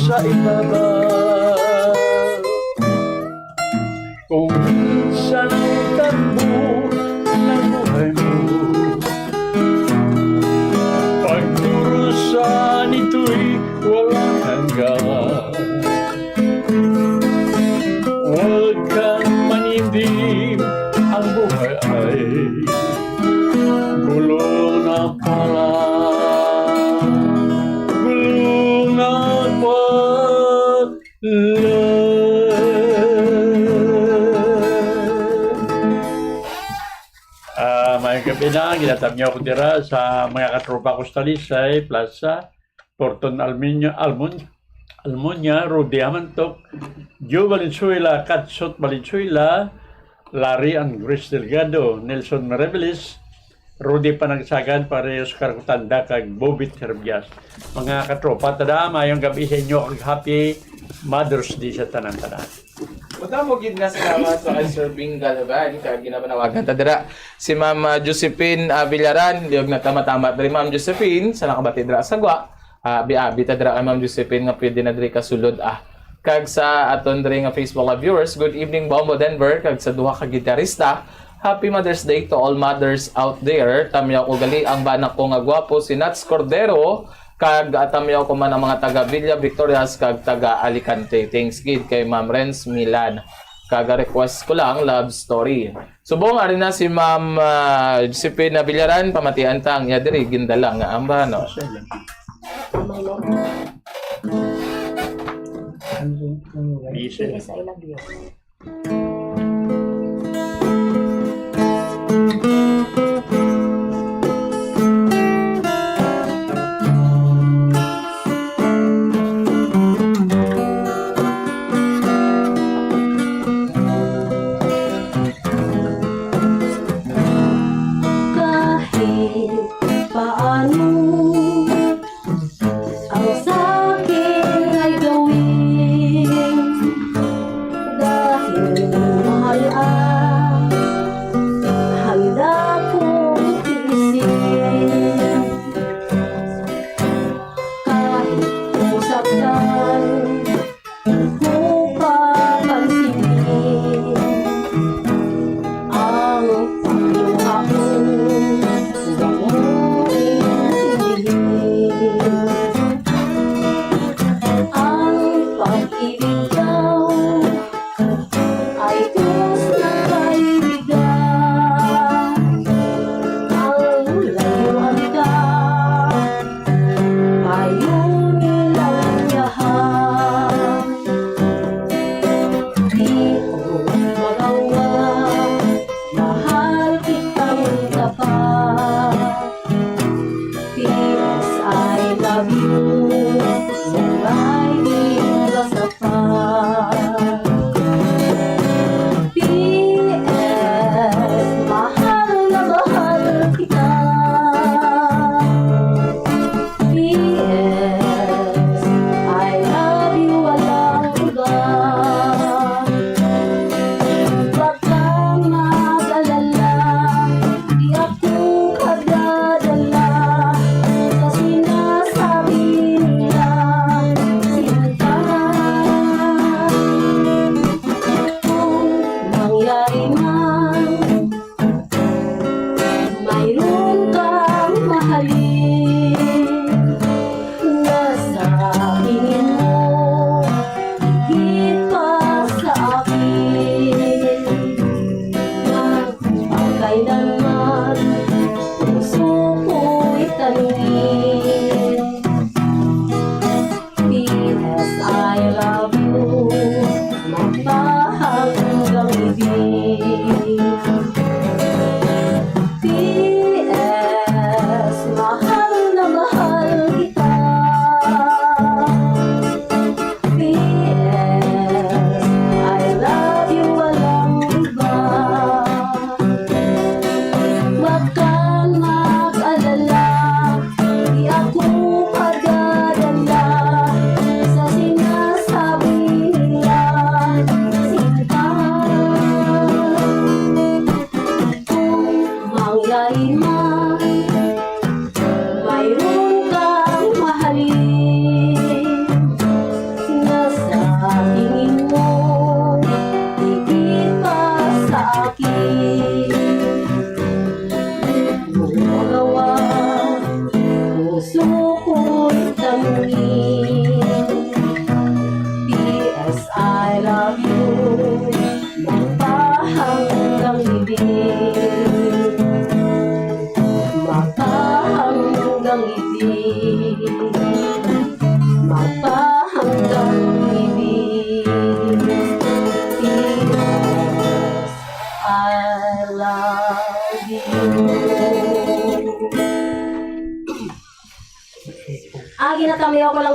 sa ibabaw. Kung minsan ang tambo ng buhay mo, pagdurusa nito'y walang hanggan. Huwag kang manimdim, ang buhay ay gulo na pala. Gulo na pala. Ah, maayong gabi na, ginatamyaw ko dira sa mga katropa ko sa Talisay Plaza, Porton Almiño, Almon-, Almonia, Rudy Amantok, Joe Valenzuela, Katsot Valenzuela, Larry and Grace Delgado, Nelson Mereveles, Rudy Panagsagan, Pare Oscar Cutanda, kag Bobit Herbias. Mga katropa, tada, maayong gabi sa inyo, kag happy Mother's Day sa tanan-tanan. Madamo gid nga salamat sa kay Sir Bing Galvan, kag ginapanawagan ta dira si Ma'am, ah, Josephine, ah, Villaran, liog na tama-tama diri, Ma'am Josephine, sa nakabati dira sa gwa. Ah, abi-abi ta dira kay Ma'am Josephine nga pwede na diri kasulod, ah. Kag sa aton diri nga Facebook Live viewers, good evening, Bombo Denver, kag sa duha ka gitarista. Happy Mother's Day to all mothers out there. Tamyaw ko gali ang bana ko nga gwapo, si Nats Cordero, kag, ah, tamyaw ko man ang mga taga Villa Victorias kag taga Alicante. Thanks gid kay Ma'am Renz Milan. Kag, ah, request ko lang, love story. Subong, ari na si Ma'am, ah, Josephine Villaran, pamatian ta ang iya diri, gindala nga amba, no? Ang may love. Ano yung, ano yung Yes, sir. Yes, I love you. Kahit paano ang sa akin ay gawin, dahil mahal ang handa kong tiisin. Kahit masaktan, di ko papansinin ang pagluha ko, huwag mo intindihin. Ang pag-ibig daw ay Diyos na kaibigan. Ang layuan ka, ayaw nilang yahan.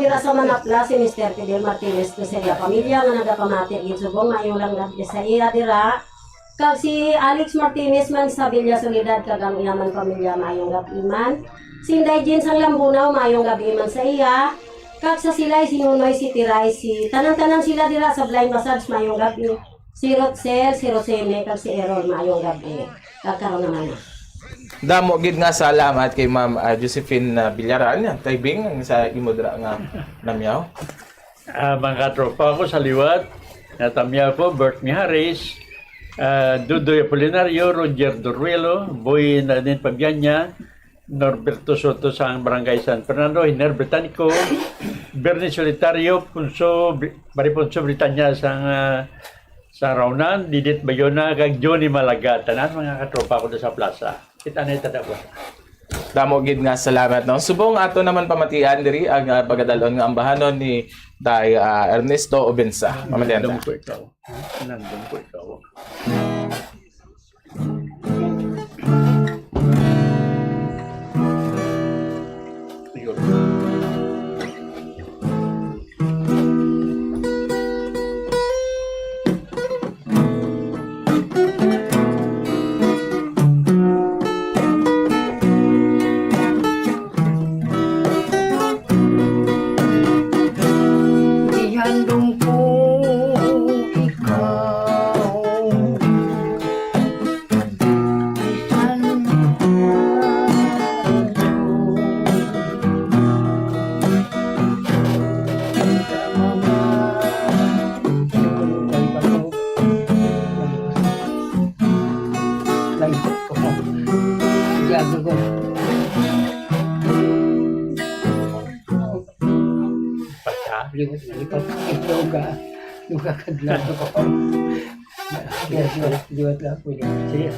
Dira sa Manapla si Mister Fidel Martinez kag sa iya pamilya nga nagapamati gid subong maayong lang gab-i sa iya dira. Kag si Alex Martinez man sa Villa Soledad kag ang iya man pamilya maayong gab-i man. Si Inday Jean sang Lambunaw maayong gab-i man sa iya. Kag sa Silay si Nonoy, si Tiray, si tanan-tanan sila dira sa Blind Massage maayong gab-i. Si Rosel, si Roseme, kag si Errol maayong gab-i. Kag karon naman na. Damo gid nga salamat kay Ma'am ah, Josephine ah, Villaran, Tay Bing, ang sa imo dira nga namyaw. Ah, mga katropa ko sa liwat, natamya ko, Bert Miharis, ah, Dudoy Apolinario, Roger Doruelo, Boy Nadine Pabianya, Norberto Soto sa Barangay San Fernando, Hiner Britannico, Bernie Solitario, Punso, Bri- Mari Punso Britanya sa ah, sa Raunan, Didit Bayona, kag Johnny Malaga, tanan mga katropa ko sa plaza. Kita na ita dapat. Damo gid nga salamat, no? Subong ato naman pamatian diri ang ah, pagadalon nga ambahanon ni Tay ah, Ernesto Obensa. Pamatian ta. Nandun ko ikaw. Nandun ko ikaw. Ayun. Ihandom ko ikaw. Bisan Diago ko. Pagka, Liwat na lipat. Ikaw ka. Nung kakadlaw ko. Liwat, liwat, liwat lang po yun. Sige.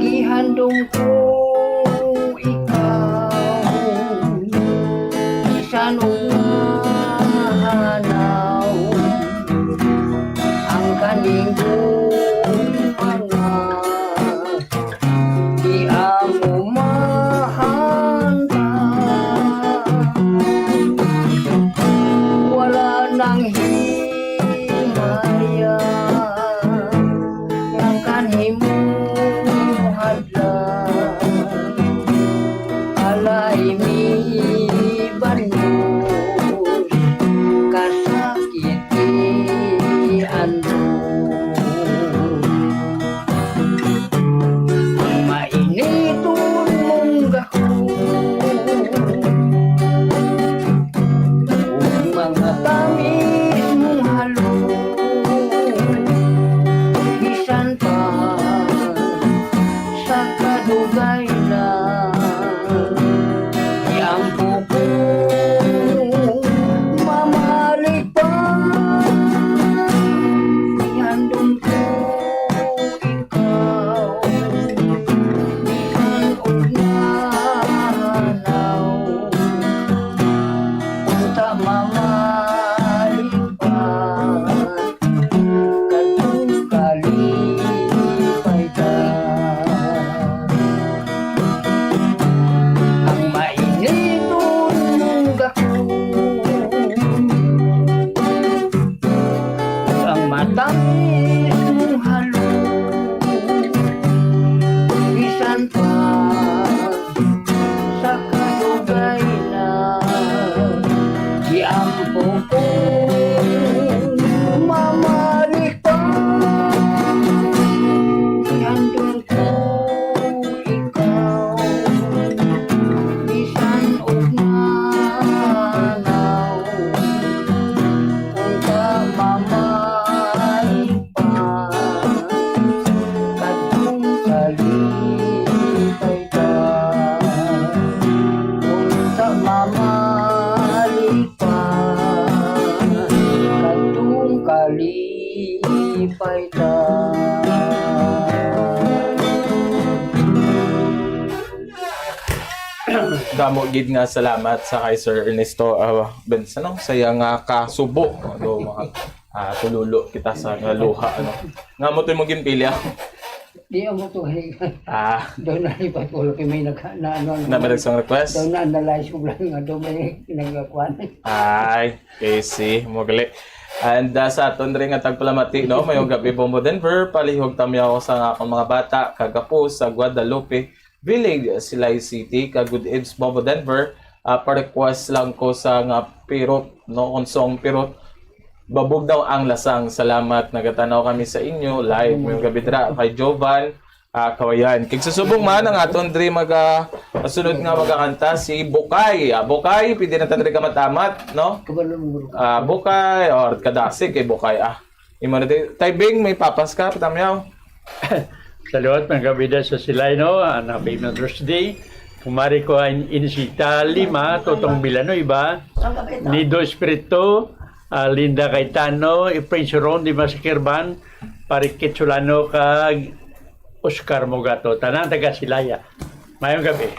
Gihandom ko ikaw. Bisan ug mahanaw ang kaning mga di amo mahanda. Wala nang himaya nga kanimo hadlan. Alay mi banyo kasakit ti andon. Ang mainiton mong gahom, ug mga tamis mong halong, bisan pa sa kadugay na, iampo ko mamalik pa. Ihandom ko ikaw, bisan ug mahanaw, unta mamalik pa. Kadtong kalipay ka. Ang mainiton mong gahom, ang matamis mong halong, bisan pa sa kadugay na, giampo ko mamalik pa. Ihandom ko ikaw, bisan ug mahanaw, unta mamalik pa. Kadtong kalipay ka, unta mamalik pa. Kadtong kalipay ka. Damo gid nga salamat sa kay Sir Ernesto uh, Benz, ano, sa iya nga kasubo. Ano, mga ah, tululo kita sa nga luha, ano. Nga mo to mo ginpili, ah. Di amo to, hey. Ah. Daw na, hey, patulo kay may nag-, na, ano, ano, Na may nagsang request? Daw na, analyze ko lang nga, daw may nagkakuan. Ay, easy. Mo gali. And, ah, sa aton rin nga tagpalamati, no? Mayong gabi, Bombo Denver. Palihog tamyaw sa nga akong mga bata, kagapo sa Guadalupe Village, Silay City. Ka good eves, Bombo Denver. Ah, pa-request lang ko sa nga pirot, no? Konsong pirot. Babog daw ang lasang. Salamat. Nagatanaw kami sa inyo. Live ngayong gabi dira kay Jovan, ah, Kawayan. Kag sa subong man, ang aton diri maga-, sunod nga magakanta si Bukay. Ah, Bukay, pwede na ta diri ka matamat, no? Kabalo mo, bro. Ah, Bukay, or kadasig kay Bukay, ah. Imo na di-, Tay Bing, may papas ka, patamyaw? Saluat, mga kabida sa Silay, no? Ah, happy Mother's Day. Kumari ko ang Inisita Lima, Totong Villanueva, Nido Espiritu, ah, Linda Cayetano, Efrain Suron, Dimas Kirban, Pare Kitsulano, kag Oscar Mogato. Tanan taga Silaya. Mayong gabi.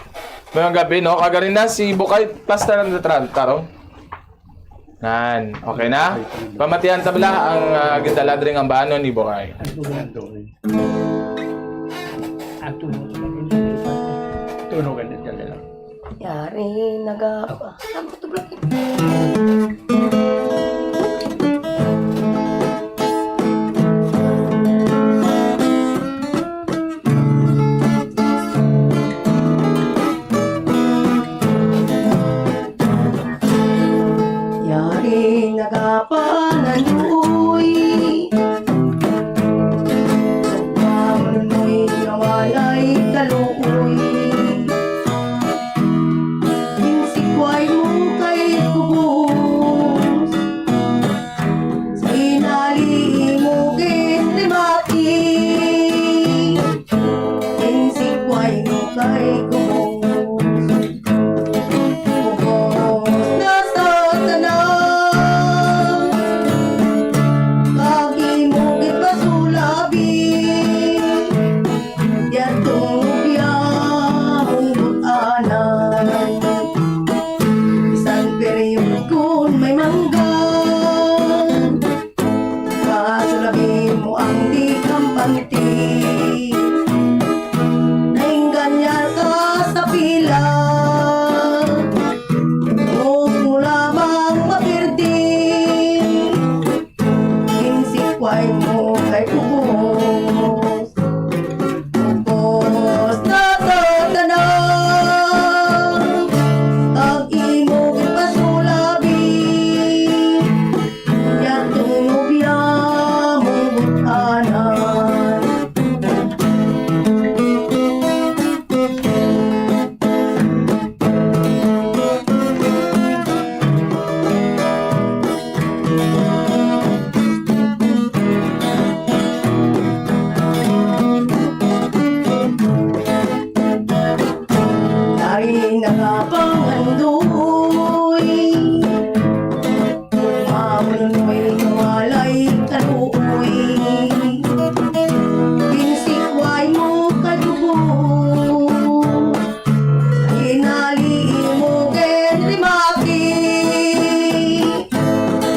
Mayong gabi, no? Kag ari na si Bukay, pasta na natran-, tarong. Nan, okay na? Pamatian ta bala ang, ah, gindala diri nga ambanon ni Bukay. Ang tunog. Ang tunog. Tunog ang gindala. Yari, naga-, ah, ano to, bro? Yari nagapanaluoy, nagpamaluoy nga walay kaluoy. Ginsikway mo kay kubos, sinali mo ginrimati. Ginsikway mo kay kubos. Ubos na sa tanan, kag imo ginpasulabi. Yadtong lubya mong but-anan, bisan period kun may mangga. Pasulabi mo ang di kampante. Naingganyar ka sa pila, ug mo lamang mapirdi. Ginsikway mo kay ubos. Ubos na sa tanan, kag imo ginpasulabi. Yadtong nobya mong but-anan. Dari nakapangandoy, mamunoy nga walay kaluoy. Ginsikway mo kay dugo, hinali mo ginrimati.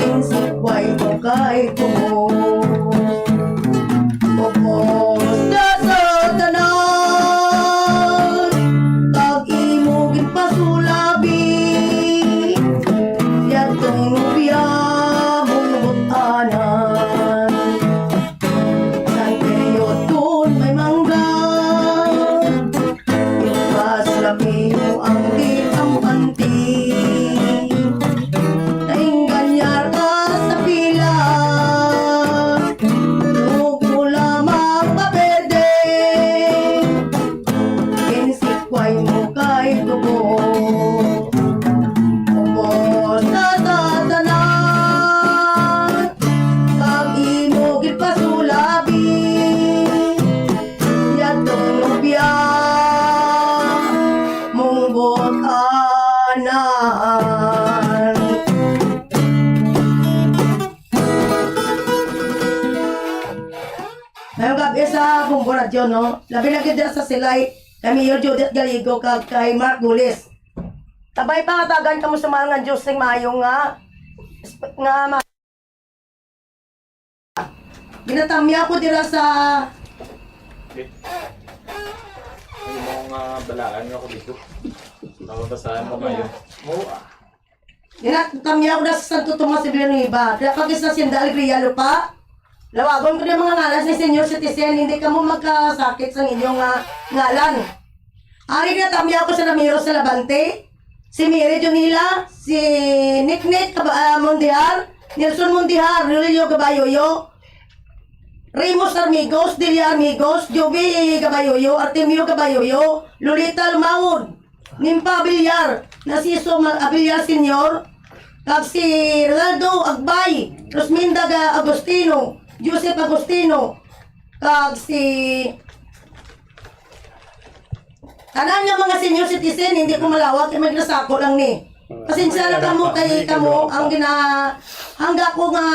Ginsikway mo kay dugo. Ubos na sa tanan, kag imo ginpasulabi. Yadtong nobya mong but-anan, sang period kun may mangga. Ipasulabi mo ang di kampante. Naingganyar ka sa pila, ug mo lamang maperde. Ginsikway mo kay dugo. Ubos na sa tanan, kag imo ginpasulabi. Yadtong nobya mong but-anan. Mayong gabi sa Bombo Radyo, no? Labi na gid sa Silay, kay Mayor Judith Galigo kag kay Mark Gulis. Kabay pangatagan kamo sa mahal nga Dios sing maayo nga, nga ma-, ginatamya ko dira sa Ano mo nga balaan nga ako dito? Nababasahan mo ngayon. Oo, ah. Ginatamyaw na sa Santo Tomas de Villanueva, dira pa sa Hacienda Alegria, Lupa. Lawagon ko na mga ngalan sa senior citizen, hindi kamo magkasakit sa inyong, ah, ngalan. Ari, ginatamyaw ko sa Ramiro sa Labante, si Mary Junila, si Niknik Kaba-, ah, Mondihar, Nelson Mondihar, Julio Gabayoyo, Remus Armigos, Delia Armigos, Jovi Gabayoyo, Artemio Gabayoyo, Lolita Lumawon, Nimpa Villar, Narciso Ma-, Villar Senior, kag si Ronaldo Agbay, Rosminda Ga-, Agustino, Joseph Agustino, kag si tanan nga mga senior citizen, hindi ko malawag, kay may nasako lang ni. Pasensya na kamo, kay kamo ang gina-, hangga ko nga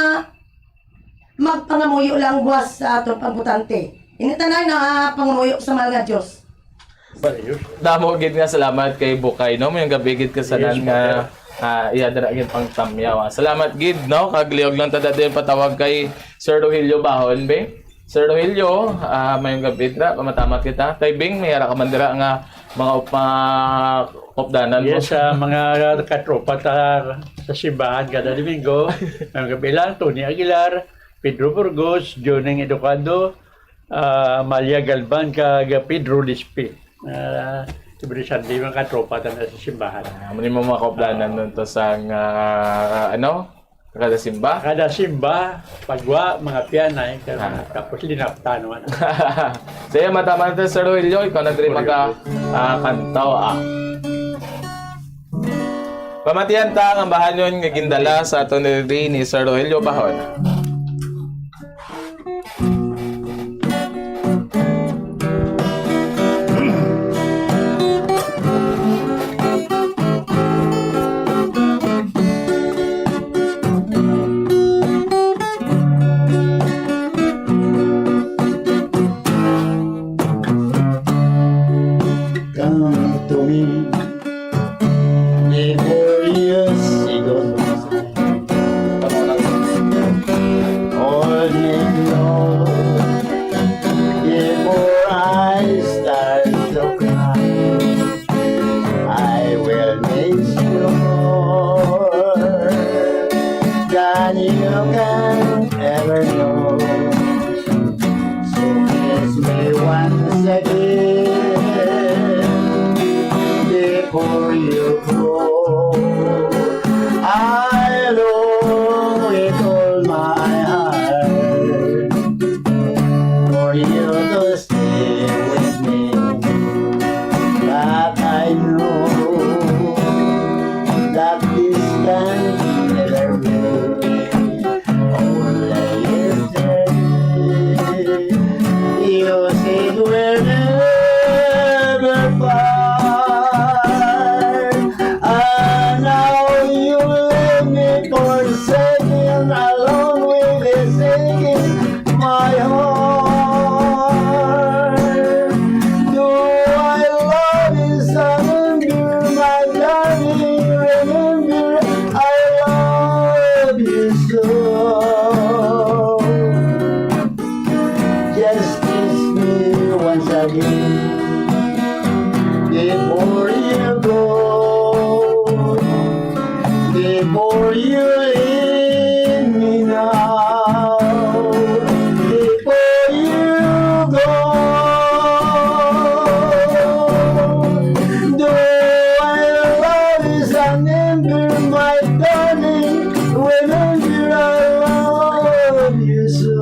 magpangamuyo lang buwas sa aton pagbutante. Ini tanan na pangamuyo sa mahal nga Dios. Damo gid nga salamat kay Bukay, no? May gabi gid kasanan Yes, nga, brother. ah, iya dira gid pang tamyaw, ah. Salamat gid, no? Kag liog lang ta dati yung patawag kay Sir Rogelio Bahon, be. Sir Rogelio, ah, may gabi dira, pamatamat kita. Tay Bing, may ara ka man dira nga mga upa-, updanan mo. Yes, ah, mga katropa ta sa simbahan kada Domingo. May gabi lang, Tony Aguilar, Pedro Burgos, Joning Educado, ah, Amalia Galban, kag Pedro Lispi. Ah, every Sunday, mga katropa ta na sa simbahan. Ah, amo ni mo mga kaupdanan Ah. nun to sa, ah, ano? Kada simba? Kada simba, pagwa, mga pianay, kag Ah. tapos linapta naman. Sige, mataman natin, Sir Rogelio, ikaw na diri Rogelio. maka, ah, kantaw, ah. Pamatian ta ang ambahanon nga gindala sa aton diri ni Sir Rogelio Bahon. Come to me. Before you say goodbye, hold me close. Before I start to cry, I will miss you more than you can ever know. So kiss me once again before you go. I long with all my heart for you to stay with me, but I know that this can never be. Only yesterday you said we'll never part, and now you leave me forsaken, alone with this aching my heart. Do I love you so, my darling? Remember, I love you so. Just kiss me once again before you go. Before you leave me now, before you go, do I love you so, remember, my darling, remember I love you so.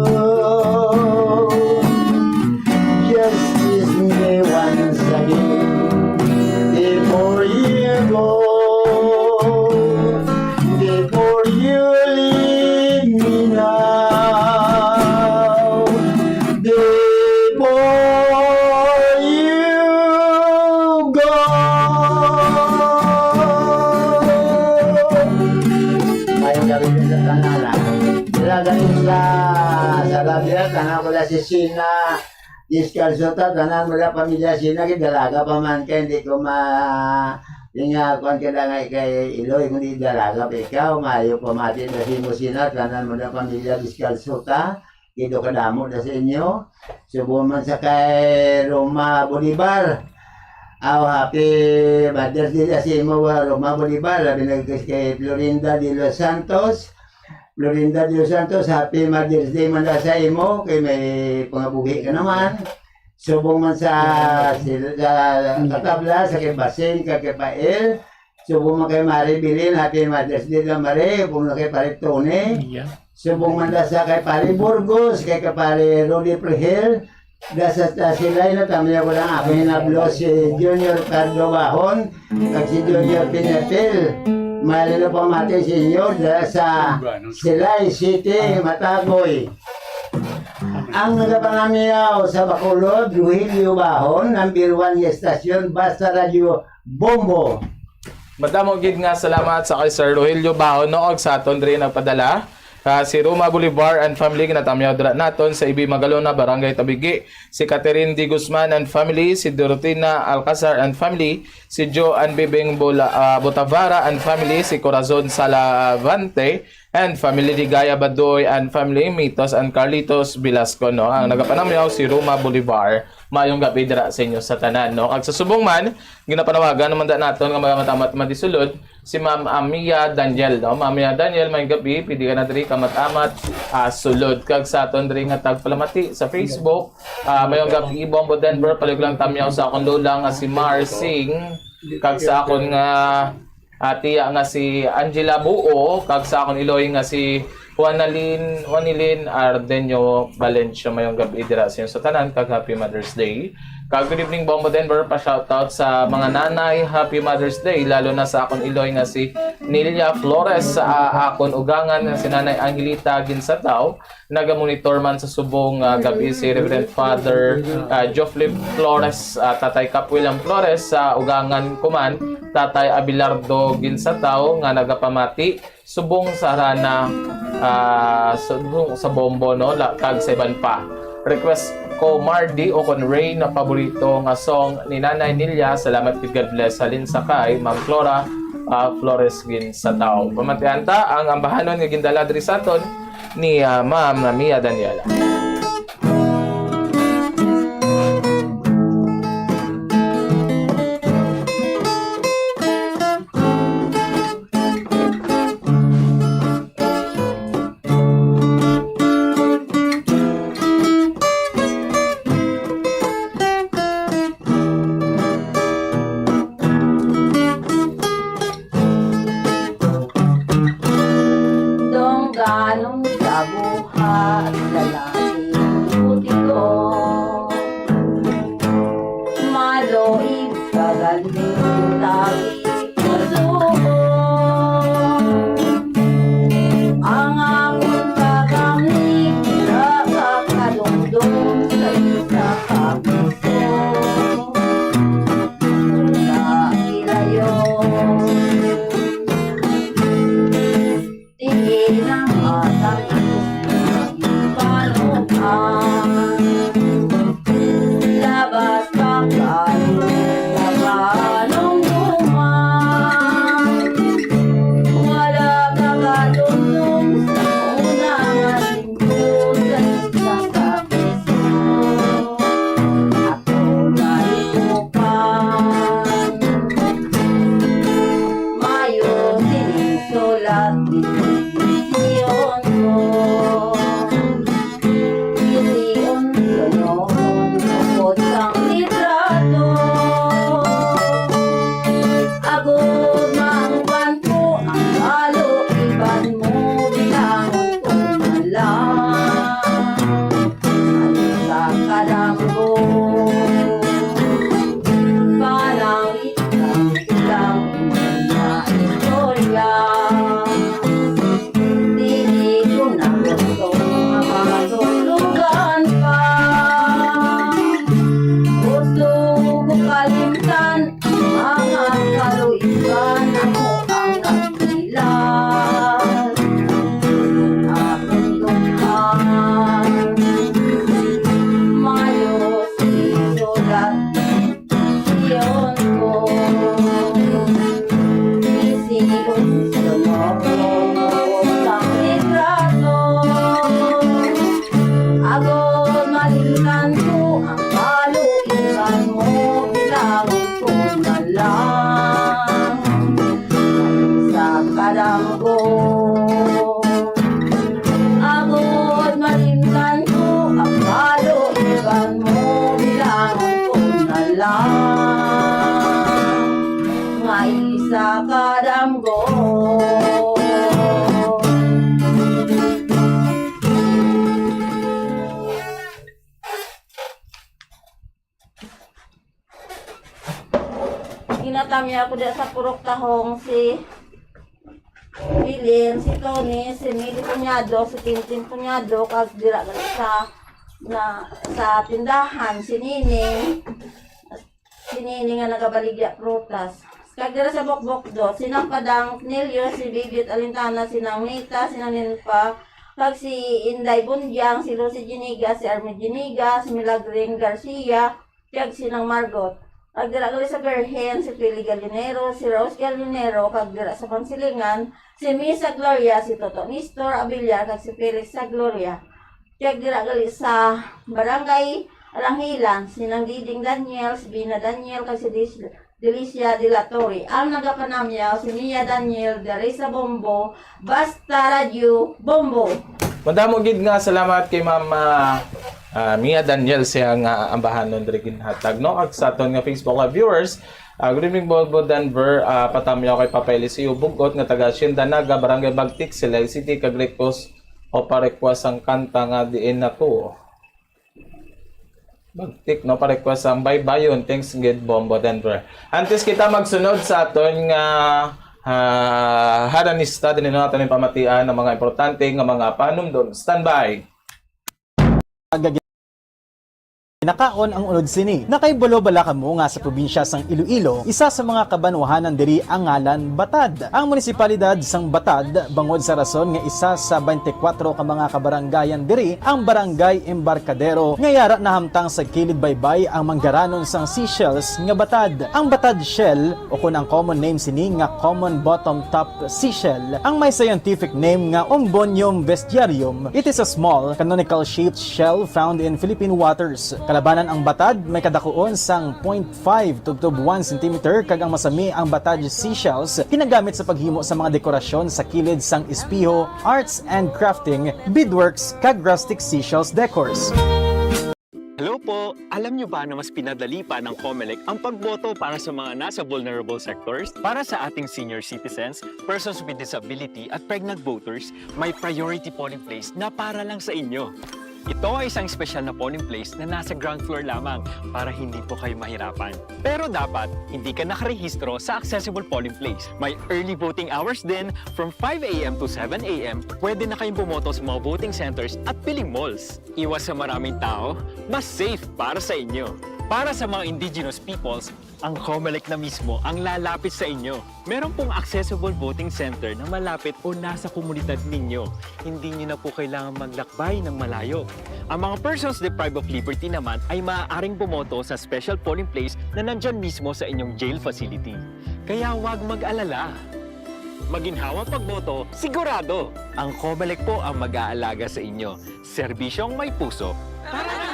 Just kiss me once again before you go, before you leave me now, before you go. Mayong gabi sa tanan, ah. Wala galing sa, sa Rabia, tanan ko na si Sina. Diskalso ta, tanan mo na pamilya, sino gid dalaga pa man ka, hindi ko ma-, yung, ah, kuwan ka lang ay kay Iloy, kundi dalaga pa ikaw, maayo pamati na himo sina, tanan mo na pamilya, diskalso ta. Gido kadamo na sa inyo. Subong man sa kay Roma Bolivar. Aw, happy Mother's Day na sa imo, ah, Roma Bolivar. Labi na kay Florinda de los Santos. Florinda de los Santos, happy Mother's Day man na sa imo. Kay may pangabuhi ka naman. Subong man sa, sila, sa katabla, sa kay Basing, kay, kay Pael. Subong man kay Mare Bilin, happy Mother's Day na, Mare. Subong na kay Pare Tony. Yeah. Subong man da sa kay Pare Burgos, kay, kay Pare Rudy Prehel. Da sa, sa sila, ina, tami ako lang ako hinablo si Junior Cardo Bahon, kag si Junior Pinapil. Mali na pamati sa inyo, da sa Silay City, Matagoy. Ang nagapanamiyaw sa Bacolod, Rogelio Bahon, number one nga estasyon, basta Radyo Bombo. Madamo gid nga salamat sa kay Sir Rogelio Bahon, no, og sa aton diri nagpadala. Ah, si Roma Bolivar and family, ginatamyaw dira naton sa Ibi Magalona, Barangay Tabigi. Si Catherine D. Guzman and family, si Dorotina Alcazar and family, si Joan Bibing Bola-, ah, Botavara and family, si Corazon Salavante and family, Ligaya Badoy and family, Mitos and Carlitos Velasco, no? Ang nagapanamyaw si Roma Bolivar. Maayong gabi dira sa inyo sa tanan, no? Kag sa subong man, ginapanawagan naman da naton nga mga matamat madisulod, si Ma'am Amia Daniel, no? Ma'am Amia Daniel, maayong gabi, pwede ka na diri ka matamat, ah, sulod. Kag sa aton diri nga tagpalamati sa Facebook, ah, maayong gabi, Bombo Denver, palihog lang tamyaw sa akon lola nga si Marsing, kag sa akon nga, ah, tiya nga si Angela Buo, kag sa akon iloy nga si Juanalin, Juanilin Ardenio Valencia, maayong gabi dira sa inyo sa tanan, kag Happy Mother's Day. Kag good evening, Bombo Denver, pa-shoutout sa mga nanay, Happy Mother's Day, lalo na sa akon iloy nga si Nelia Flores, sa akon ugangan nga si Nanay Angelita Ginsataw, nagamonitor man sa subong, ah, gabi si Reverend Father, ah, Geoffrey Flores, ah, Tatay Cap William Flores, sa ugangan ko man, Tatay Abelardo Ginsataw, nga nagapamati subong sa harana, ah, subong sa bombo, no, la-, kag sa iban pa. Request ko Mardi o kon Ray na paborito nga song ni Nanay Nelia. Salamat gid, God bless. Halin sa kay Ma'am Flora, ah, Flores Ginsataw. Pamatian ta ang ambahanon nga gindala diri sa aton ni, ah, Ma'am Mia Daniela. Dong ganong sa buhat, lalaki puti ko. Maluib ka gani, tabi puso ko. Ang akon kakamig, nakakadumdom sa isa ka puso. Sa ilayon. Di na matapos ang panukan. Labas pa kayo sa panumduman. Wala ka katumdum sa una nga linggo sa isa ka piso. Ako na ito pa. Mayo sining sulat, desisyon ko. Desisyon ko noon, tungkol sang litrato. Agod mauban ko ang kaluiban mo, bilangon ko na lang. Sa kadamgo, panangin lang ilang mga istorya. Dili ko na gusto nga matulugan pa. Gusto ko kalimtan ang kaluiban, ako ang nagpilas. Akong duman, mayo sisulat, siyon ko. Isiyon sa mga sa litrato. nga isa ka damgo. Ginatamya ko diya sa Purok Tahong si Wilin, si Tony, si Mili Punyado, si Tintin Punyado, kag dira gali sa, na, sa tindahan, si Nini, si Nini nga nagabaligya prutas. Kag dira sa Bokbok do, si Nang Padang Nelio, si Bibit Alintana, si Nang Mita, si Nang Ninpa, kag si Inday Bundyang, si Lucy Giniga, si Army Giniga, si Milagring Garcia, kag si Nang Margot. Kag dira gali sa Birhen, si Pili Gallinero, si Rose Gallinero, kag dira sa Pansilingan, si Misa Gloria, si Toto Nestor Abiliar, kag si Felix sa Gloria. Kag dira gali sa Barangay Alangilan, si Nang Diding Daniel, si Bina Daniel, kag si Dis-, Delicia de la Torre. Ang nagapanamyaw, si Mia Daniel, diri sa Bombo, Basta Radyo Bombo. Madamo gid nga salamat kay Ma'am, ah, ah, Mia Daniel, siya nga ambahanon diri ginhatag, no? Kag sa aton nga Facebook Live viewers, ah, good evening, Bombo Denver. Ah, patamyaw kay Papa Eliseo Bugot nga taga Hacienda Naga, Barangay Bagtik, Silay City, kag request o pa-request ang kanta nga Diin Ako. Bagtik, no? Pa-request ang Baybayon. Thanks gid, Bombo Denver. Antes kita magsunod sa aton nga, ah, haranista, dinhi na naton pamatian ang mga importante nga mga panumdom. Standby. Ginakaon ang unod sini. Nakahibalo bala kamo nga sa probinsya sang Iloilo, isa sa mga kabanwahanan diri ang ngalan Batad? Ang munisipalidad sang Batad, bangod sa rason nga isa sa twenty-four ka mga kabarangayan diri ang Barangay Embarcadero, nga yara nahamtang sa kilid baybay ang manggaranon sang seashells nga batad. Ang batad shell, o kon ang common name sini nga common bottom top seashell, ang may scientific name nga Umbonium vestiarium. It is a small, canonical-shaped shell found in Philippine waters. Kalabanan ang batad, may kadakuon sang point five tubtob one centimeter, kag ang masami ang batad seashells ginagamit sa paghimo sa mga dekorasyon sa kilid sang espeho, arts and crafting, beadworks, kag rustic seashells decors. Hello po! Alam nyo ba na mas pinadali pa ng Comelec ang pagboto para sa mga nasa vulnerable sectors? Para sa ating senior citizens, persons with disability, at pregnant voters, may priority polling place na para lang sa inyo. Ito ay isang espesyal na polling place na nasa ground floor lamang para hindi po kayo mahirapan. Pero dapat hindi ka nakarehistro sa accessible polling place. May early voting hours din, from five a m to seven a m. Pwede na kayong bumoto sa mga voting centers at piling malls. Iwas sa maraming tao, mas safe para sa inyo. Para sa mga indigenous peoples, ang Comelec na mismo ang lalapit sa inyo. Meron pong accessible voting center na malapit o nasa komunidad ninyo. Hindi niyo na po kailangan maglakbay ng malayo. Ang mga persons deprived of liberty naman ay maaaring bumoto sa special polling place na nandyan mismo sa inyong jail facility. Kaya huwag mag-alala. Maginhawang pagboto, sigurado! Ang Comelec po ang mag-aalaga sa inyo. Serbisyong may puso. Tara na!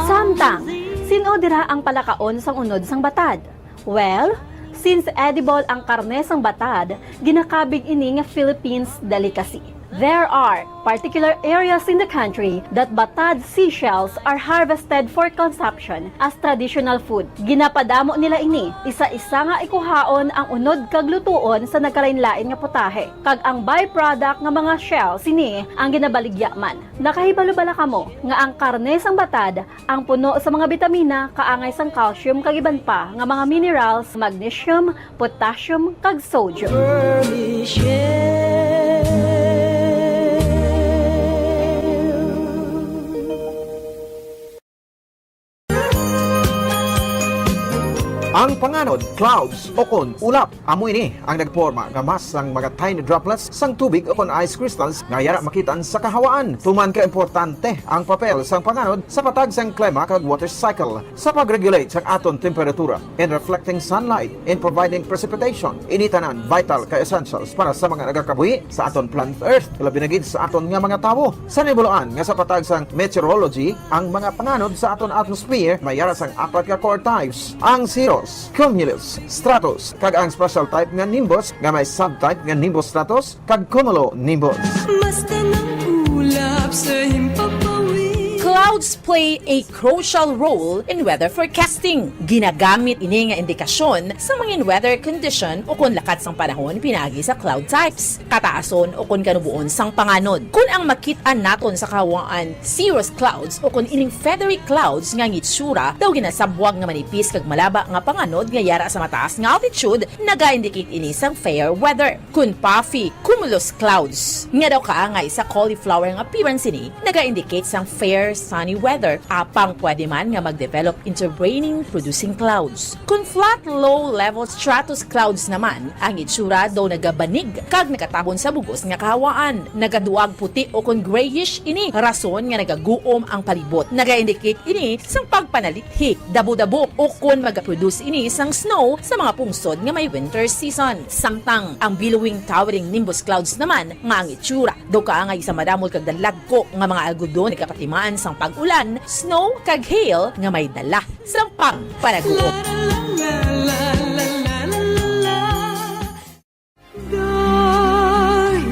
Samtang, sin-o dira ang palakaon sang unod sang batad? Well, since edible ang karne sang batad, ginakabig ini nga Philippines delicacy. There are particular areas in the country that batad seashells are harvested for consumption as traditional food. Ginapadamo nila ini, isa-isa nga ikuhaon ang unod kag lutuon sa nagkalainlain nga putahe, kag ang byproduct nga mga shell sini ang ginabaligya man. Nakahibalo bala kamo nga ang karne sang batad ang puno sa mga bitamina kaangay sang calcium kag iban pa nga mga minerals, magnesium, potassium, kag sodium? Ang panganod, clouds, o kon ulap, amo ini ang nagporma nga mass sang mga tiny droplets sang tubig o kon ice crystals nga yara makit-an sa kahawaan. Tuman ka importante ang papel sang panganod sa patag sang klima kag water cycle, sa pag-regulate sang aton temperatura, in reflecting sunlight, in providing precipitation. Ini tanan vital kag essentials para sa mga nagakabuhi sa aton planet Earth, labi na gid sa aton nga mga tawo. Sa nahibaluan nga sa patag sang meteorology, ang mga panganod sa aton atmosphere may yara sang apat ka core types, ang cirrus, cumulus, stratus, kag ang special type nga nimbus nga may subtype nga nimbus stratus kag cumulonimbus. Basta ng ulap. Sa himpapawid. Clouds play a crucial role in weather forecasting. Ginagamit ini nga indikasyon sa mga weather condition o kon lakat sang panahon pinaagi sa cloud types, kataason o kon kanubuon sang panganod. Kon ang makit-an naton sa kahawaan cirrus clouds o kon ining feathery clouds nga ang itsura daw ginasabwag nga manipis kag malaba nga panganod nga yara sa mataas nga altitude, naga-indicate ini sang fair weather. Kon puffy cumulus clouds nga daw kaangay sa cauliflower nga appearance ini, naga-indicate sang fair sunny weather, apang pwede man nga mag-develop into raining producing clouds. Kon flat low level stratus clouds naman, ang itsura daw nagabanig kag nagatabon sa bug-os nga kahawaan. Nagaduag puti o kon grayish ini, rason nga nagaguom ang palibot. Naga-indicate ini sang pagpanalithi, dabo-dabo, o kon magaproduce ini sang snow sa mga pungsod nga may winter season. Samtang ang billowing towering nimbus clouds naman nga ang itsura daw kaangay sa madamol kag dalagko nga mga algodon nagapatimaan sang pag-ulan, snow, kag hail nga may dala sang pagpanaguot. Dahil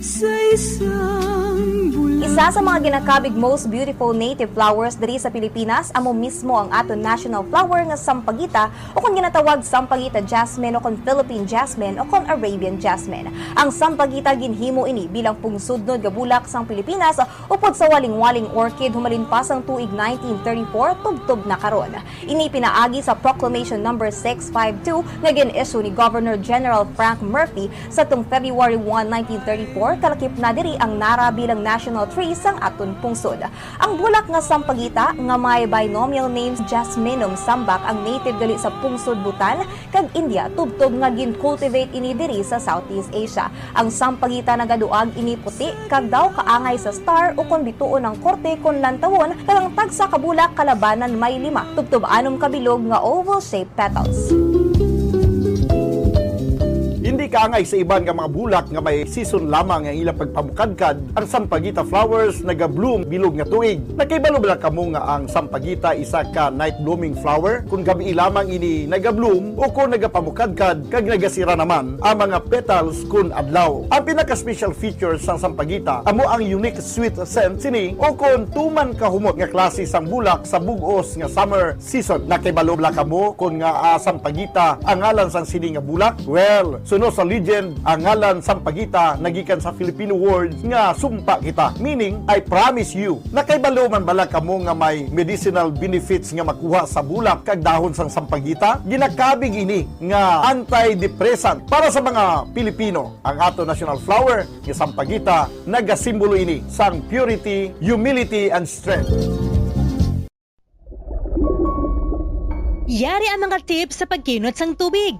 sa isang bulan. Isa sa mga ginakabig most beautiful native flowers diri sa Pilipinas amo mismo ang aton national flower nga sampagita, o kon ginatawag sampagita jasmine, o kon Philippine jasmine, o kon Arabian jasmine. Ang sampagita ginhimo ini bilang pungsudnod nga bulak sang Pilipinas upod sa walingwaling orchid humalin pa sang tuig nineteen thirty-four tubtob na karon. Ini pinaagi sa Proclamation Number six five two nga gin-issue ni Governor General Frank Murphy sadtong February one, nineteen thirty-four, kalakip na diri ang nara bilang national tree sang aton pungsod. Ang bulak nga sampagita nga may binomial names Jasminum sambac ang native gali sa pungsod Bhutan kag India, tubtob nga gin-cultivate ini diri sa Southeast Asia. Ang sampagita nagaduag ini puti kag daw kaangay sa star, ukon bituon ang korte kon lantawon, kag ang tagsa ka bulak kalabanan may lima tubtob anom ka bilog nga oval-shaped petals. Hindi kaangay sa iban nga mga bulak nga may season lamang ang ilang pagpamukadkad, ang sampagita flowers naga-bloom bilog nga tuig. Nakahibalo bala kamo nga ang sampagita isa ka night blooming flower? Kon gabii lamang ini naga-bloom, o kon nagapamukadkad kag nagasira naman ang mga petals kon adlaw. Ang pinaka-special feature sang sampagita amo ang unique sweet scent sini, o kon tuman kahumot nga klase sang bulak sa bug-os nga summer season. Nakahibalo bala kamo kon ngaa sampagita ang ngalan sang sini nga bulak? Well, suno sa legend, ang ngalan sampagita nagikan sa Filipino word nga sumpa kita, meaning I promise you. Nakahibalo man bala kamo nga may medicinal benefits nga makuha sa bulak kag dahon sang sampagita? Ginakabig ini nga antidepressant. Para sa mga Pilipino, ang ato national flower nga sampagita nagasimbolo ini sang purity, humility, and strength. Yari ang mga tips sa pagkinot sang tubig.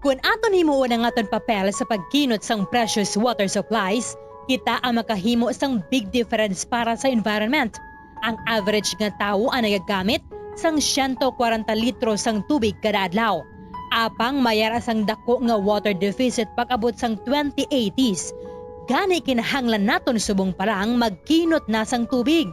Kon aton himuon ang aton papel sa pagkinot sang precious water supplies, kita ang makahimo sang big difference para sa environment. Ang average nga tawo ang nagagamit sang siyento kwarenta litro sang tubig kada adlaw. Apang may ara sang dako nga water deficit pag-abot sang twenty eighties. Gani kinahanglan naton subong pa lang magkinot na sang tubig.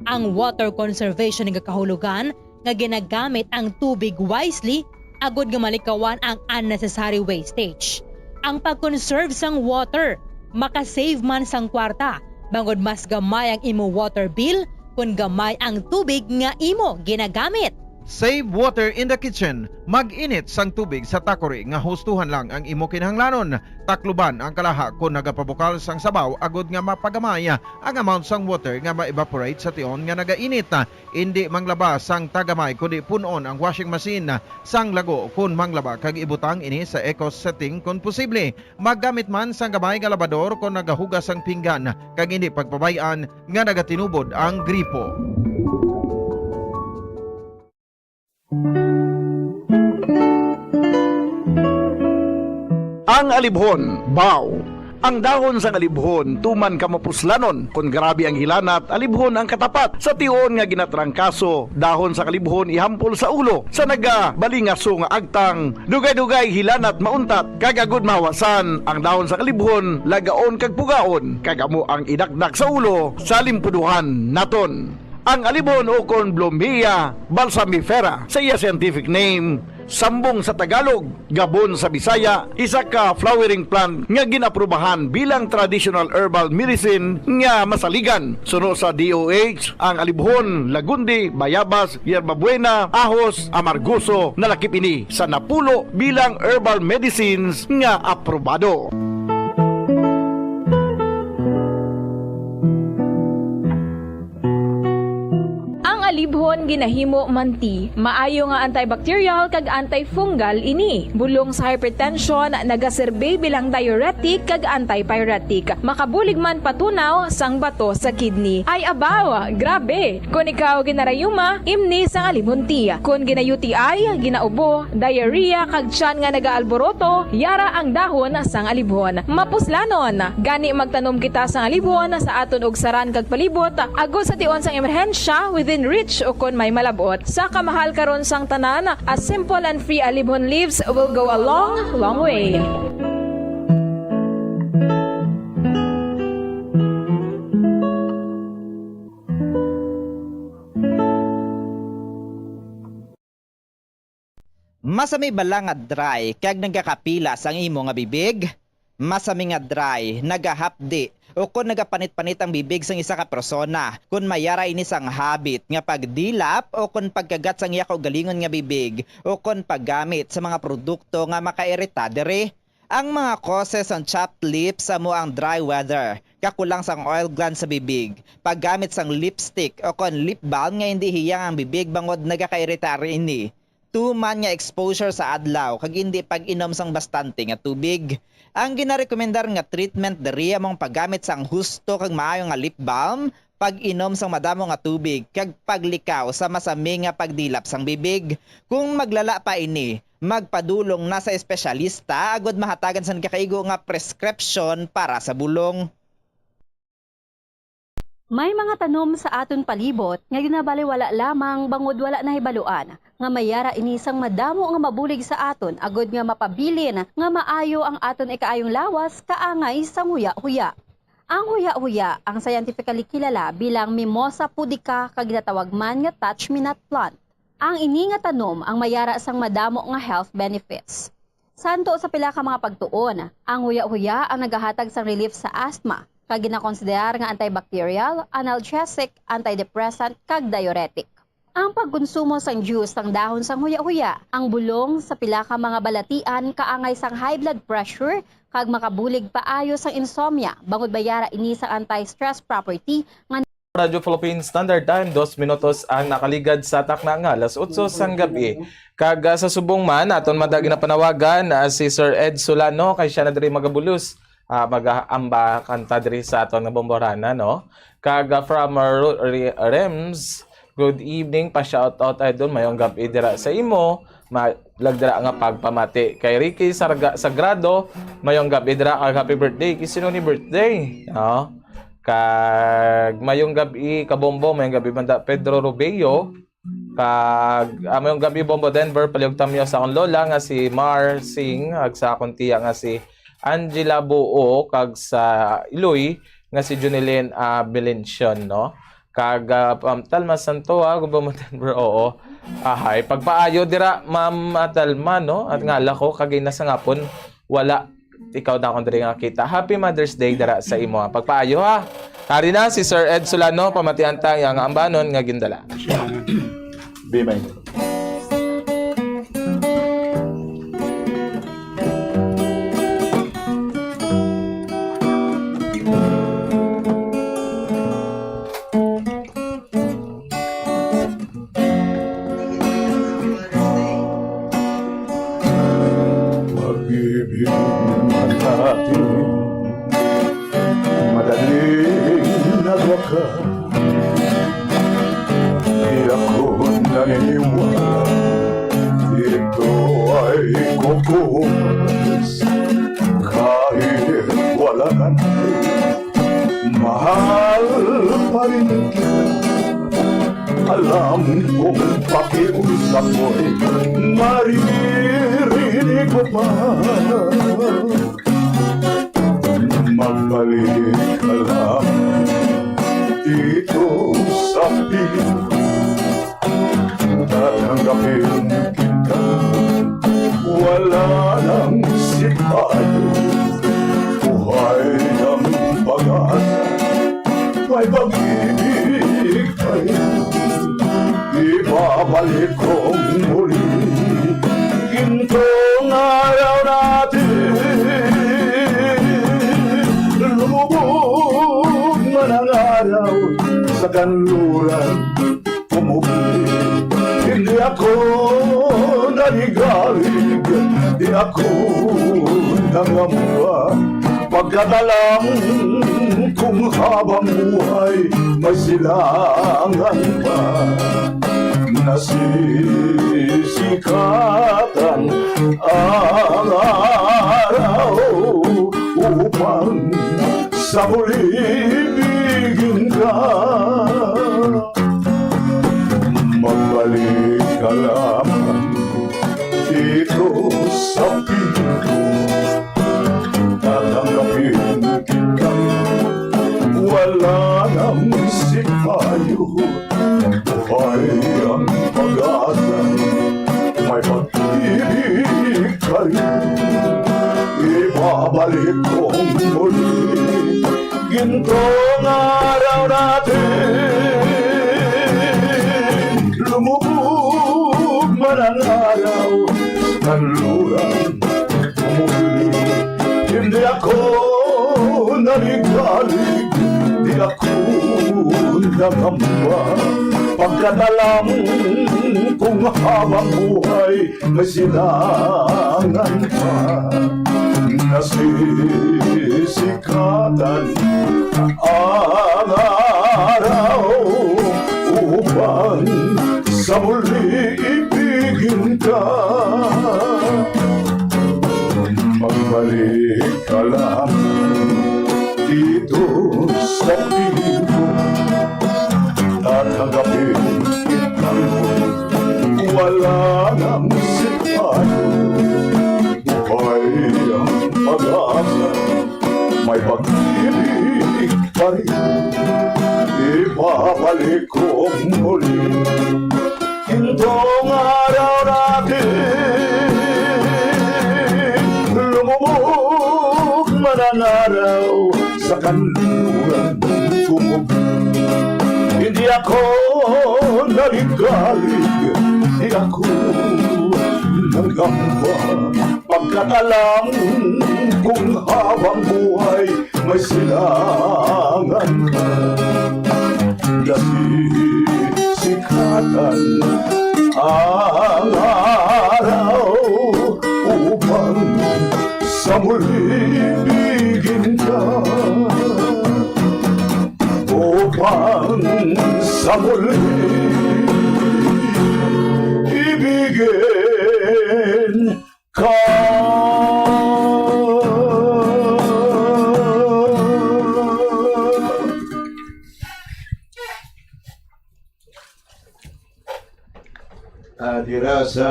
Ang water conservation nga kahulogan nga ginagamit ang tubig wisely agod nga malikawan ang unnecessary wastage. Ang pag-conserve sang water maka-save man sang kwarta, bangod mas gamay ang imo water bill kon gamay ang tubig nga imo ginagamit. Save water in the kitchen. Mag-init sang tubig sa takori nga hustuhan lang ang imo kinahanglanon. Takluban ang kalaha kon nagapabukal sang sabaw agod nga mapagamay ang amount sang water nga ma-evaporate sa tion nga nagainit. Indi manglaba sang tagamay, kundi pun-on ang washing machine sang lago kon manglaba kag ibutang ini sa eco setting kon posible. Maggamit man sang gamay nga labador kon nagahugas sang pinggan, kag indi pagpabay-an nga nagatinubod ang gripo. Ang alibhon, bao. Ang dahon sang alibhon tuman ka mapuslanon. Kon grabe ang hilanat, alibhon ang katapat. Sa tion nga ginatrangkaso, dahon sang alibhon ihampol sa ulo. Sa nagabalingaso nga agtang, dugay-dugay hilanat mauntat. Kag agud mahawasan, ang dahon sang alibhon lagaon kag pugaon, kag amo ang idakdak sa ulo sa limpuduhan naton. Ang alibhon ukon Blomia balsamifera sa iya scientific name, Sambong sa Tagalog, gabon sa Bisaya, isa ka flowering plant nga gin-aprubahan bilang traditional herbal medicine nga masaligan. Suno sa D O H, ang alibhon, lagundi, bayabas, yerbabuena, ahos, amargoso, nalakip ini sa napulo bilang herbal medicines nga aprobado. Ang alibhon ginahimo man tea. Maayo nga antibacterial kag antifungal ini. Bulong sa hypertension, nagaserbi bilang diuretic kag antipyretic. Makabulig man patunaw sang bato sa kidney. Ay abaw, grabe! Kon ikaw ginarayuma, imni sang alibhon tea. Kon gina-U T I, ginaubo, diarrhea, kag tiyan nga nagaalboroto, yara ang dahon sang alibhon. Mapuslanon! Gani magtanom kita sang alibhon sa aton ugsaran kag palibot, agod sa tion sang emerhensya, within reach ukon may malab-ot. Sa kamahal karon sang tanan, a simple and free alibhon leaves will go a long, long way. Masami bala nga dry kag nagakapilas ang imo nga bibig? Masami nga dry, nagahapdi, o kon nagapanit-panit ang bibig sang isa ka persona, kon may ara ini sang habit nga pagdilap o kon pagkagat sang iya kaugalingon nga bibig, o kon paggamit sa mga produkto nga makairita diri. Ang mga causes sang chapped lips amo ang dry weather, kakulang sang oil glands sa bibig, paggamit sang lipstick o kon lip balm nga indi hiyang ang bibig bangod nagakairitar ini, tuman nga exposure sa adlaw kag indi pag-inom sang bastante nga tubig. Ang ginarekomendar nga treatment diri amo ang paggamit sang husto kag maayo nga lip balm, pag-inom sang madamo nga tubig, kag paglikaw sa masami nga pagdilap sang bibig. Kung maglala pa ini, magpadulong na sa espesyalista agud mahatagan sang nagakaigo nga prescription para sa bulong. May mga tanom sa aton palibot nga ginabaliwala lamang bangod wala nahibaluan nga may ara ini sang madamo nga mabulig sa aton agud nga mapabilin nga maayo ang aton ikaayong lawas kaangay sang huya-huya. Ang huya-huya ang scientifically kilala bilang Mimosa pudica kag ginatawag man nga touch-me-not plant. Ang ini nga tanom ang may ara sang madamo nga health benefits. Santo sa pila ka mga pagtuon, ang huya-huya ang nagahatag sang relief sa asthma, kag ginakonsiderar nga antibacterial, analgesic, antidepressant, kag diuretic. Ang pagkonsumo sang juice sang dahon sang huya-huya, ang bulong sa pila ka mga balatian kaangay sang high blood pressure kag makabulig paayo sang insomnia, bangod may ara ini sang anti-stress property nga Radyo Philippine Standard Time, dos minutos ang nakaligad sa takna nga alas otso sang gab-i. Kag, ah, sa subong man, aton man gid napanawagan, ah, si Sir Ed Solano, kay siya na diri magabulos, ah, mag-aamba kanta diri sa aton nga bomboranan, no? Kag, ah, from, ah, Ru-, Re-, Rems, good evening, pa-shoutout, idol, mayong gab-i dira sa imo. Ma-, lag dira nga pagpamati kay Ricky Sarga-, Sagrado, mayong gab-i dira kag happy birthday kay sino ni birthday, no? Kag mayong gab-i, Kabombo, mayong gab-i, Banda Pedro Rubio, kag, ah, mayong gab-i, Bombo Denver, palihog tamyo sa akong lola nga si Mar Singh, ag sa akong tiya nga si Angela Buo, kag sa iloy nga si Junilin, ah, Belencion, no? Kag, ah, um, Talma Santo, ah, Gubamonte, bro, oo. Ahay, pagpaayo dira, Ma'am, ah, Talma, no? At nga lako, kagina sa ngapon, wala ikaw na akong diri nga kita. Happy Mother's Day dira sa imo, ah. Pagpaayo, ha? Ari na si Sir Ed Solano, pamatian ta ang ambanon nga gindala. Be mine. Pag-ibig man natin madaling nagwakas. Di ako naniniwala ito ay kukupas. Kahit wala ka na, mahal pa rin kita. Alam kong pakiusap mo'y maririnig mo pa. Magbalik ka lang dito sa piling. Tatanggapin kita. Ay pag-ibig pa rin, ibabalik kong muli. Gintong araw natin, lumubog man ang araw sa kanluran, pumugi. Hindi ako naligalig, di ako nangamba. Pagkatalang kung habang buhay may silangan pa, nasisikatan ang araw upang sa muli ibigin ka. Magbalik ka lamang dito sa piling ko. Tatanggapin kita. Wala nang sipayo. Buhay ang pag-asa. May pag-ibig ka rin. Ibabalik kong muli. Gintong araw natin, lumubog man ang araw, kanluran, pumugi. Hindi ako naligalig, di ako nangamba. Pagkatalang kung habang buhay, may silangan pa, nasisikatan ang araw upang sa muli ibigin ka. Magbalik ka lang dito sa piling ko. Tatanggapin kita. Wala nang sipayo. Buhay ang pag-asa. May pag-ibig pa rin. Ibabalik ko muli. Gintong araw natin, lumubog man ang araw sa kanluran, pumugi. Hindi ako naligalig, di ako nangamba. Pagkatalang kung habang buhay may silangan ka. Nasisikatan ang araw upang sa muli ibigin ka. Upang sa muli ibigin ka. Ah, dira sa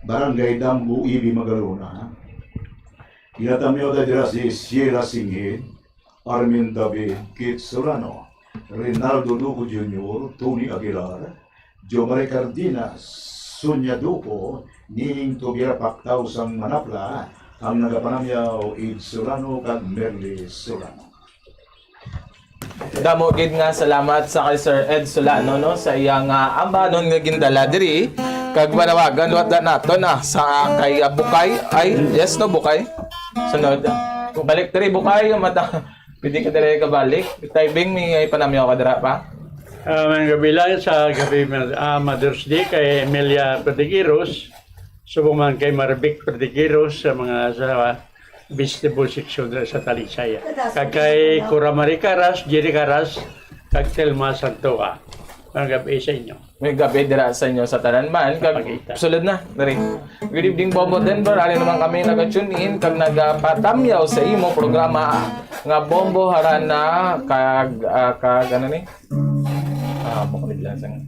Barangay Dambo, Ibi, Magalona, ginatamyaw ta dira si Sheila Singhi, Armin David Kit Solano, Rinaldo Duco Junior, Tony Aguilar, Jomari Cardenas, Sonia Duco, Nining Tubiara Pactao sang Manapla, ang nagapanamyaw, Ed Solano kag Merly Solano. Damo gid nga salamat sa kay Sir Ed Solano, no, sa iya nga ambanon nga gindala diri. Kag manawagan, liwat na naton, ah, sa kay, ah, Bukay. Ay, yes, no, Bukay. Sunod. Balik diri, Bukay, mata-, pwede ka diri kabalik. Tay Bing, may ipanamyaw ka dira pa? Ah, maayong gabi lang sa gabi, ah, Mother's Day kay Emilia Perdiquiros, subong man kay Marvic Perdiquiros, sa mga sa vegetable section sa Talisay. Kag kay Cora Marie Caras, Jerry Caras, kag Telma Santoa. Maayong gabi sa inyo. May gabi dira sa inyo sa tanan man. Kag Pagita. Sulod na, diri. Good evening, Bombo Denver. Ali naman kami naga-tune in kag nagapatamyaw sa imo programa nga Bombo Harana kag, ah, kag ano ni? Ah, bukod lang sang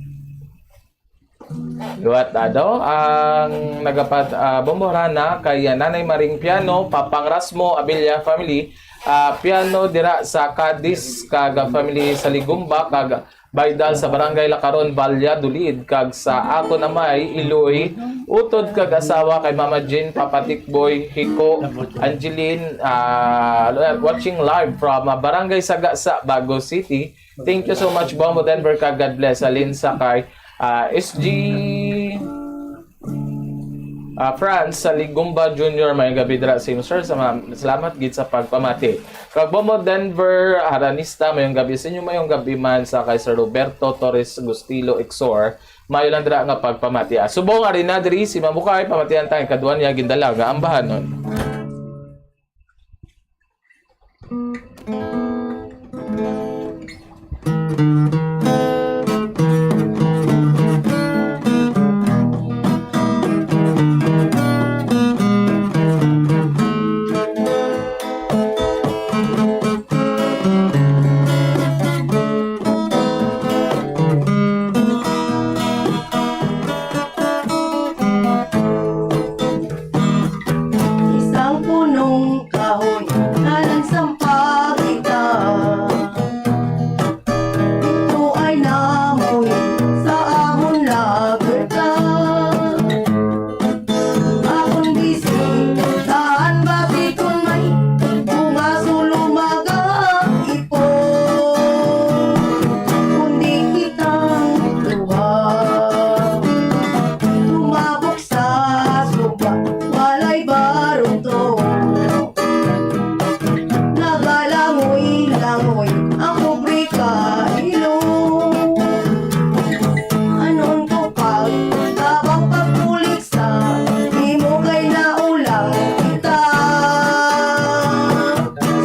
liwat, ah, daw ang nagapat, ah, Bombo Harana kay, ah, Nanay Maring Piano, Papang Rasmo, Abilia family, ah, Piano dira sa Cadiz, kag, ah, family sa Ligumba, kag Baydal sa Barangay Lacaron, Valladolid, kag sa akon amay, Iloy, utod kag asawa kay Mama Jean, Papa Tikboy, Hiko, Angeline, ah, watching live from, ah, Barangay Sagasa, Bago City. Thank you so much, Bombo Denver, kag God bless. Alin sa kay, ah, S G, ah, Franz sa Ligumba Junior, mayong gabi dira sa imo, sir. Sama-, salamat gid sa pagpamati. Kag Bombo Denver Aranista, mayong gabi sa inyo, mayong gabi man sa kay Sir Roberto Torres Gustilo Exor. Mayo lang dira nga pagpamati. Ah, subong ari na diri si Ma'am Bukay, pamatian ta ang ikadua niya gindala nga ambahanon. Isang punong kahoy nga nagsampag kita. Dito ay namuhi sa amon lagerta. Akon bisitahan, bati kon may bunga, sulo magaipon. Kundi kitang duha, tumabok sa suba, walay baruto. Nagalangoy-langoy ang pobre kailo. Anon ko pagtabang pagbulig sa imo kay naulang kita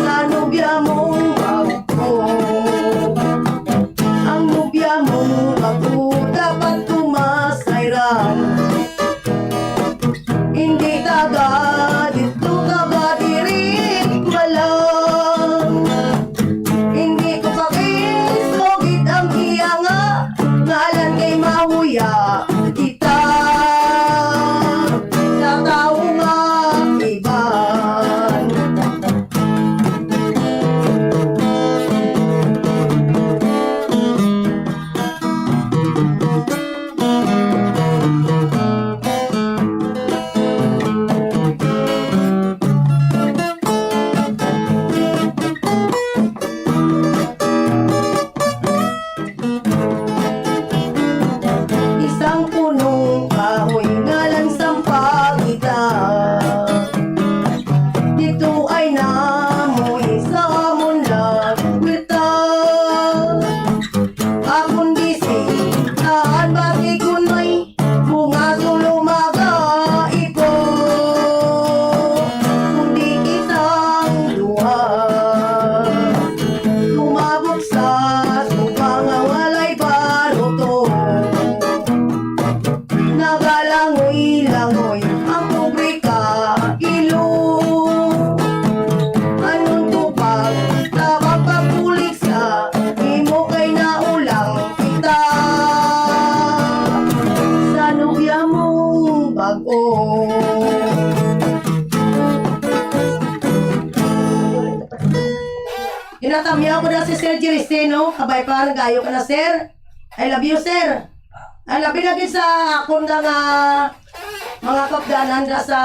sa nobya mong bag-o. Ang nobya mong bag-o dapat tumasayran. Hindi taga dito, taga diri pa lang. Hindi ko pakisugid ang iya nga ngalan kay mahuya kita sa tawo nga iban. Isang punong kahoy nga lang sampagita. Dito ay namuhi sa amon lagwita. Akon bisitahan, bati kon may bunga, sulo magaipon. Kundi kitang duha, tumabok sa suba nga walay baruto. Nagalangoy-langoy ang pobre kailo. Anon ko pagtabang pagbulig sa imo kay naulang kita sa nobya mong bag-o. Ginatamyaw ko na si Sir Jeristino. Kabay pa, nagayo ka na, sir. I love you, sir. Ay, labi lagi sa akon nga, nga mga kaupdanan nga sa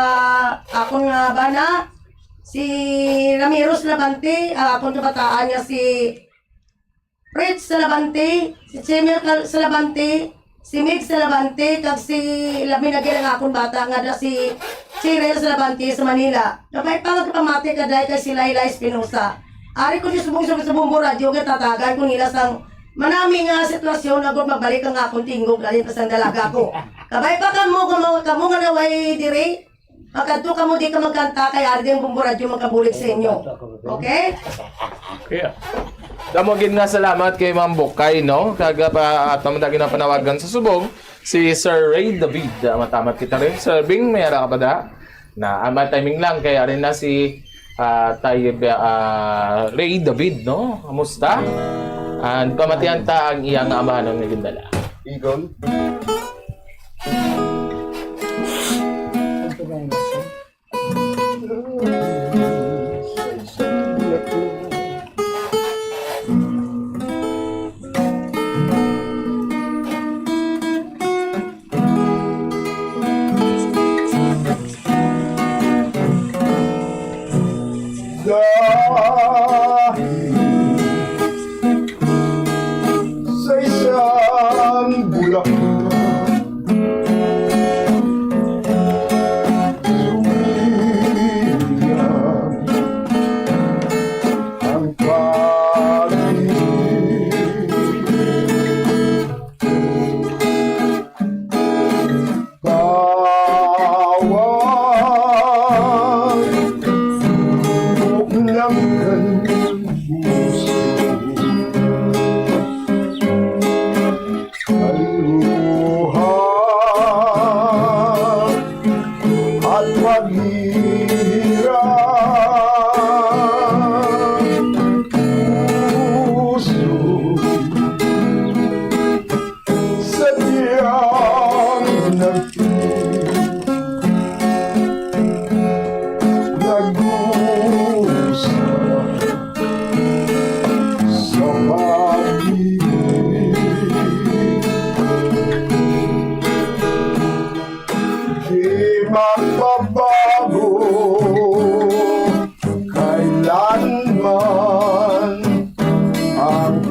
akon nga bana, si Ramiro Salavante, ang akon kabataan nga si Fritz Salavante, si Chimil Cal-, Salavante, si Mig Salavante, kag si, labi lagi ang akon bata nga da si Cheryl Salavante sa Manila. Kabay pa nga pamati ka, day, kay si Laylay Espinosa. Ari ko di subong, subong, subong mo radyo, kay tatagan ko nila sang manami nga sitwasyon, agod magbalik ang akon tingog, lalim pa sang dalaga ko. Kabay pa kamo, kamo, kamo nga naway diri, pagkadto kamo di ka magkanta, kay ari din bumbo radyo magkabulig sa inyo. Okay? Yeah. Damo gid nga salamat kay Ma'am Bukay, no? Kag, ah, pa, at naman lagi na panawagan sa subong, si Sir Ray David. Ah, matamat kita rin. Sir Bing, may ara ka pa da? Na, ah, may timing lang kay ari na si, ah, Tay, ah, Ray David, no? Kamusta? And pamatian ta ang iyang amahanon nga gindala. Igon.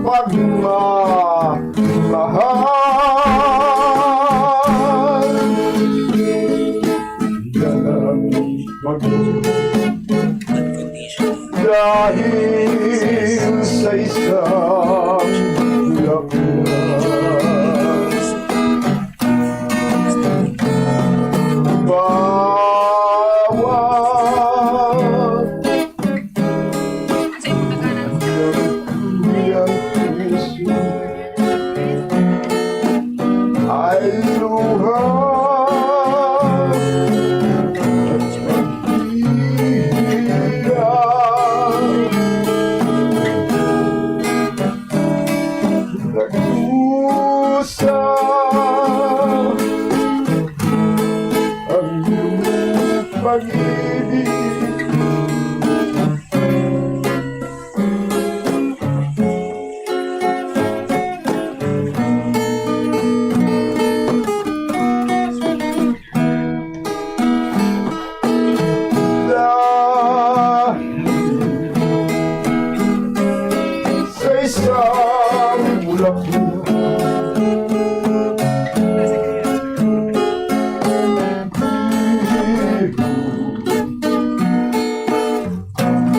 pagmamahal. Dalang pag- Dahil sa isang bulaklak. Bawat nagtuyang puso ay luha. Nag-usa ang iyong pag-ibig. Sa isang bulaklak.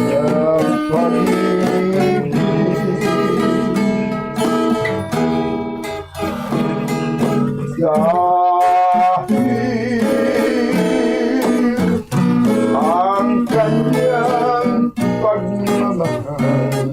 Ang pag-ibig dahil ang kanyang pagmamahal.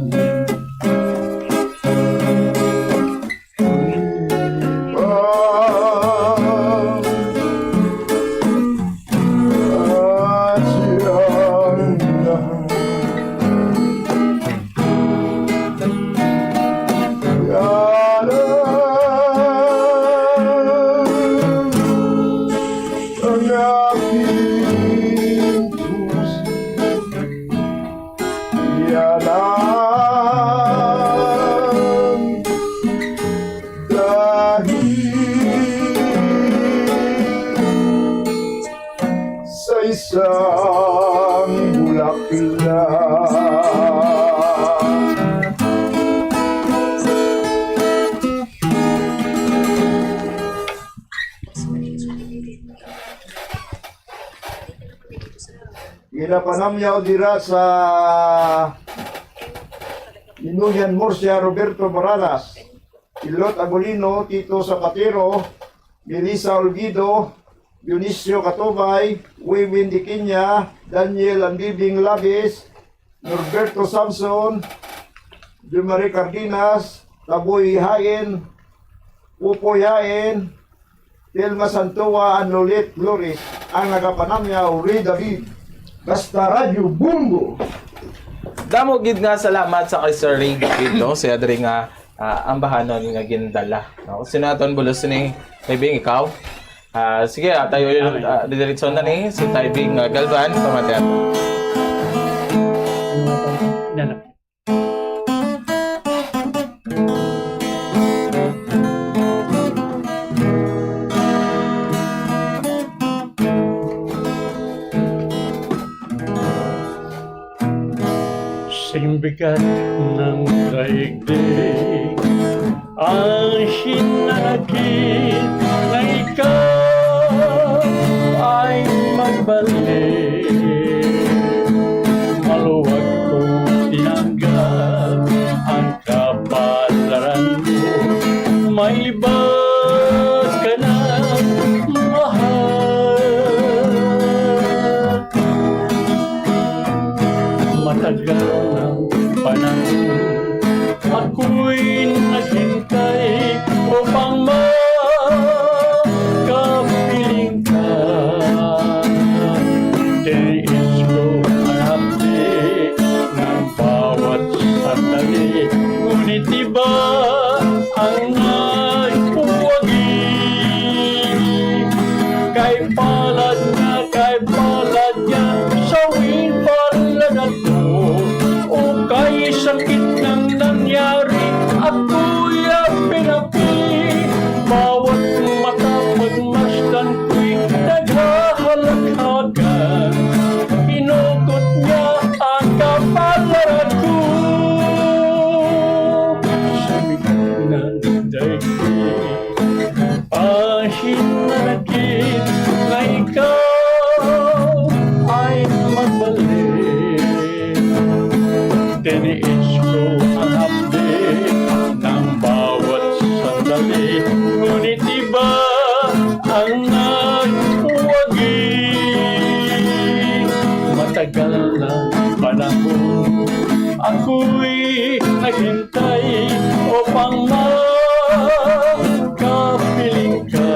Yan ang dahil sa isang bulaklak. Ginapanamyaw dira sa Inuyan Murcia, Roberto Baralas, Ilot Agulino, Tito Zapatero, Melissa Olvido, Dionisio Catubay, Wewin Diquiña, Daniel and Bibing Labis, Norberto Samson, Jumari Cardenas, Taboy Hain, Pupoy Hain, Telma Santoa, and Lolit Flores, ang nagapanamyaw, Ray David. Basta Radyo Bombo. Damo gid nga salamat sa kay Sir Ray David, no? Siya diri nga, ah, ambahanon nga gindala, no? Sino aton bulos ni Kaibing, ikaw? Ah, sige, ah, tayo yun, ah, didiretso na ni si Taibing, ah, Galvan, pamatian. Yan na. Sing bigat ng daigdig ang hinanakit na ikaw ay magbalik. Maluwag kong tinanggap ang kapalaran mo. May iba ka na mahal. Matagal ng panahon ako'y naghintay upang makapiling ka. Tiniis ko ang hapdi ng bawat sandali, ngunit iba ang nagpupuwagi. Kay palad nga, kay palad nga, sa win palad ako, o kay sakit nang nangyari, ako'y apin-api. Bawat mata pagmasdan ko'y naghahalakhakan, inukot niya ang kapalaran ko. Sa Upang makapiling ka,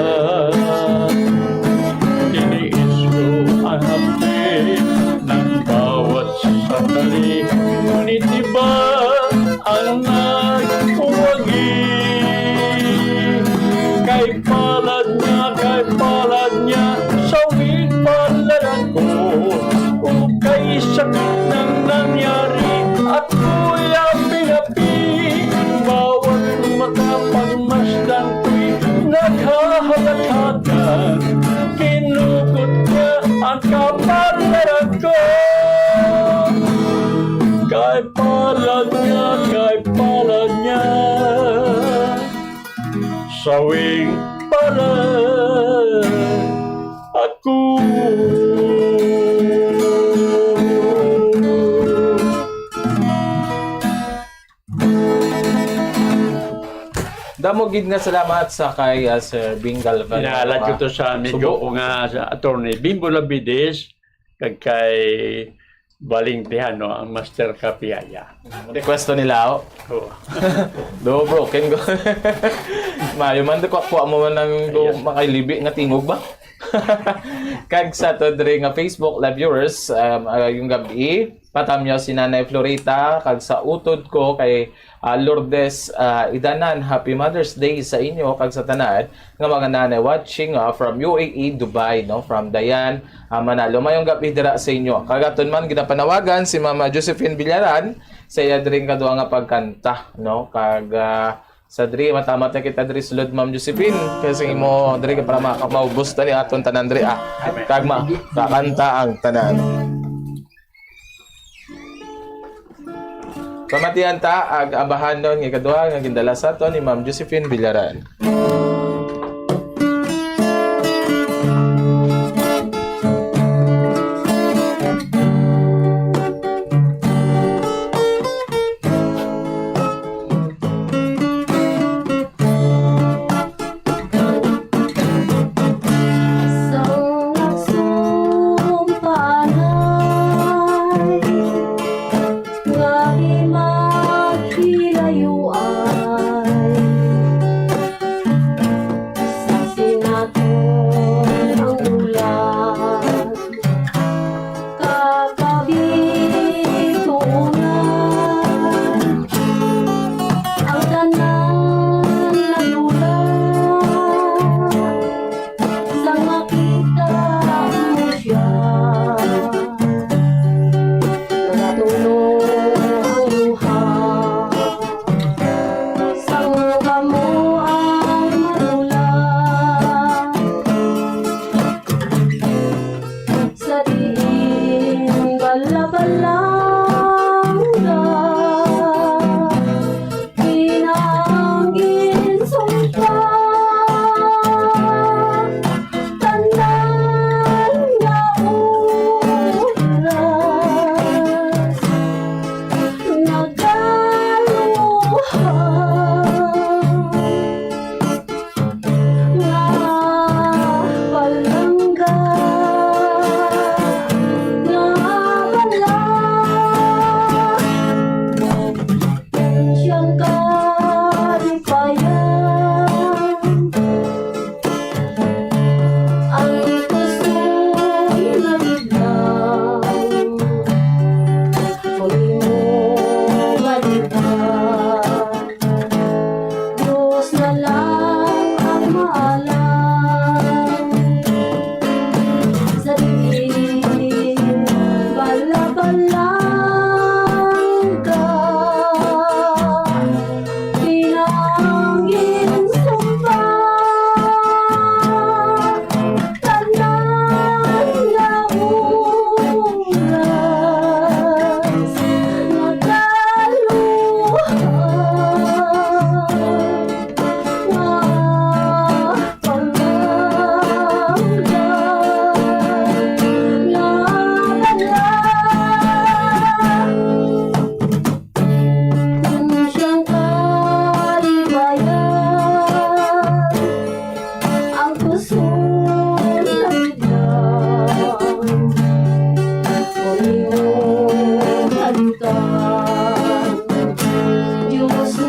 tiniis ko ang hapdi ng bawat sandali. Ngunit iba ang nagwagi. Kay palad niya, kay palad niya, sawing palad ako. O kay sakit nang nangyari, ako'y api-api. Bawat makapagmasdan ko'y naghahagat-hagat. Kinugot niya ang kapalaran ko. Kay palad niya, kay palad niya, sawing palad ako. Damo gid nga salamat sa kay ah, Sir Bing Galvan. Inalat ko to sa amigo Subo. Ko nga sa Attorney Bimbo Labides kag kay Baling Tejano ang Master Kapiaya. Request to nila, oh. Oo. Do broken go. Mayo man ko ako mo man nang do makalibi nga tingog ba? Kag sa to diri nga Facebook live viewers, um, ah, yung gabi, patamyaw si Nanay Florita, kag sa utod ko kay ah, Lourdes ah, Idanan, happy Mother's Day sa inyo kag sa tanan nga mga nanay watching ah, from U A E, Dubai, no, from Dayan ah, Manalo. Mayong gabi dira sa inyo. Kag aton man ginapanawagan si Mama Josephine Villaran sa iya diri nga duha nga pagkanta, no, kag ah, sa diri matamat na kita diri sulod, Ma'am Josephine, kasi imo diri ka para maka- maubos ta ni aton tanan diri ah. Kag ma kakanta ang tanan. Pamatian ta ag abahanon nga ikaduha nga gindala sa aton ni Ma'am Josephine Villaran. Sang nagsumpaanay nga di maghilayuan, saksi naton ang bulan. Kakabituonan ang tanan nalulat sang makita mo siya. Nagatulo ang luha sang kamo ang malulat. Sa diin balabalangga, pinanggin sumpa, tanan nga oras nagaluha. Nga palangga, nga bala, siyang kalipayan. Ang kusog nga biglang, kung imo malitan. Dios na lang ang maalam sa diin balabalangga.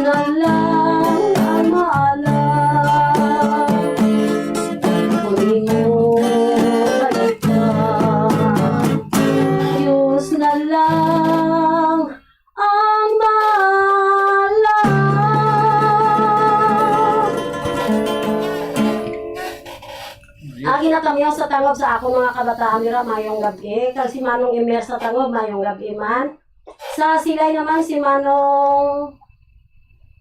na lang ang maalam. Kung imo salita, Diyos na lang ang maalam. Ang ginatamyaw sa tangob sa akong mga kabataan dira, mayong gab-i. Kag si Manong Emer sa tangob, mayong gab-i man. Sa silay naman, si Manong,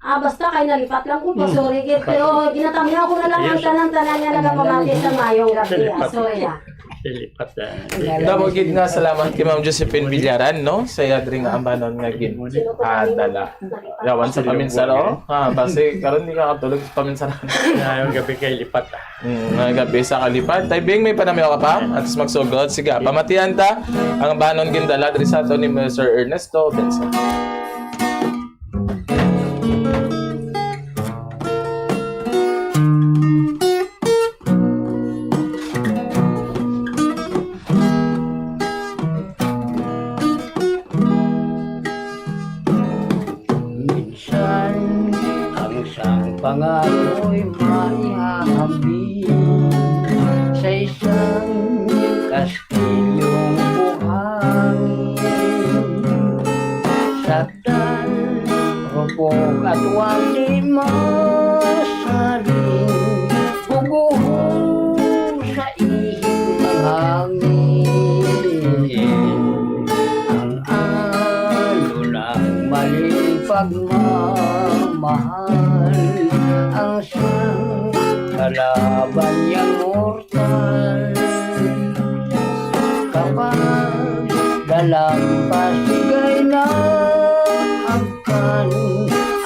ah, basta kay nalipat lang ko, Mm. sorry, gid. Pero ginatamyaw ko na lang ang Yes. tanan-tanan nga nagapamati sa mayong gab-i. Ah, Nalipat. sorry na. Nalipat na. Damo gid nga salamat kay Ma'am Josephine Villaran, no? Sa iya diri nga ambanon nga gin-, Sino ko ah, tayo? dala. Nalipat. Yawan sa Sino paminsaro. ko? Ah, basi karon di ka katulog sa paminsaro. Ngayong gabi kay lipat, ah. Mm, nga gabi sa kalipat. Tay Bing, may panamyo ka pa? At magsugod. Sige, pamatian ta ang banon gindala diri sa ato ni Mister Ernesto Benson. Minsan, ang sang pangaroy maihahambing sa isang kastilyong buhangin. Saktan, rupok at wali masaring, guguho sa ihing hangin. Ang alon ng maling pagmamahal, ang sang kalaban niyang mortal. Kapag dalang pasigay na ang kan,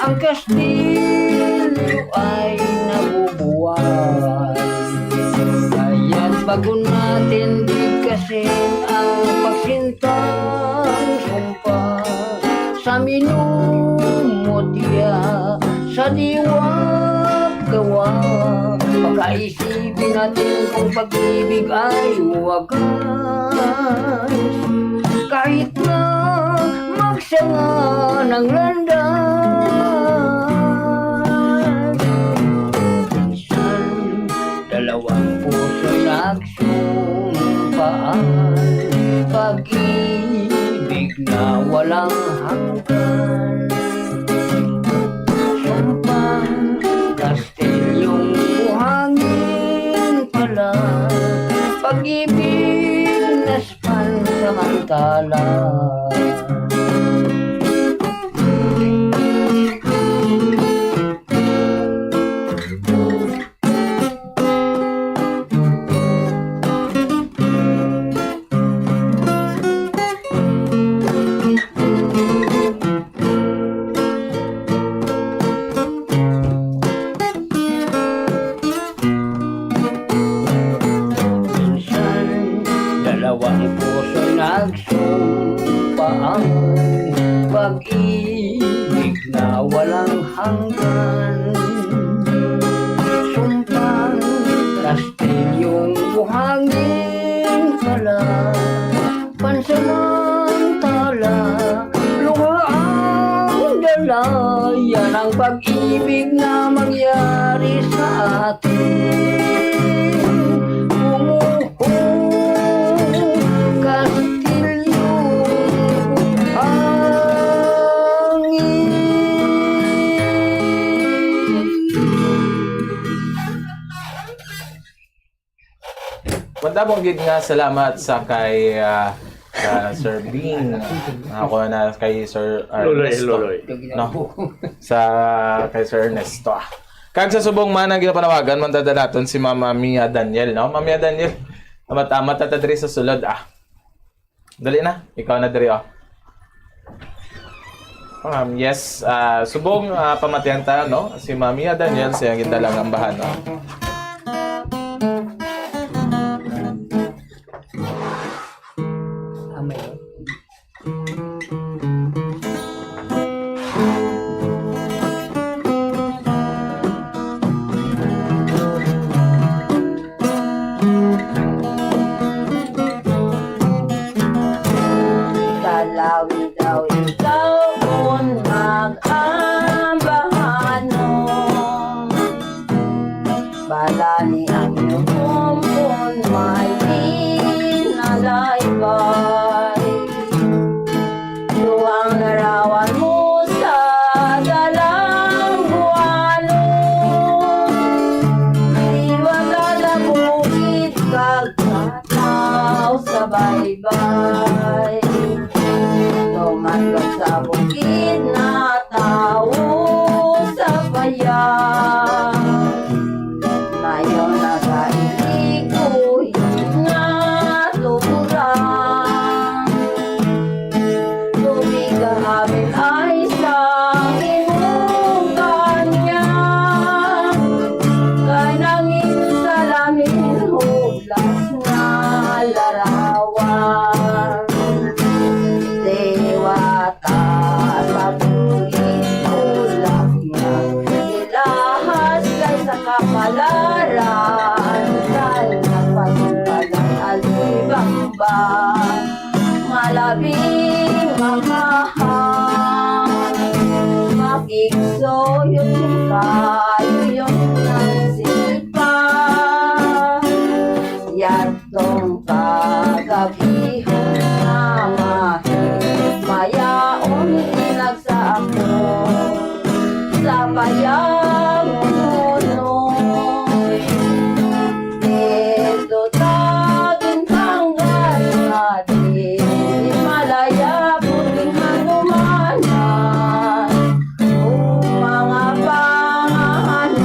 ang kastilyo ay nabubuhay. Kaya't bago natin bigkasin ang pagsintang sumpa sa minumutya, sa diwa't gawa, pagkaisipin natin kung pag-ibig ay wagas. Kahit na magsanga ng landas, minsan dalawang puso nagsumpaan. Pag-ibig na walang hanggan, sumpang kastilyong buhangin pala, pag-ibig na pansamantala. Minsan, dalawang puso nagsumpaan, pag-ibig na walang hanggan. Sumpang kastilyong buhangin pala, pansamantala, luha ang dala. Yan ang pag-ibig na mangyari sa atin. Gumuho, kastilyong hangin. Madamo gid nga salamat sa kay, ah, sa Sir Bing. Ako na kay Sir Loloy, Ernesto. Loloy. No? Sa kay Sir Ernesto. Ah. Kag sa subong man ang ginapanawagan, man ta dalaton si Mama Mia Daniel, no? Mama Mia Daniel, amat-amat ta diri sa sulod, ah. Dali na, ikaw na diri, oh. Um, yes, ah, subong, ah, pamatian ta, no? Si Mami Daniel, siya ang gindala nga ambahan, no? Amay. Kalawi daw ikaw kon mag-ambahan. Kayo yung nagsipa, yadtong kagabihon nga mahit, mayaon ilag sa ako sa payangunoy. Dito ta gintanggal nga di malaya puting hanumanan. O mga pangahanay.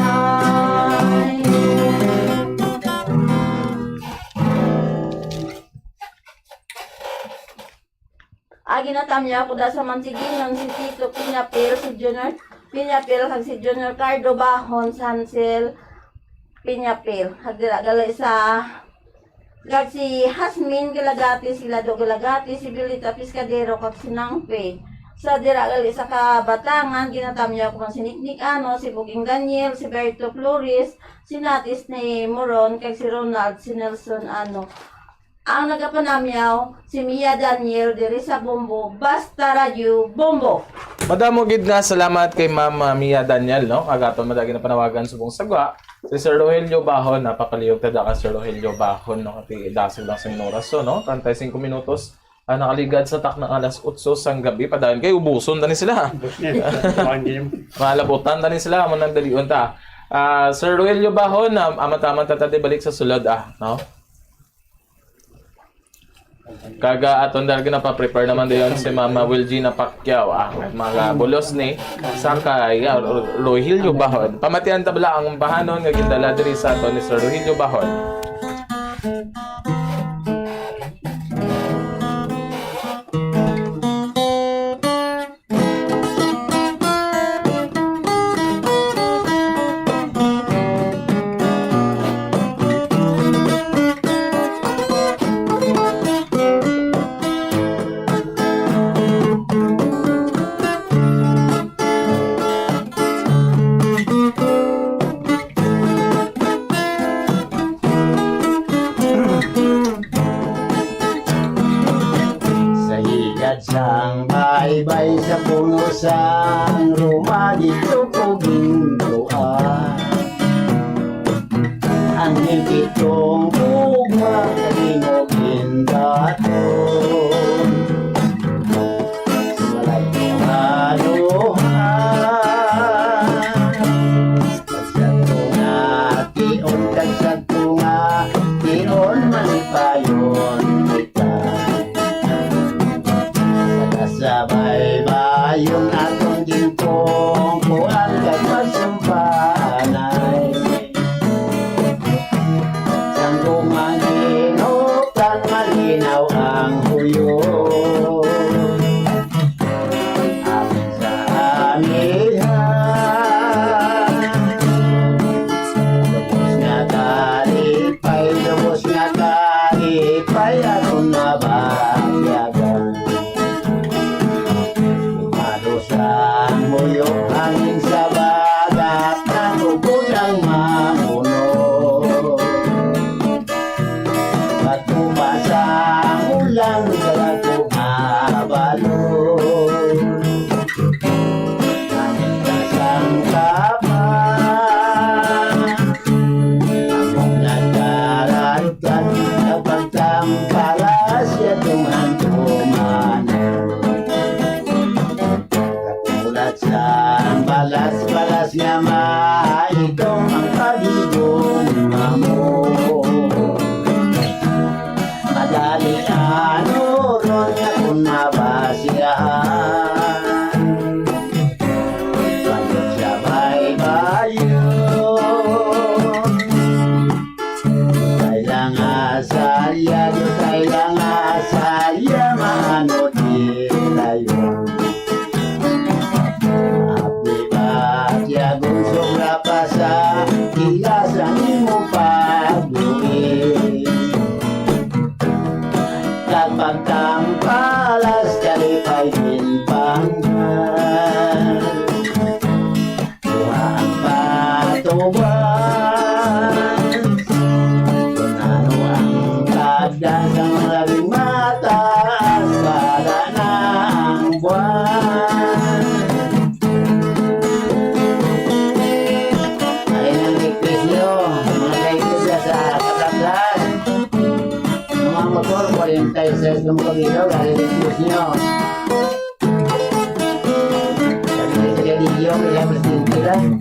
Agi na tamya ko da sa Mansiginon, si Tito Piñapil, si Junior Piñapil, kag si Junior Cardo Bahon, Sansel Piñapil. Kag dira gali sa Kag si Hasmin Galagati, si Lado Galagati, si Violeta Piscadero, kag si Nangpe. Sa dira gali sa Kabatangan, ginatamyaw ko man si Niknik Ano, si Buging Daniel, si Berto Flores, si Natis ni Moron, kag si Ronald, si Nelson Ano. Ang nagapanamyaw, si Mia Daniel, diri sa Bombo, Basta Radyo Bombo. Madamo gid nga salamat kay Ma'am, ah, Mia Daniel, no? Kag aton man dagi na panawagan subong sa gwa. Si Sir Rogelio Bahon, napakaliyog ta da kay Sir Rogelio Bahon, no? Kay dasig lang sa minutos, no? Treinta y cinco minutos. Ah, nakaligad sa takna alas otso sang gabi. Padayon kay ubuson tani sila, ha? Ubos na. One game. Malabutan tani sila, amo nang dalion ta. Ah, Sir Rogelio Bahon, ah, amat-amat ta, ta di balik sa sulod, ah, no? Kag, ah, aton dal ginapaprepare naman dayon si Mama Wilgina Pacquiao, ah, mga bulos ni sa kay, ah, Ro-, Rogelio Bahon. Pamatian ta bala ang bahanon nga gindala diri sa aton ni Sir Rogelio Bahon. Sa higad sang baybay, sa puno sang ruma, didto ko ginluan. Ang higitong gugma, kalimog gindaton. Sa walay kahaluhan. Kag sa tunga tion, kag sa tunga tion, malipayon kita. Sa kasabaybayon aton gintungkuan kag pagsumpanay. Sang gumang ginuptan, malinaw ang huyo. Amin sa amihan. Lubos nga kalipay, lubos nga kalipay, aton mabatyagan. Malos ang muyo, hangin sa bagat, natubod ang mamuno. Pagkupa sa ulan, sa dako nga balon. Ang kasangkapan, among nagkaradkan, nagpagtampala siya tumangkumanan. Kapulat sang balas-balas nga maitom ang pagigong amo. Madali ano ron nga kun mabasiyahan. Pagod sa baybayon. Kailangan salya, Diyos, kailangan salya, maano di tayo. Api batyagon, sobra pa sa ila sang imo pagluwi. Kag pagtampalas, kalipay ginpanggal. Duha ang patubas. Kun ano ang tagda sang labing mataas, wala na ang buwan. Ang pag-ilaw, galing ang Diyos niyo. Sabi niya sa video, kaya presidente lang.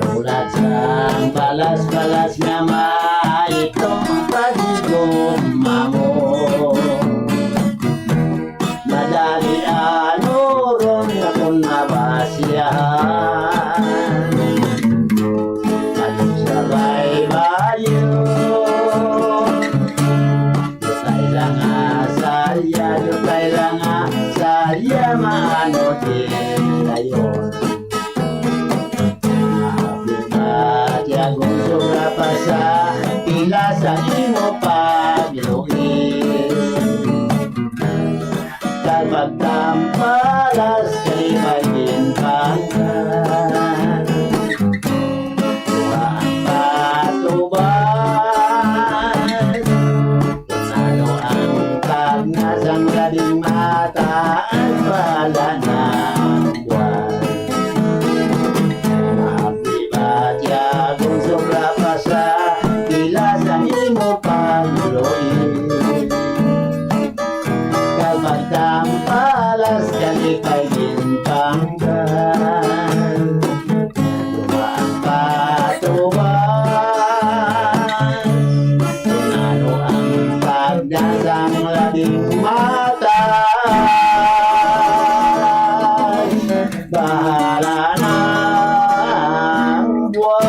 Tulad sang balas-balas nga maitong paghigugma mo. Madali ano ron nga kon mabasyahan. Pag sa baybayon, dutay lang nga salya, dutay lang nga salya, maano di dayon. Maapil ka, tiagong sobra pa sa pila sa imo pagluis. Kag magtampalas kay pagintangkan. Duha ang patubas. Ano ang tagna sang labing mataas, bahala na ang buwan. Maapil ba tiagong sobra pa sa pila sa imo pagluis? Kag magtampalas kalipay ginpanggal. Duha ang patubas. Kung ano ang pagdasang labing mataas, bahala na ang buwan.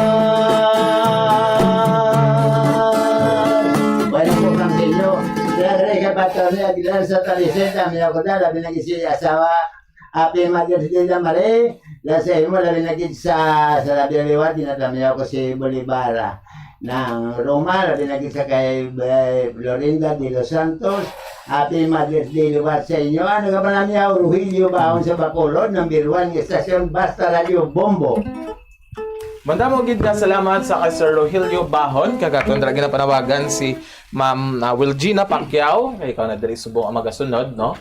Bueno po, Kang Silyo. Kaya rin kay Pastor Ray Aguilar sa Talisay, dami ako na, labi na gid siya asawa. Happy Mother's Day, Dama Ray. Labi sa imo, labi na gid sa, sa labi liwat, ginatamiyaw ko si Bolivar, ah, ng Roma, labi na gid sa kay, eh, Florinda de los Santos. Happy Mother's Day liwat sa inyo. Ano ka ba namin, Rogelio Bahon sa Bacolod, number one nga estasyon, Basta Radio Bombo. Mandamo gid nga salamat sa kay Sir Rogelio Bahon, kag aton dira ginapanawagan si Ma'am, ah, Wilgina Pacquiao, kay ikaw na diri subong ang magasunod, no?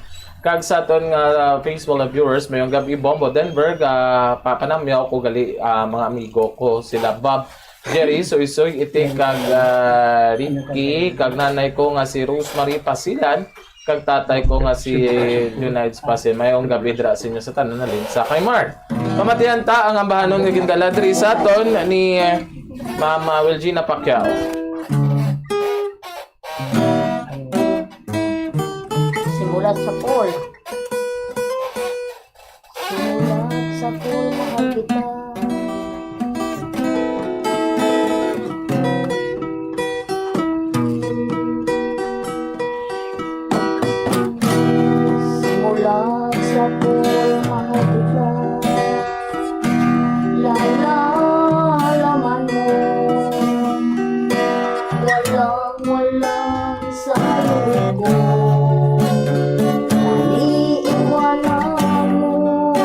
Kag sa aton nga, ah, Facebook Live viewers, mayong gab-i, Bombo Denver, ah, papanamyaw ko gali, ah, mga amigo ko, sila Bob, Jerry, Soy Soy, Itik, kag, ah, Ricky, kag nanay ko nga si Rosemary Pasilan, kag tatay ko nga si Leonidas Pasilan. Mayong gab-i dira sa inyo sa tanan, halin sa kay Mark. Pamatian ta ang ambahanon nga gindala diri sa aton ni, eh, Ma'am, ah, Wilgina Pacquiao. Simulat sa Paul. Simulat sa Paul, mahal kita. Simulat sa Paul, mahal kita. Lalalaman mo, walang-wala sa loob ko. Naiiwanan mo.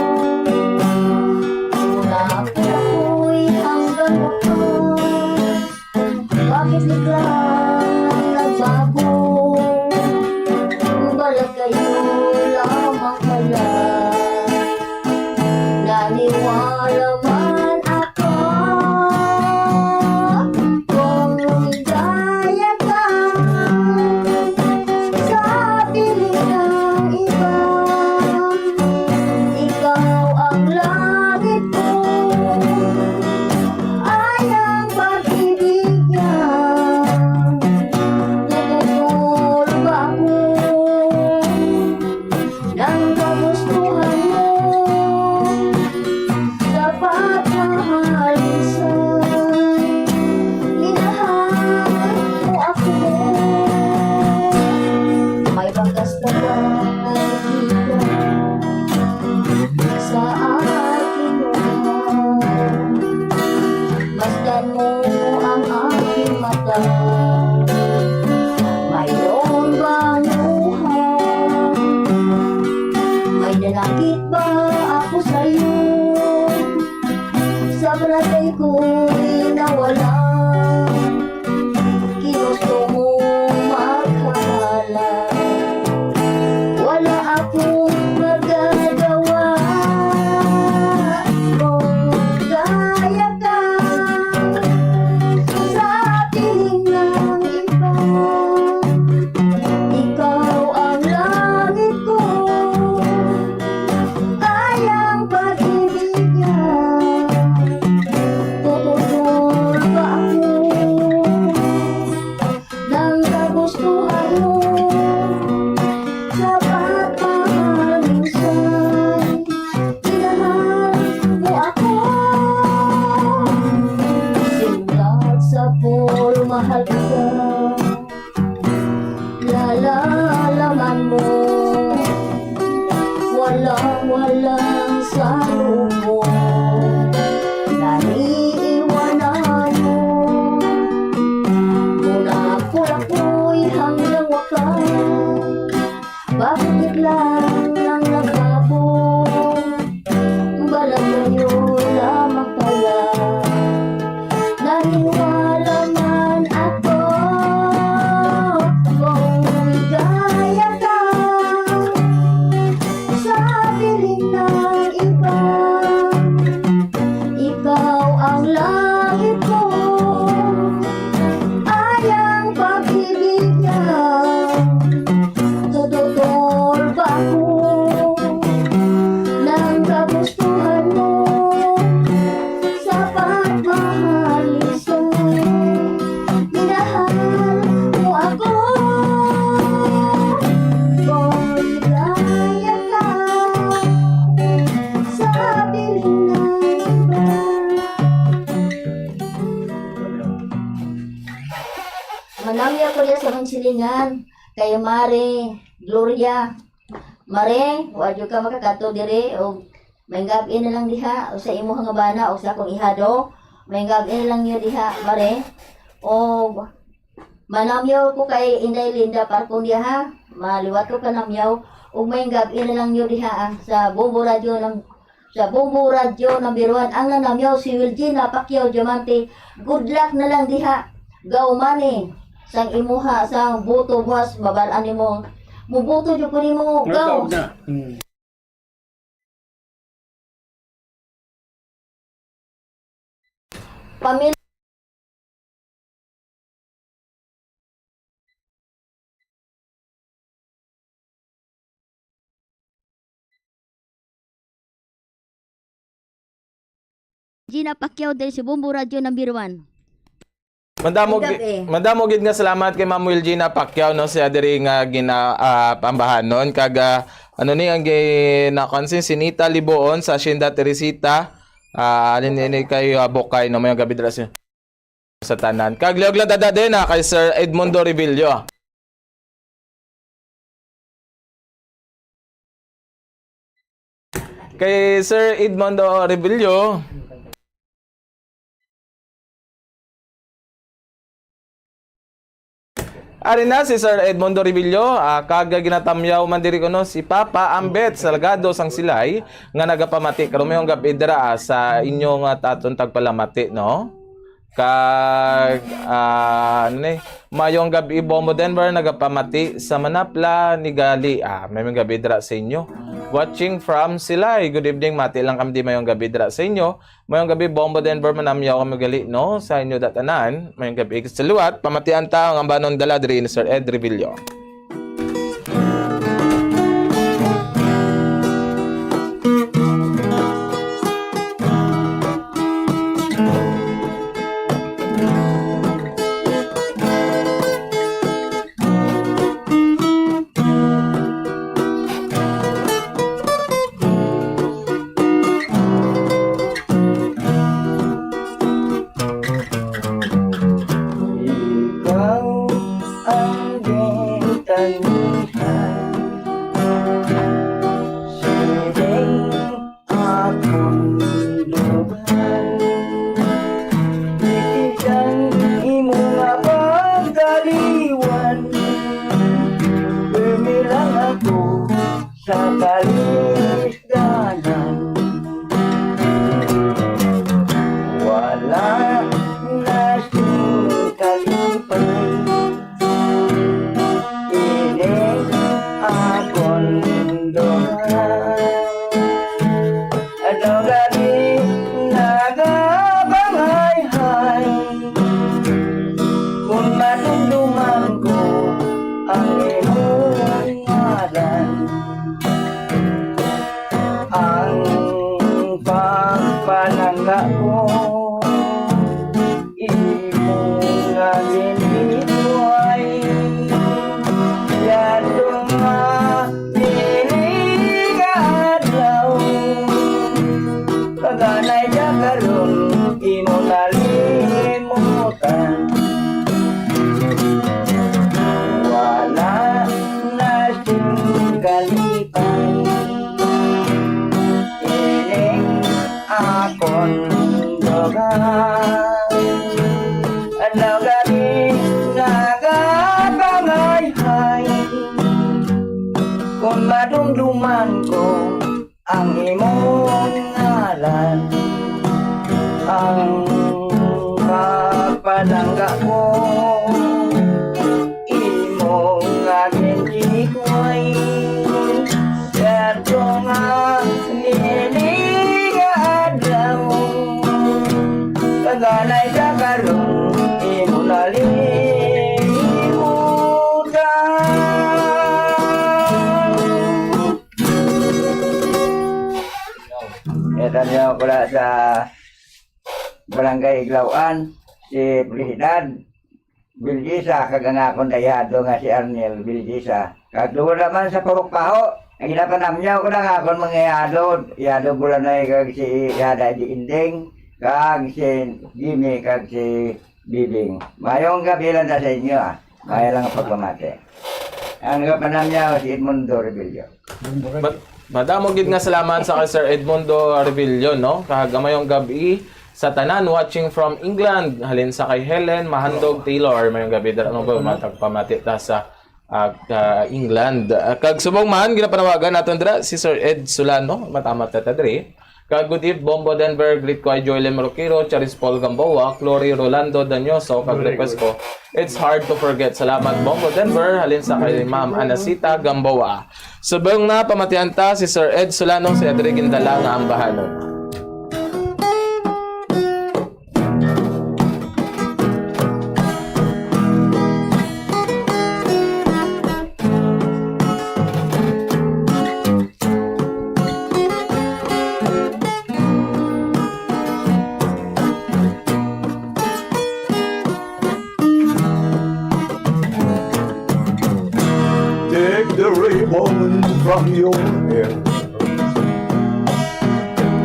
Mula ako'y hanggang wakas. Bakit bigla nagbago? Balat kayo lamang pala. Naniwala man ako kung ligaya ka sa piling ng iba. Ikaw ang langit ko, ay ang pag-ibig niya nagkukulba ko. Nang kagustuhan mo, dapat mahal minsan. Minahal mo ako. May bakas na ba nakikita sa aking mukha? Masdan mo ang aking mata. Mayroon bang luha? May nanakit ba ako sa'yo? Sa barangay ko'y nawala. Ginusto mo magkahala. Wala ako Mahal kita, nalalaman mo, walang-walang sa loob mo, naiiwanan mo. Mula pula-puy hanggang wakas, bakit biglang nang nagbago? Malayo lamang pala. Naniwala man ako kung ligaya ka sa piling ng iba. Ikaw ang langit ko, ay ang pag-ibig niya. Tututol ba ako ng kagustuhan mo? Sa pagmahal, isoy, minahal mo ako. Kung ligaya ka sa piling ng iba. Manamya ko diya sa akong silingan kay Mare Gloria. Mare, wa jud ka makakadto diri, o may gab-i na lang diha, o sa imo nga bana, o sa akong ihado, may gab-i na lang niyo diha, Mare. O manamyaw ko kay Inday Linda Parcon diha, ha? Maliwat ko kanamyaw, ug may gab-i na lang niyo diha, ah, sa Bombo Radio ng, sa Bombo Radio number one, ang nanamyaw si Wilgina Pacquiao Diamante. Good luck na lang diha. Gaw money sang imuha sang boto, buwas mabal-an nimo. Muboto jud ko nimo. Gaw. Natawag na. Hmm. Pamil- Gina Pacquiao diri sa Bombo Radio number one. Madamo Ang gi-, gabi. madamo gid nga salamat kay Ma'am Wilgina Pacquiao, no, siya diri nga gina-, ah, pambahanon kag, ah, ano ni ang ginakuan si Sinita Libuon sa Hacienda Teresita, ah, alin ini kay, ah, Bukay, no, may gabi dira sa, sa tanan. Kag liog lang dada din, ah, kay Sir Edmundo Rebillo. Kay Sir Edmundo Rebillo. Ari na si Sir Edmundo Rebillo, ah, kag ginatamyaw man diri kuno si Papa Ambet Salgado sang Silay nga nagapamati karon mayong gab-i dira, ah, sa inyo nga aton tagpalamati, no? Kag, ah, ano ni? Mayong gab-i, Bombo Denver, nagapamati sa Manapla ni Gali. Ah, mayong gab-i dira sa inyo. Watching from Silay. Good evening, mati lang kami di mayong gab-i dira sa inyo. Mayong gab-i, Bombo Denver, manamyaw kami gali, no? Sa inyo datanan, mayong gab-i sa liwat. Pamatian ta ang ambanon dala diri ni Sir Ed Revillo. Ikaw ang gintangihan, siling akong dugan. Itigay Palangga ko, imo nga ginlikoy, sa tunga nini nga adlaw. Taganay ka karon, imo nalimutan. Kita niyo pala sa Barangay Iglawan, si President Biljisa, kag ang akon dayhado nga si Arnel Biljisa. Kag duol naman sa Purok Paho, ang ginapanamyaw ko na nga akon mga yado, yado Bulanay, kag si Yada di Inding, kag si Jimmy, kag si Bibing. Mayong gabi lang na sa inyo, ah. Maya lang ang pagpamati. Ang nagapanamyaw si Edmundo Rebello. Mad-, madamo gid nga salamat sa kay Sir Edmundo Rebello, no? Kag mayong gabi sa tanan watching from England, halin sa kay Helen Mahandog Taylor. Mayong gabi dira, no, ba, matag pamati ta sa, ah, ka England. Ah, kag subong man, ginapanawagan naton dira si Sir Ed Solano, matamat na ta diri. Kag good eve, Bombo Denver, greet ko ay Joylem Roquero, Charis Paul Gamboa, Clory Rolando Danyoso, kag request ko, It's Hard to Forget. Salamat, Bombo Denver, halin sa kay Ma'am Anacita Gamboa. Subong na pamatian ta si Sir Ed Solano sa iya diri gindala nga ambahanon. Take the ribbon from your hair.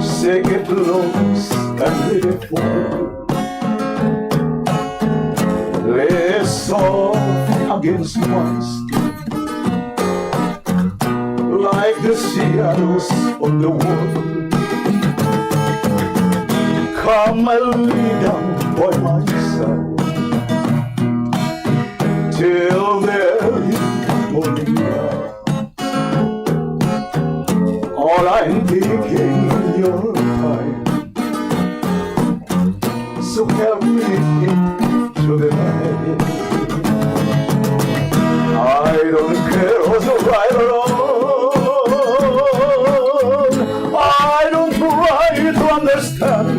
Shake it loose and let it fall. Lay soft against my skin, like the shadows on the wall. Come and lay down by my side till the morning light. All I'm taking is your time. So help me into the night. I don't care who's right or wrong. I don't try to understand.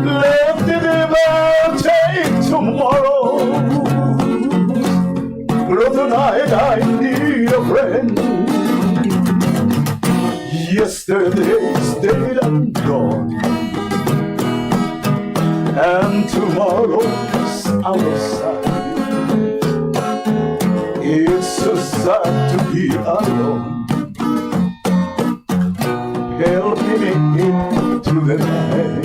Let the devil take tomorrow. But tonight I need a friend. Yesterday's dead and gone, and tomorrow's out of sight. It's so sad to be alone. Help me make it through the night.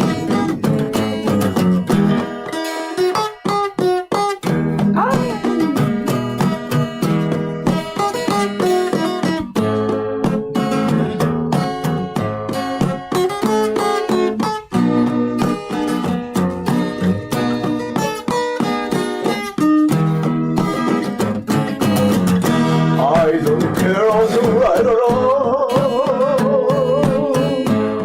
I don't care who's right or wrong.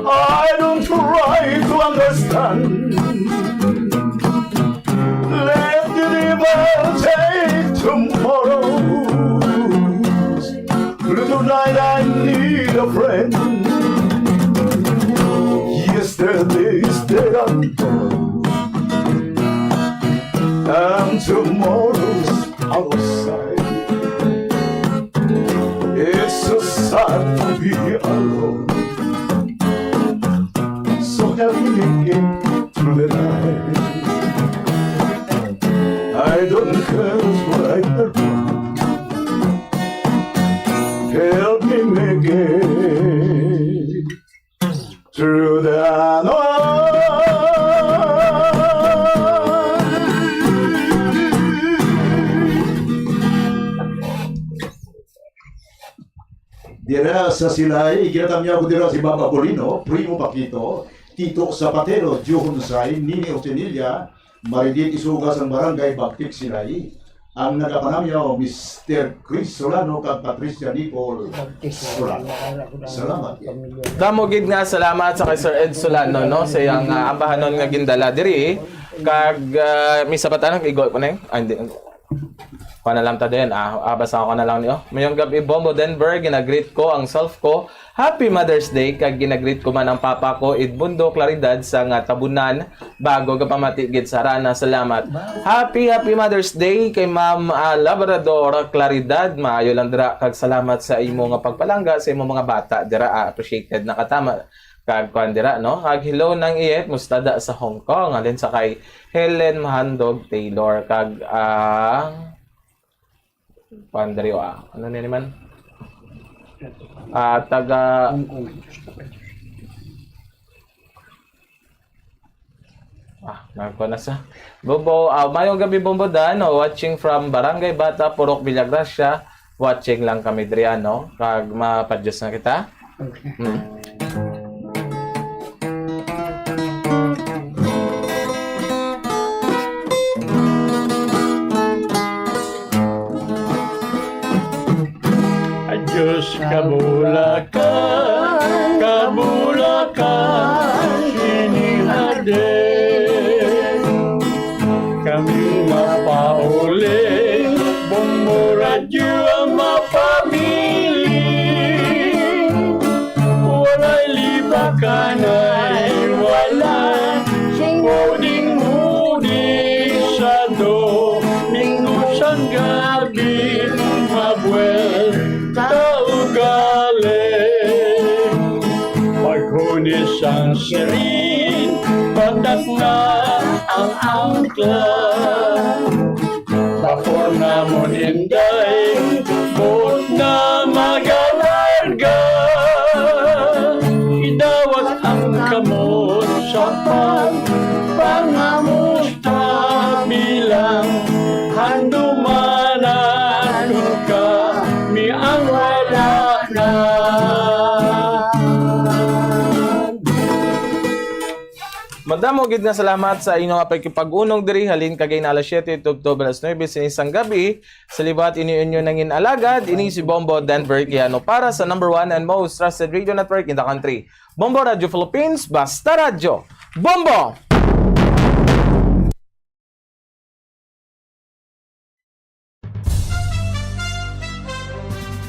I don't try to understand. Let the devil take tomorrow. Tonight I need a friend. Yesterday's dead and gone, and tomorrow's out of sight. It's so sad to be alone. So help me make it through the night. I don't care what's right or wrong. Help me make it through the night. Dira sa Silay, ginatamyaw ko dira si Baba Bolino, Primo Paquito, Tito Zapatero, Johon Say, Nini Ocenilla, Maridit Isuga sang Barangay Bagtik Silay. Ang nagapanamyaw, Mister Chris Solano kag Patricia Nicole Solano. Salamat. Damo gid nga salamat sa kay Sir Ed Solano, no, sa iyang, ah, ambahanon nga gindala diri. Kag, ah, may sabat anang igo ko na yun. Ah, hindi. Kuha na lang ta din. Ah, ah, basa ko na lang niyo. Mayong gabi, Bombo Denver. Ginagreet ko ang self ko. Happy Mother's Day. Kag ginagreet ko man ang papa ko, Edmundo Claridad, sa nga tabunan. Bago ka pamati gid sa Rana. Salamat. Happy, happy Mother's Day kay Ma'am, ah, Labrador Claridad. Maayo lang dira, kag salamat sa imo nga pagpalangga sa imo mga bata dira. Ah, appreciated na katama. Kag kuan dira, no? Kag hello nang iyet, mustada sa Hong Kong. Alin sa kay Helen Mahandog Taylor. Kag, ah, kuan diri, ah, ano ni man? Ah, taga Ah, nagkuha na sa Bombo. Ah, mayong gabi, Bombo Dan. Oh, watching from Barangay Bata, Purok Villagracia. Watching lang kami diri, ano? Kag mapadyos na kita. Okay. Hmm. Adios, kabulakan, kabulakan, sini hadi. Kami mapauli, Bombo Radyo ang mapamili. Walay libakan ay wala, sing pwedeng mudi sa Domingo sang gabi, mabuel ta ugali. Paghunis ang sirin, patak na ang angkla. Bapor namon, Inday, buot na magalarga. Idawat ang kamot sa pagpangamusta bilang handumanan, kami ang wala na. Madamo gid nga salamat sa inyo nga pagkipag-unong diri halin kagay na alas siete tubtob alas nuebe sining sang gabi. Sa liwat, inyo inyo nangin alagad, ini si Bombo Denver Quijano para sa number one and most trusted radio network in the country, Bombo Radio Philippines, Basta Radyo. Bombo!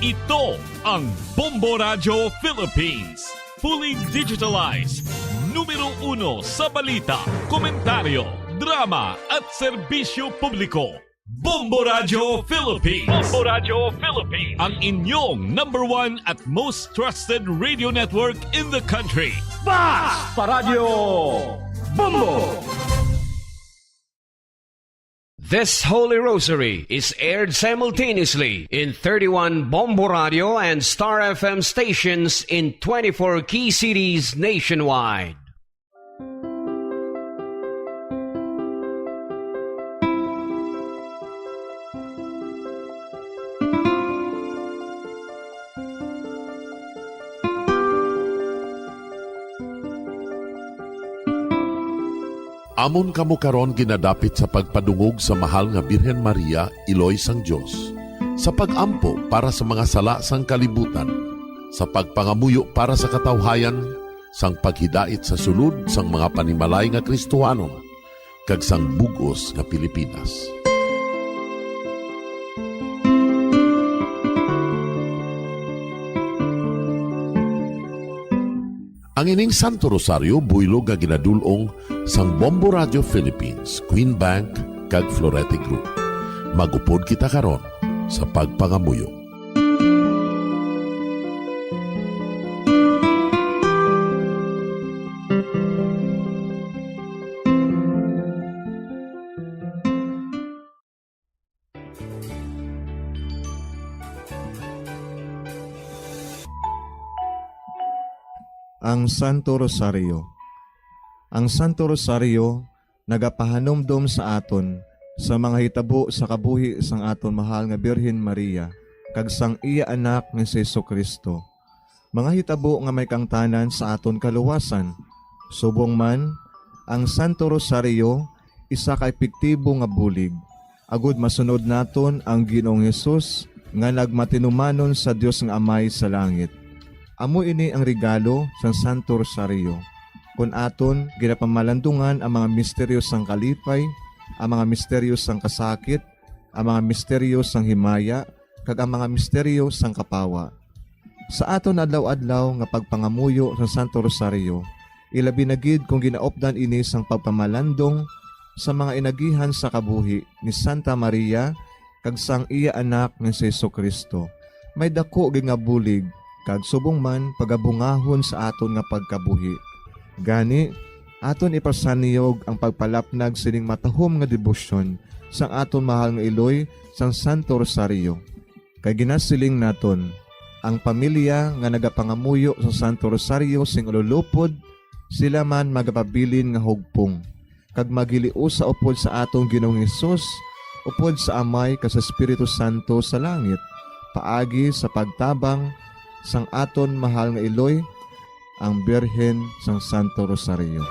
Ito ang Bombo Radyo Philippines. Fully digitalized. Numero uno sa balita, komentaryo, drama at serbisyo publiko. Bombo Radyo Philippines. Bombo Radyo Philippines. Ang inyong number one at most trusted radio network in the country. Basta Radyo Bombo! This Holy Rosary is aired simultaneously in thirty-one Bombo Radio and Star F M stations in twenty-four key cities nationwide. Amon kamo karon ginadapit sa pagpadungog sa Mahal nga Birhen Maria, Iloy sang Dios, sa pag-ampo para sa mga sala sang kalibutan, sa pagpangamuyo para sa katawhayan, sang paghidait sa sulod sang mga panimalay nga Kristohanon, kag sang bug-os nga Pilipinas. Ang ining Santo Rosario buylog nga ginadul-ong sang Bombo Radio Philippines, Queen Bank, kag Florete Group. Mag-upod kita karon sa pagpangamuyo. Ang Santo Rosario. Ang Santo Rosario nagapahanumdom sa aton sa mga hitabo sa kabuhi sang aton mahal nga Birhen Maria kag sang iya Anak nga si Jesu-Cristo. Mga hitabo nga may kaangtanan sa aton kaluwasan. Subong man, ang Santo Rosario isa ka epektibo nga bulig agod masunod naton ang Ginoong Hesus nga nagmatinumanon sa Dios nga Amay sa langit. Amo ini ang regalo sang Santo Rosario. Kon aton ginapamalandungan ang mga misteryo sang kalipay, ang mga misteryo sang kasakit, ang mga misteryo sang himaya, kag ang mga misteryo sang kapawa. Sa aton adlaw-adlaw nga pagpangamuyo sa Santo Rosario, ilabi na gid kon ginaupdan ini sang pagpamalandong sa mga inagihan sa kabuhi ni Santa Maria kag sang iya Anak nga si Jesu-Cristo, may daku gid nga bulig kag subong man pagabungahon sa aton nga pagkabuhi. Gani, aton ipasanyog ang pagpalapnag sining matahom nga debosyon sang aton mahal nga iloy sang Santo Rosario. Kay ginasiling naton, ang pamilya nga nagapangamuyo sa Santo Rosario sing ululupod, sila man magapabilin nga hugpong, kag maghiliusa upod sa aton Ginoong Hesus, upod sa Amay kag sa Espiritu Santo sa langit, paagi sa pagtabang sang aton mahal nga iloy, ang Birhen sang Santo Rosario.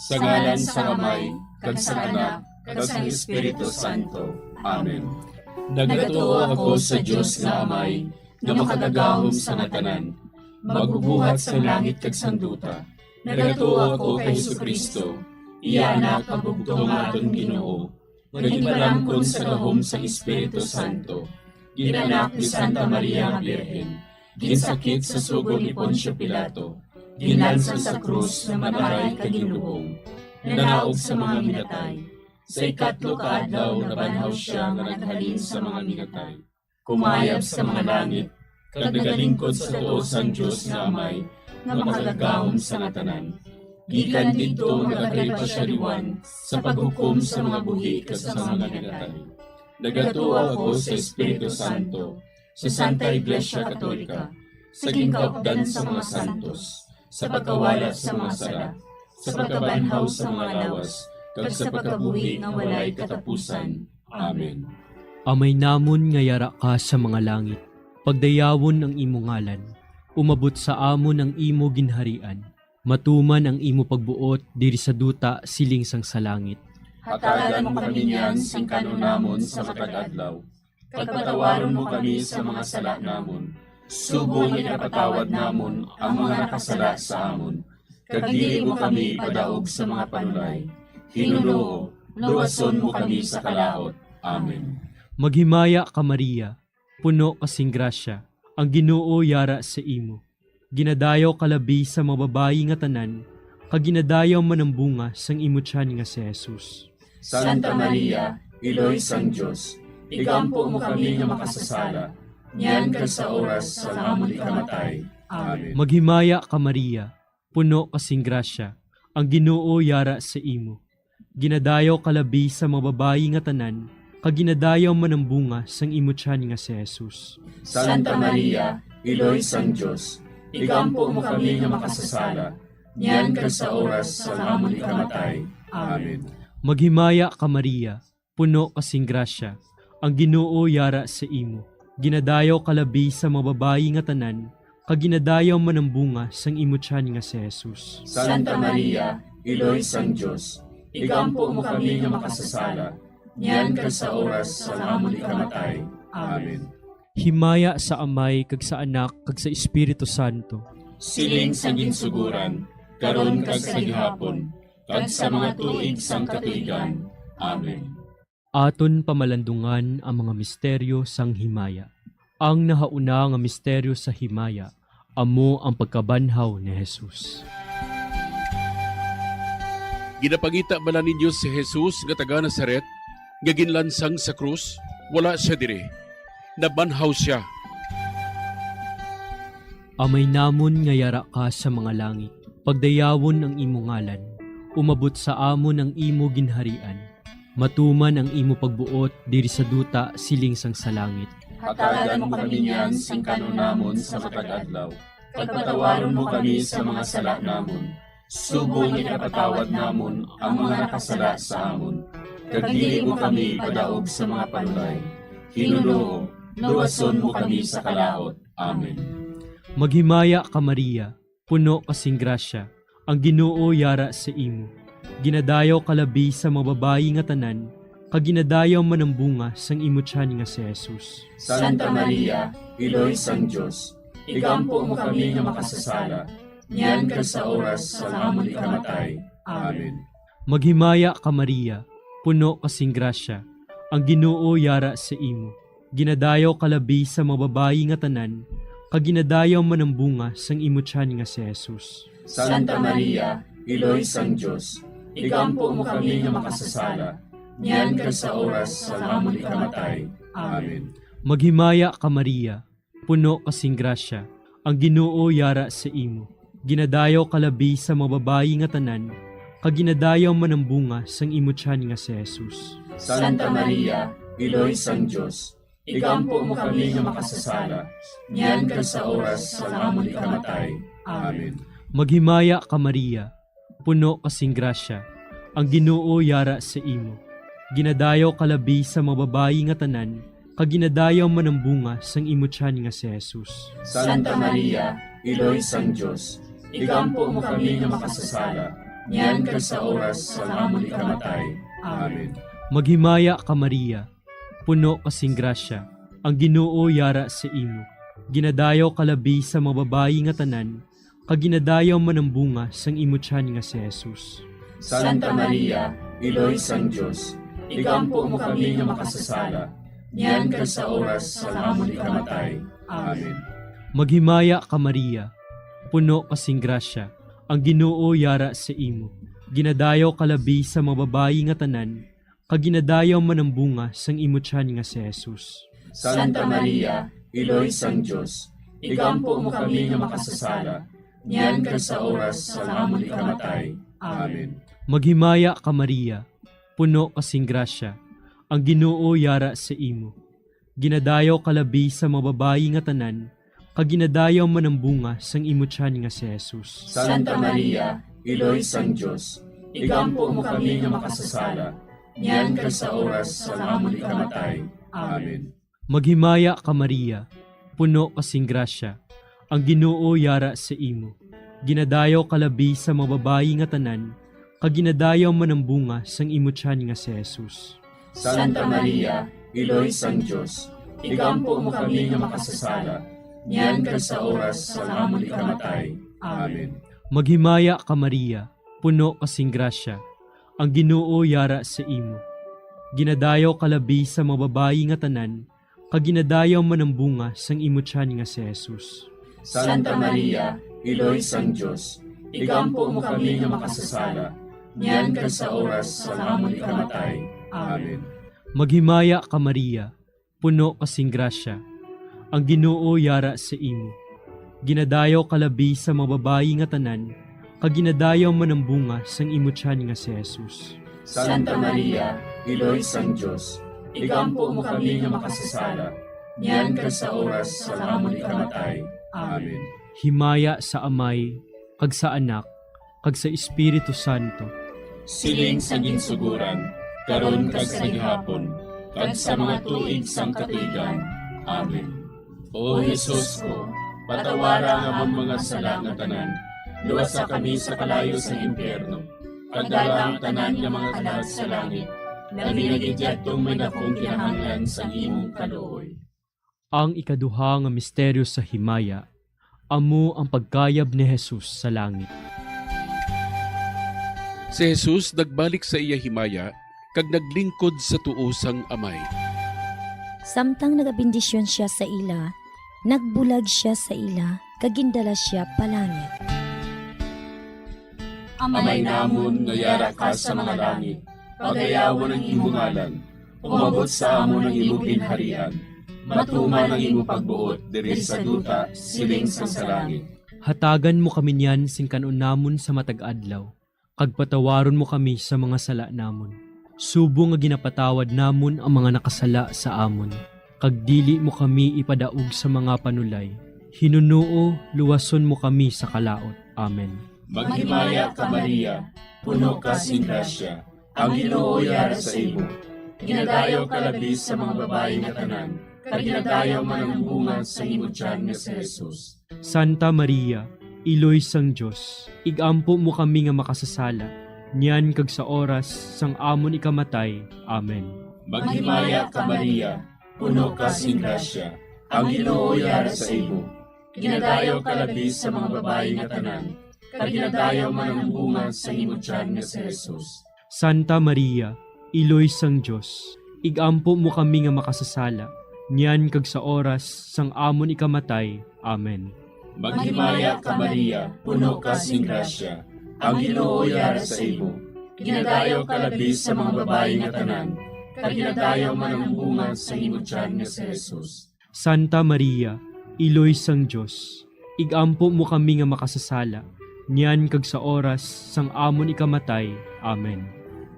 Sa ngalan sang Amay, kag sang Anak, kag sang Espiritu Santo. Amen. Nagatuo ako sa Dios nga Amay, nga makagagahom sa nga tanan, magbubuhat sang langit kag sang duta. Nagatuo ako kay Jesu-Cristo, iya Anak nga bugtong nga aton Ginoo, nga ginpalangkon sa gahom sang Espiritu Santo, gin-anak ni Santa Maria nga Birhen, ginsakit sa sugo ni Poncio Pilato, ginlansang sa krus, namatay kag ginlubong, nanaog sa mga minatay. Sa ikatlo ka adlaw nabanhaw sia nga naghalin sa mga minatay, kumayab sa mga langit, kag nagalingkod sa tuo sang Dios nga Amay, nga makagagahom sa nga tanan. Gikan didto nagakalipas sia liwan sa paghukom sa mga buhi kag sa mga minatay. Nagatuo ako sa Espiritu Santo, sa Santa Iglesia Katolika, sa ginkaupdan sa mga santos, sa pagkawala sa mga sala, sa pagkabanhaw sa mga lawas, kag sa pagkabuhi nga walay katapusan. Amen. Amay namon nga yara ka sa mga langit, pagdayawon ang imo ngalan, umabot sa amon ang imo ginharian, matuman ang imo pagbuot diri sa duta siling sang sa langit. Hatagan mo kami niyan sing kan-on namon sa matag adlaw, kag patawaron mo kami sa mga sala namon, subong nga ginapatawad namon ang mga nakasala sa amon, kag dili mo kami ipadaog sa mga panulay. Ginoo, luwason mo kami sa kalaut. Amen. Maghimaya ka, Maria, puno ka sing grasya, ang Ginoo yara sa imo. Ginadayaw ka labi sa mga babayi nga tanan, kag ginadayaw man ang bunga sang imo tiyan nga si Jesus. Santa Maria, Iloy sang Dios, igampo mo kami nga makasasala, niyan kag sa oras sang amon ikamatay. Amen. Maghimaya ka, Maria, puno ka sing grasya, ang Ginoo yara sa imo. Ginadayaw ka labi sa mga babayi nga tanan, kag ginadayaw man ang bunga sang imo tiyan nga si Jesus. Santa Maria, Iloy sang Dios, igampo mo kami nga makasasala, niyan kag sa oras sang amon ikamatay. Amen. Maghimaya ka, Maria, puno ka sing grasya, ang Ginoo yara sa imo. Ginadayaw ka labi sa mga babayi nga tanan, kag ginadayaw man ang bunga sang imo tiyan nga si Jesus. Santa Maria, Iloy sang Dios, igampo mo kami nga makasasala, niyan kag sa oras sang amon ikamatay. Amen. Himaya sa Amay, kag sa Anak, kag sa Espiritu Santo. Siling sa ginsugoran, karon kag sa gihapon, kag sa mga tuig sang katuigan. Amen. Aton pamalandungan ang mga misteryo sang himaya. Ang nahauna nga misteryo sa himaya amo ang pagkabanhaw ni Jesus. Ginapangita bala ninyo si Jesus nga taga Nazaret nga ginlansang sa krus? Wala sia diri. Nabanhaw sia. Amay namon nga yara ka sa mga langit, pagdayawon ang imo ngalan, umabot sa amon ang imo ginharian, matuman ang imo pagbuot diri sa duta siling sang sa langit. Hatagan mo kami niyan sing kan-on namon sa matag adlaw, kag patawaron mo kami sa mga sala namon, subong nga ginapatawad namon ang mga nakasala sa amon, kag dili mo kami ipadaog sa mga panulay. Ginoo, luwason mo kami sa kalaut. Amen. Maghimaya ka, Maria, puno ka sing grasya, ang Ginoo yara sa imo. Ginadayaw ka labi sa mga babayi nga tanan, kag ginadayaw man ang bunga sang imo tiyan nga si Jesus. Santa Maria, Iloy sang Dios, igampo mo kami nga makasasala, niyan kag sa oras sang amon ikamatay. Amen. Maghimaya ka, Maria, puno ka sing grasya, ang Ginoo yara sa imo. Ginadayaw ka labi sa mga babayi nga tanan, kag ginadayaw man ang bunga sang imo tiyan nga si Jesus. Santa Maria, Iloy sang Dios, igampo mo kami nga makasasala, niyan kag sa oras sang amon ikamatay. Amen. Maghimaya ka, Maria, puno ka sing grasya, ang Ginoo yara sa imo. Ginadayaw ka labi sa mga babayi nga tanan, kag ginadayaw man ang bunga sang imo tiyan nga si Jesus. Santa Maria, Iloy sang Dios, igampo mo kami nga makasasala, niyan kag sa oras sang amon ikamatay. Amen. Maghimaya ka, Maria, puno ka sing grasya, ang Ginoo yara sa imo. Ginadayaw ka labi sa mga babayi nga tanan, kag ginadayaw man ang bunga sang imo tiyan nga si Jesus. Santa Maria, Iloy sang Dios, igampo mo kami nga makasasala, niyan kag sa oras sang amon ikamatay. Amen. Maghimaya ka, Maria, puno ka sing grasya, ang Ginoo yara sa imo. Ginadayaw ka labi sa mga babayi nga tanan, kag ginadayaw man ang bunga sang imo tiyan nga si Jesus. Santa Maria, Iloy sang Dios, igampo mo kami nga makasasala, niyan kag sa oras sang amon ikamatay. Amen. Maghimaya ka, Maria, puno ka sing grasya, ang Ginoo yara sa imo. Ginadayaw ka labi sa mga babayi nga tanan, kag ginadayaw man ang bunga sang imo tiyan nga si Jesus. Santa Maria, Iloy sang Dios, igampo mo kami nga makasasala, niyan kag sa oras sang amon ikamatay. Amen. Maghimaya ka, Maria, puno ka sing grasya, ang Ginoo yara sa imo. Ginadayaw ka labi sa mga babayi nga tanan, kag ginadayaw man ang bunga sang imo tiyan nga si Jesus. Santa Maria, Iloy sang Dios, igampo mo kami nga makasasala, niyan kag sa oras sang amon ikamatay. Amen. Maghimaya ka, Maria, puno ka sing grasya, ang Ginoo yara sa imo. Ginadayaw ka labi sa mga babayi nga tanan, kag ginadayaw man ang bunga sang imo tiyan nga si Jesus. Santa Maria, Iloy sang Dios, igampo mo kami nga makasasala, niyan kag sa oras sang amon ikamatay. Amen. Maghimaya ka, Maria, puno ka sing grasya, ang Ginoo yara sa imo. Ginadayaw ka labi sa mga babayi nga tanan, kag ginadayaw man ang bunga sang imo tiyan nga si Jesus. Santa Maria, Iloy sang Dios, igampo mo kami nga makasasala, niyan kag sa oras sang amon ikamatay. Amen. Maghimaya ka, Maria, puno ka sing grasya, ang Ginoo yara sa imo. Ginadayaw ka labi sa mga babayi nga tanan, kag ginadayaw man ang bunga sang imo tiyan nga si Jesus. Santa Maria, Iloy sang Dios, igampo mo kami nga makasasala, niyan kag sa oras sang amon ikamatay. Amen. Himaya sa Amay, kag sa Anak, kag sa Espiritu Santo. Siling sa ginsuguran, karon kag sa gihapon, kag sa mga tuig sang katuigan. Amen. O Jesus ko, patawara ang amon mga sala nga tanan, luwasa kami sa kalayo sang impyerno, kag dala ang tanan nga mga kalag sa langit, labi na gid yadtong may dakong kinahanglan sang imong kaluoy. Ang ikaduha nga misteryo sa himaya, amo ang pagkayab ni Jesus sa langit. Si Jesus nagbalik sa iya himaya kag naglingkod sa tuo sang Amay. Samtang nagabendisyon sia sa ila, nagbulag sia sa ila kag gindala sia palangit. Amay namon nga yara ka sa mga langit, pagayawon ang imo ngalan. Umabot sa amon ang imo ginharian. Matuman ang imo pagbuot diri sa duta, siling sang sa langit. Hatagan mo kami niyan sing kan-on namon sa matag adlaw, kag patawaron mo kami sa mga sala namon, subong nga ginapatawad namon ang mga nakasala sa amon, kag dili mo kami ipadaog sa mga panulay. Hinunoo, luwason mo kami sa kalaut. Amen. Maghimaya ka, Maria, puno ka sing grasya, ang Ginoo yara sa imo. Ginadayaw ka labi sa mga babayi nga tanan, kag ginadayaw man ang bunga sa imo tiyan nga si Jesus. Santa Maria, Iloy sang Dios, igampo mo kami nga makasasala, niyan kag sa oras sang amon ikamatay. Amen. Maghimaya ka, Maria, puno ka sing grasya, ang Ginoo yara sa imo. Ginadayaw ka labi sa mga babayi nga tanan, kag ginadayaw man ang bunga sang imo tiyan nga si Jesus. Santa Maria, Iloy sang Dios, igampo mo kami nga makasasala, niyan kag sa oras sang amon ikamatay. Amen. Maghimaya ka, Maria, puno ka sing grasya, ang Ginoo yara sa imo. Ginadayaw ka labi sa mga babayi nga tanan, kag ginadayaw man ang bunga sang imo tiyan nga si Jesus. Santa Maria, Iloy sang Dios, igampo mo kami nga makasasala, niyan kag sa oras sang amon ikamatay. Amen.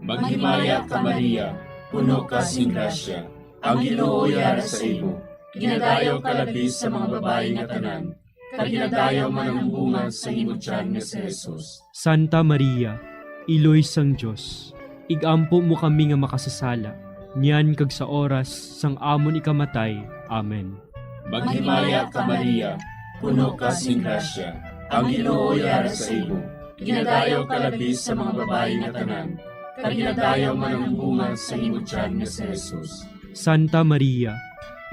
Maghimaya ka, Maria, puno ka sing grasya, ang Ginoo yara sa imo. Ginadayaw ka labi sa mga babayi nga tanan, kag ginadayaw man ang bunga sang imo tiyan nga si Jesus. Santa Maria, Iloy sang Dios, igampo mo kami nga makasasala, niyan kag sa oras sang amon ikamatay. Amen. Maghimaya ka, Maria, puno ka sing grasya, ang Ginoo yara sa imo. Ginadayaw ka labi sa mga babayi nga tanan, kag ginadayaw man ang bunga sang imo tiyan nga si Jesus. Santa Maria,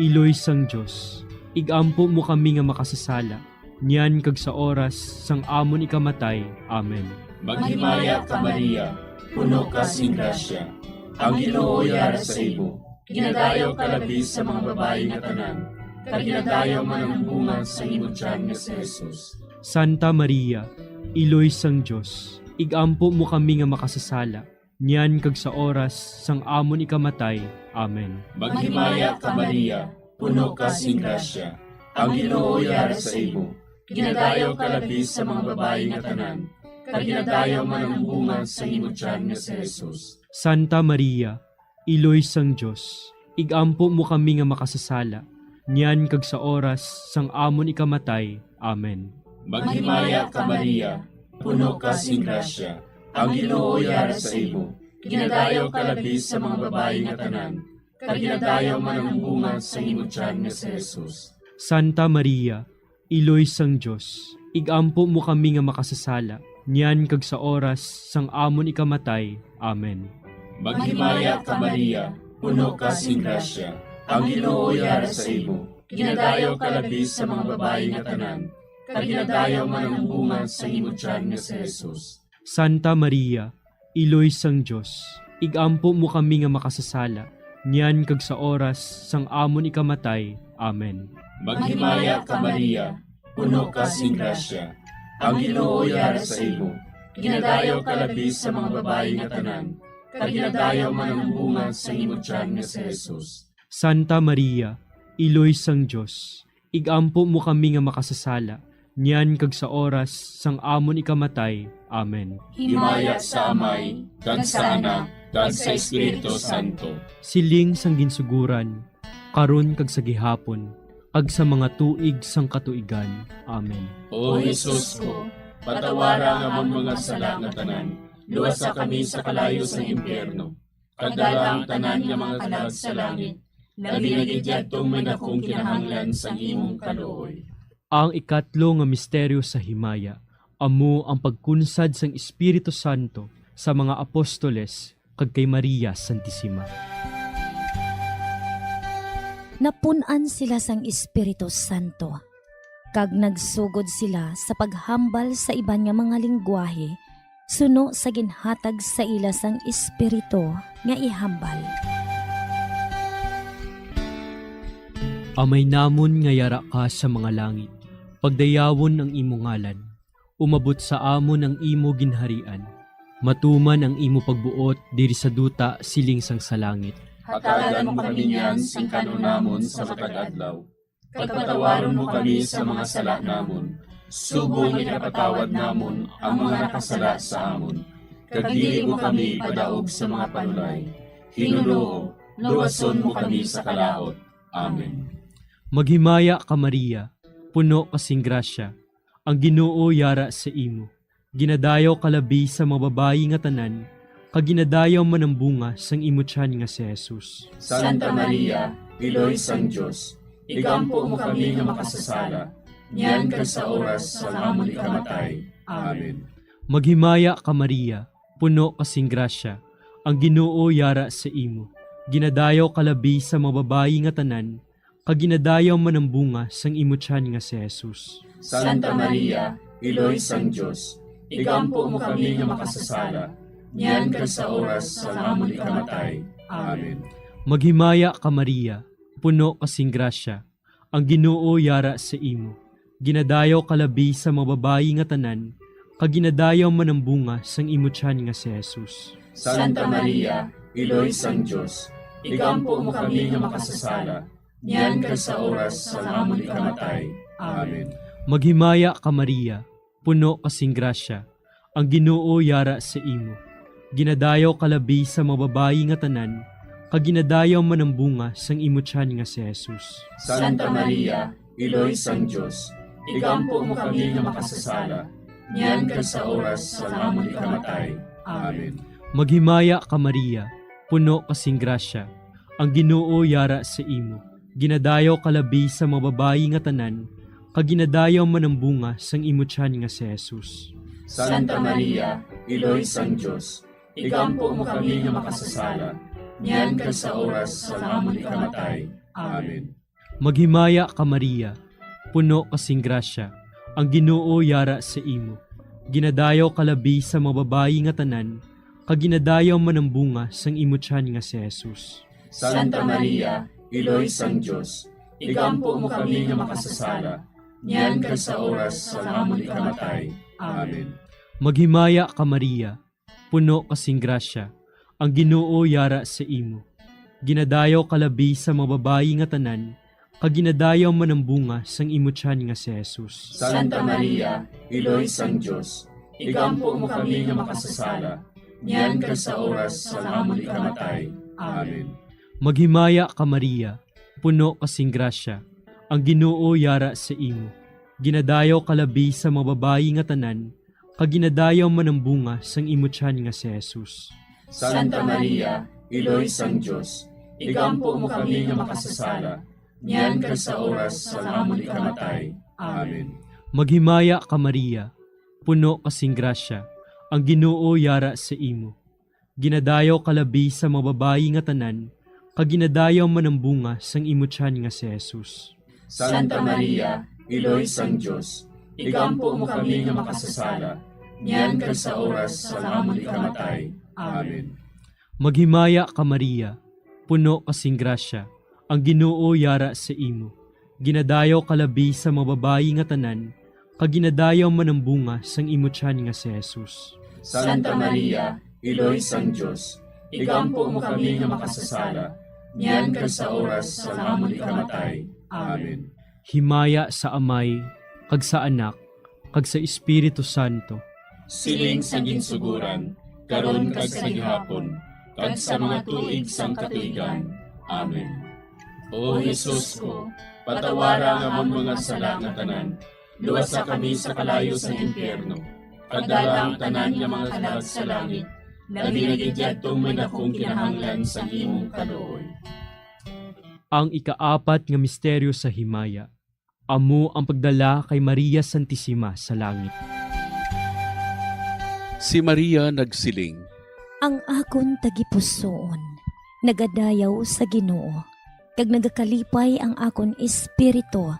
Iloy sang Dios, igampo mo kami nga makasasala, niyan kag sa oras sang amon ikamatay. Amen. Maghimaya ka, Maria, puno ka sing grasya, ang Ginoo yara sa imo. Ginadayaw ka labi sa mga babayi nga tanan, kag ginadayaw man ang bunga sang imo tiyan nga si Jesus. Santa Maria, Iloy sang Dios, igampo mo kami nga makasasala, niyan kag sa oras sang amon ikamatay. Amen. Maghimaya ka, Maria, puno ka sing grasya, ang Ginoo yara sa imo. Ginadayaw ka labi sa mga babayi nga tanan, kag ginadayaw man ang bunga sang imo tiyan nga si Jesus. Santa Maria, Iloy sang Dios, igampo mo kami nga makasasala, niyan kag sa oras sang amon ikamatay. Amen. Maghimaya ka, Maria, puno ka sing grasya, ang Ginoo yara sa imo. Ginadayaw ka labi sa mga babayi nga tanan, kag ginadayaw man ang bunga sang imo tiyan nga si Jesus. Santa Maria, Iloy sang Dios, igampo mo kami nga makasasala, niyan kag sa oras sang amon ikamatay. Amen. Maghimaya ka, Maria, puno ka sing grasya, ang Ginoo yara sa imo. Ginadayaw ka labi sa mga babayi nga tanan, kag ginadayaw man ang bunga sang imo tiyan nga si Jesus. Santa Maria, Iloy sang Dios, igampo mo kami nga makasasala, niyan kag sa oras sang amon ikamatay. Amen. Maghimaya ka, Maria, puno ka sing grasya, ang Ginoo yara sa imo. Ginadayaw ka labi sa mga babayi nga tanan, kag ginadayaw man ang bunga sang imo tiyan nga si Jesus. Santa Maria, Iloy sang Dios, igampo mo kami nga makasasala, niyan kag sa oras sang amon ikamatay. Amen. Himaya sa Amay, kag sa Anak, kag sa Espiritu Santo. Siling sang ginsuguran, karon kag sa gihapon, kag sa mga tuig sang katuigan. Amen. O Jesus ko, patawara ang amon mga sala nga tanan, luwasa kami sa kalayo sang impyerno, kag dala ang tanan nga mga kalag sa langit, labi na gid yadtong may dakong kinahanglan sang imong kaluoy. Ang ikatlo nga misteryo sa himaya amo ang pagkunsad sang Espiritu Santo sa mga apostoles kag kay Maria Santisima. Napun-an sila sang Espiritu Santo, kag nagsugod sila sa paghambal sa iban nga mga linggwahe suno sa ginhatag sa ila sang Espiritu nga ihambal. Amay namon nga yara ka sa mga langit, pagdayawon ang imo ngalan. Umabot sa amon ang imo ginharian. Matuman ang imo pagbuot diri sa duta siling sang sa langit. Hatagan mo kami niyan sing kan-on namon sa matag adlaw. Kag patawaron mo kami sa mga sala namon, subong nga ginapatawad namon ang mga nakasala sa amon. Kag dili mo kami ipadaog sa mga panulay. Ginoo, luwason mo kami sa kalaut. Amen. Maghimaya ka, Maria, puno ka sing grasya, ang Ginoo yara sa imo. Ginadayaw ka labi sa mga babayi nga tanan, kag ginadayaw man ang bunga sang imo tiyan nga si Jesus. Santa Maria, Iloy sang Dios, igampo mo kami nga makasasala, niyan kag sa oras sang amon ikamatay. Amen. Maghimaya ka, Maria, puno ka sing grasya, ang Ginoo yara sa imo. Ginadayaw ka labi sa mga babayi nga tanan, kag ginadayaw man ang bunga sang imo tiyan nga si Jesus. Santa Maria, Iloy sang Dios, igampo mo kami nga makasasala, niyan kag sa oras sang amon ikamatay. Amen. Maghimaya ka, Maria, puno ka sing grasya, ang Ginoo yara sa imo. Ginadayaw ka labi sa mga babayi nga tanan, kag ginadayaw man ang bunga sang imo tiyan nga si Jesus. Santa Maria, Iloy sang Dios, igampo mo kami nga makasasala, niyan kag sa oras sang amon ikamatay. Amen. Maghimaya ka, Maria, puno ka sing grasya, ang Ginoo yara sa imo. Ginadayaw ka labi sa mga babayi nga tanan, kag ginadayaw man ang bunga sang imo tiyan nga si Jesus. Santa Maria, Iloy sang Dios, igampo mo kami nga makasasala, niyan kag sa oras sang amon ikamatay. Amen. Maghimaya ka, Maria, puno ka sing grasya, ang Ginoo yara sa imo. Ginadayaw ka labi sa mga babayi nga tanan, kag ginadayaw man ang bunga sang imo tiyan nga si Jesus. Santa Maria, Iloy sang Dios, igampo mo kami nga makasasala, niyan kag sa oras sang amon ikamatay. Amen. Maghimaya ka, Maria, puno ka sing grasya, ang Ginoo yara sa imo. Ginadayaw ka labi sa mga babayi nga tanan, kag ginadayaw man ang bunga sang imo tiyan nga si Jesus. Santa Maria, Iloy sang Dios, igampo mo kami nga makasasala, niyan kag sa oras sang amon ikamatay. Amen. Maghimaya ka, Maria, puno ka sing grasya, ang Ginoo yara sa imo. Ginadayaw ka labi sa mga babayi nga tanan, kag ginadayaw man ang bunga sang imo tiyan nga si Jesus. Santa Maria, Iloy sang Dios, igampo mo kami nga makasasala, niyan kag sa oras sang amon ikamatay. Amen. Maghimaya ka, Maria, puno ka sing grasya, ang Ginoo yara sa imo. Ginadayaw ka labi sa mga babayi nga tanan, kag ginadayaw man ang bunga sang imo tiyan nga si Jesus. Santa Maria, Iloy sang Dios, igampo mo kami nga makasasala, niyan kag sa oras sang amon ikamatay. Amen. Maghimaya ka, Maria, puno ka sing grasya, ang Ginoo yara sa imo. Ginadayaw ka labi sa mga babayi nga tanan, kag ginadayaw man ang bunga sang imo tiyan nga si Jesus. Santa Maria, Iloy sang Dios, igampo mo kami nga makasasala, niyan kag sa oras sang amon ikamatay. Amen. Maghimaya ka, Maria, puno ka sing grasya, ang Ginoo yara sa imo. Ginadayaw ka labi sa mga babayi nga tanan, kag ginadayaw man ang bunga sang imo tiyan nga si Jesus. Santa Maria, Iloy sang Dios, igampo mo kami nga makasasala, niyan kag sa oras sang amon ikamatay. Amen. Himaya sa Amay, kag sa Anak, kag sa Espiritu Santo. Siling sa ginsuguran, karon kag sa gihapon, kag sa mga tuig sang katuigan. Amen. O Jesus ko, patawara ang amon mga sala nga tanan, luwasa kami sa kalayo sa impyerno, kag dala ang tanan nga mga kalag sa langit, labi na gid yadtong may dakong kinahanglan sang imong kaluoy. Ang ikaapat nga misteryo sa himaya, amo ang pagdala kay Maria Santisima sa langit. Si Maria nagsiling, "Ang akon tagipusoon nagadayaw sa Ginoo, kag nagakalipay ang akon espiritu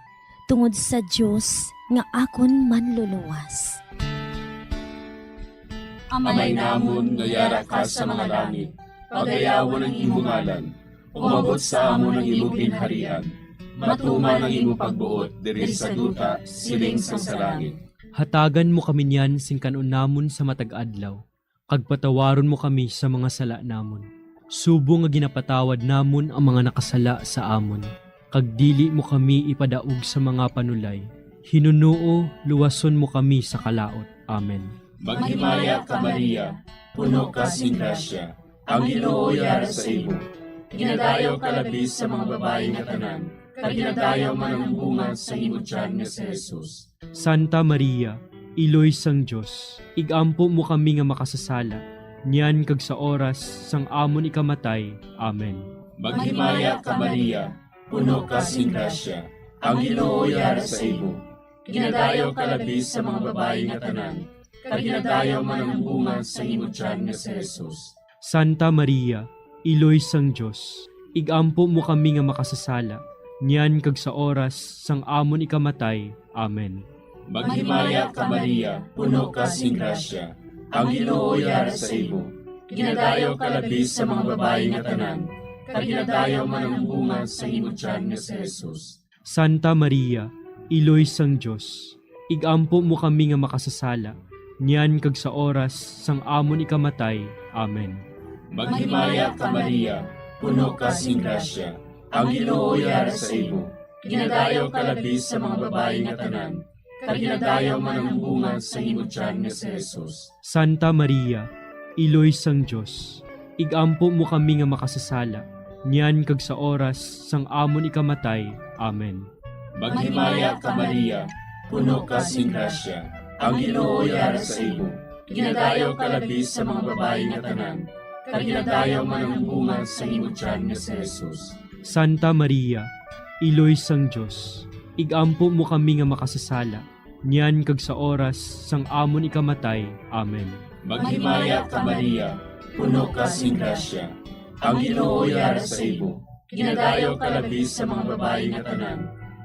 tungod sa Dios nga akon Manluluwas." Amay namon nga yara ka sa mga langit, pagayawon ang imo ngalan. Umabot sa amon ang imo ginharian. Matuman ang imo pagbuot diri sa duta, siling sang sa langit. Hatagan mo kami niyan sing kan-on namon sa matag adlaw, kag patawaron mo kami sa mga sala namon, subong nga ginapatawad namon ang mga nakasala sa amon. Kag dili mo kami ipadaog sa mga panulay. Hinunoo, luwason mo kami sa kalaut. Amen. Maghimaya ka, Maria, puno ka sing grasya, ang Ginoo yara sa imo. Ginadayaw ka labi sa mga babayi nga tanan, kag ginadayaw man ang bunga sa imo tiyan nga si Jesus. Santa Maria, Iloy sang Dios, igampo mo kami nga makasasala, niyan kag sa oras sang amon ikamatay. Amen. Maghimaya ka, Maria, puno ka sing grasya, ang Ginoo yara sa imo. Ginadayaw ka labi sa mga babayi nga tanan, kag ginadayaw man ang bunga sang imo tiyan nga si Jesus. Santa Maria, Iloy sang Dios, ig-ampo mo kami nga makasasala, niyan kag sa oras sang amon ikamatay. Amen. Maghimaya ka, Maria, puno ka sing grasya. Ang Ginoo yara sa imo. Ginadayaw ka labi sa mga babayi nga tanan, kag ginadayaw man ang bunga sa imo tiyan nga si Jesus. Santa Maria, Iloy sang Dios, ig-ampo mo kami nga makasasala, niyan kag sa oras sang amon ikamatay. Amen. Maghimaya ka, Maria, puno ka sing grasya. Ang Ginoo yara sa imo. Ginadayaw ka labi sa mga babayi nga tanan, kag ginadayaw man ang bunga sa imo tiyan nga si Jesus. Santa Maria, Iloy sang Dios, ig-ampo mo kami nga makasasala, niyan kag sa oras sang amon ikamatay. Amen. Maghimaya ka, Maria, puno ka sing grasya. Ang Ginoo yara sa imo. Ginadayaw ka labi sa mga babayi nga tanan, kag ginadayaw man ang bunga sa imo tiyan nga si Jesus. Santa Maria, Iloy sang Dios, ig-ampo mo kami nga makasasala, niyan kag sa oras sang amon ikamatay. Amen. Maghimaya ka, Maria, puno ka sing grasya. Ang Ginoo yara sa imo. Ginadayaw ka labi sa mga babayi nga tanan,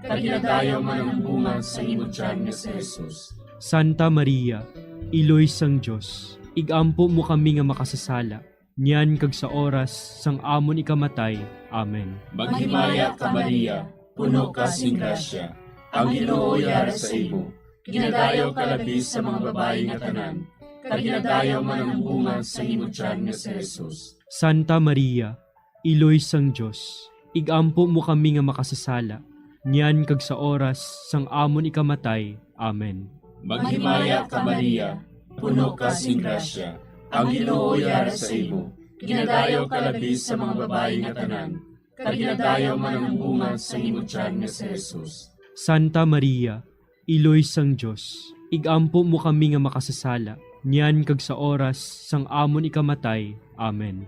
kag ginadayaw man ang bunga sa imo tiyan nga si Jesus. Santa Maria, Iloy sang Dios, ig-ampo mo kami nga makasasala, niyan kag sa oras sang amon ikamatay. Amen. Maghimaya ka, Maria, puno ka sing grasya. Ang Ginoo yara sa imo. Ginadayaw ka labi sa mga babayi nga tanan, kag ginadayaw man ang bunga sa imo tiyan nga si Jesus. Santa Maria, Iloy sang Dios, ig-ampo mo kami nga makasasala, niyan kag sa oras sang amon ikamatay. Amen. Maghimaya ka, Maria, puno ka sing grasya. Ang Ginoo yara sa imo. Ginadayaw ka labi sa mga babayi nga tanan, kag ginadayaw man ang bunga sa imo tiyan nga si Jesus. Santa Maria, Iloy sang Dios, ig-ampo mo kami nga makasasala, niyan kag sa oras sang amon ikamatay. Amen.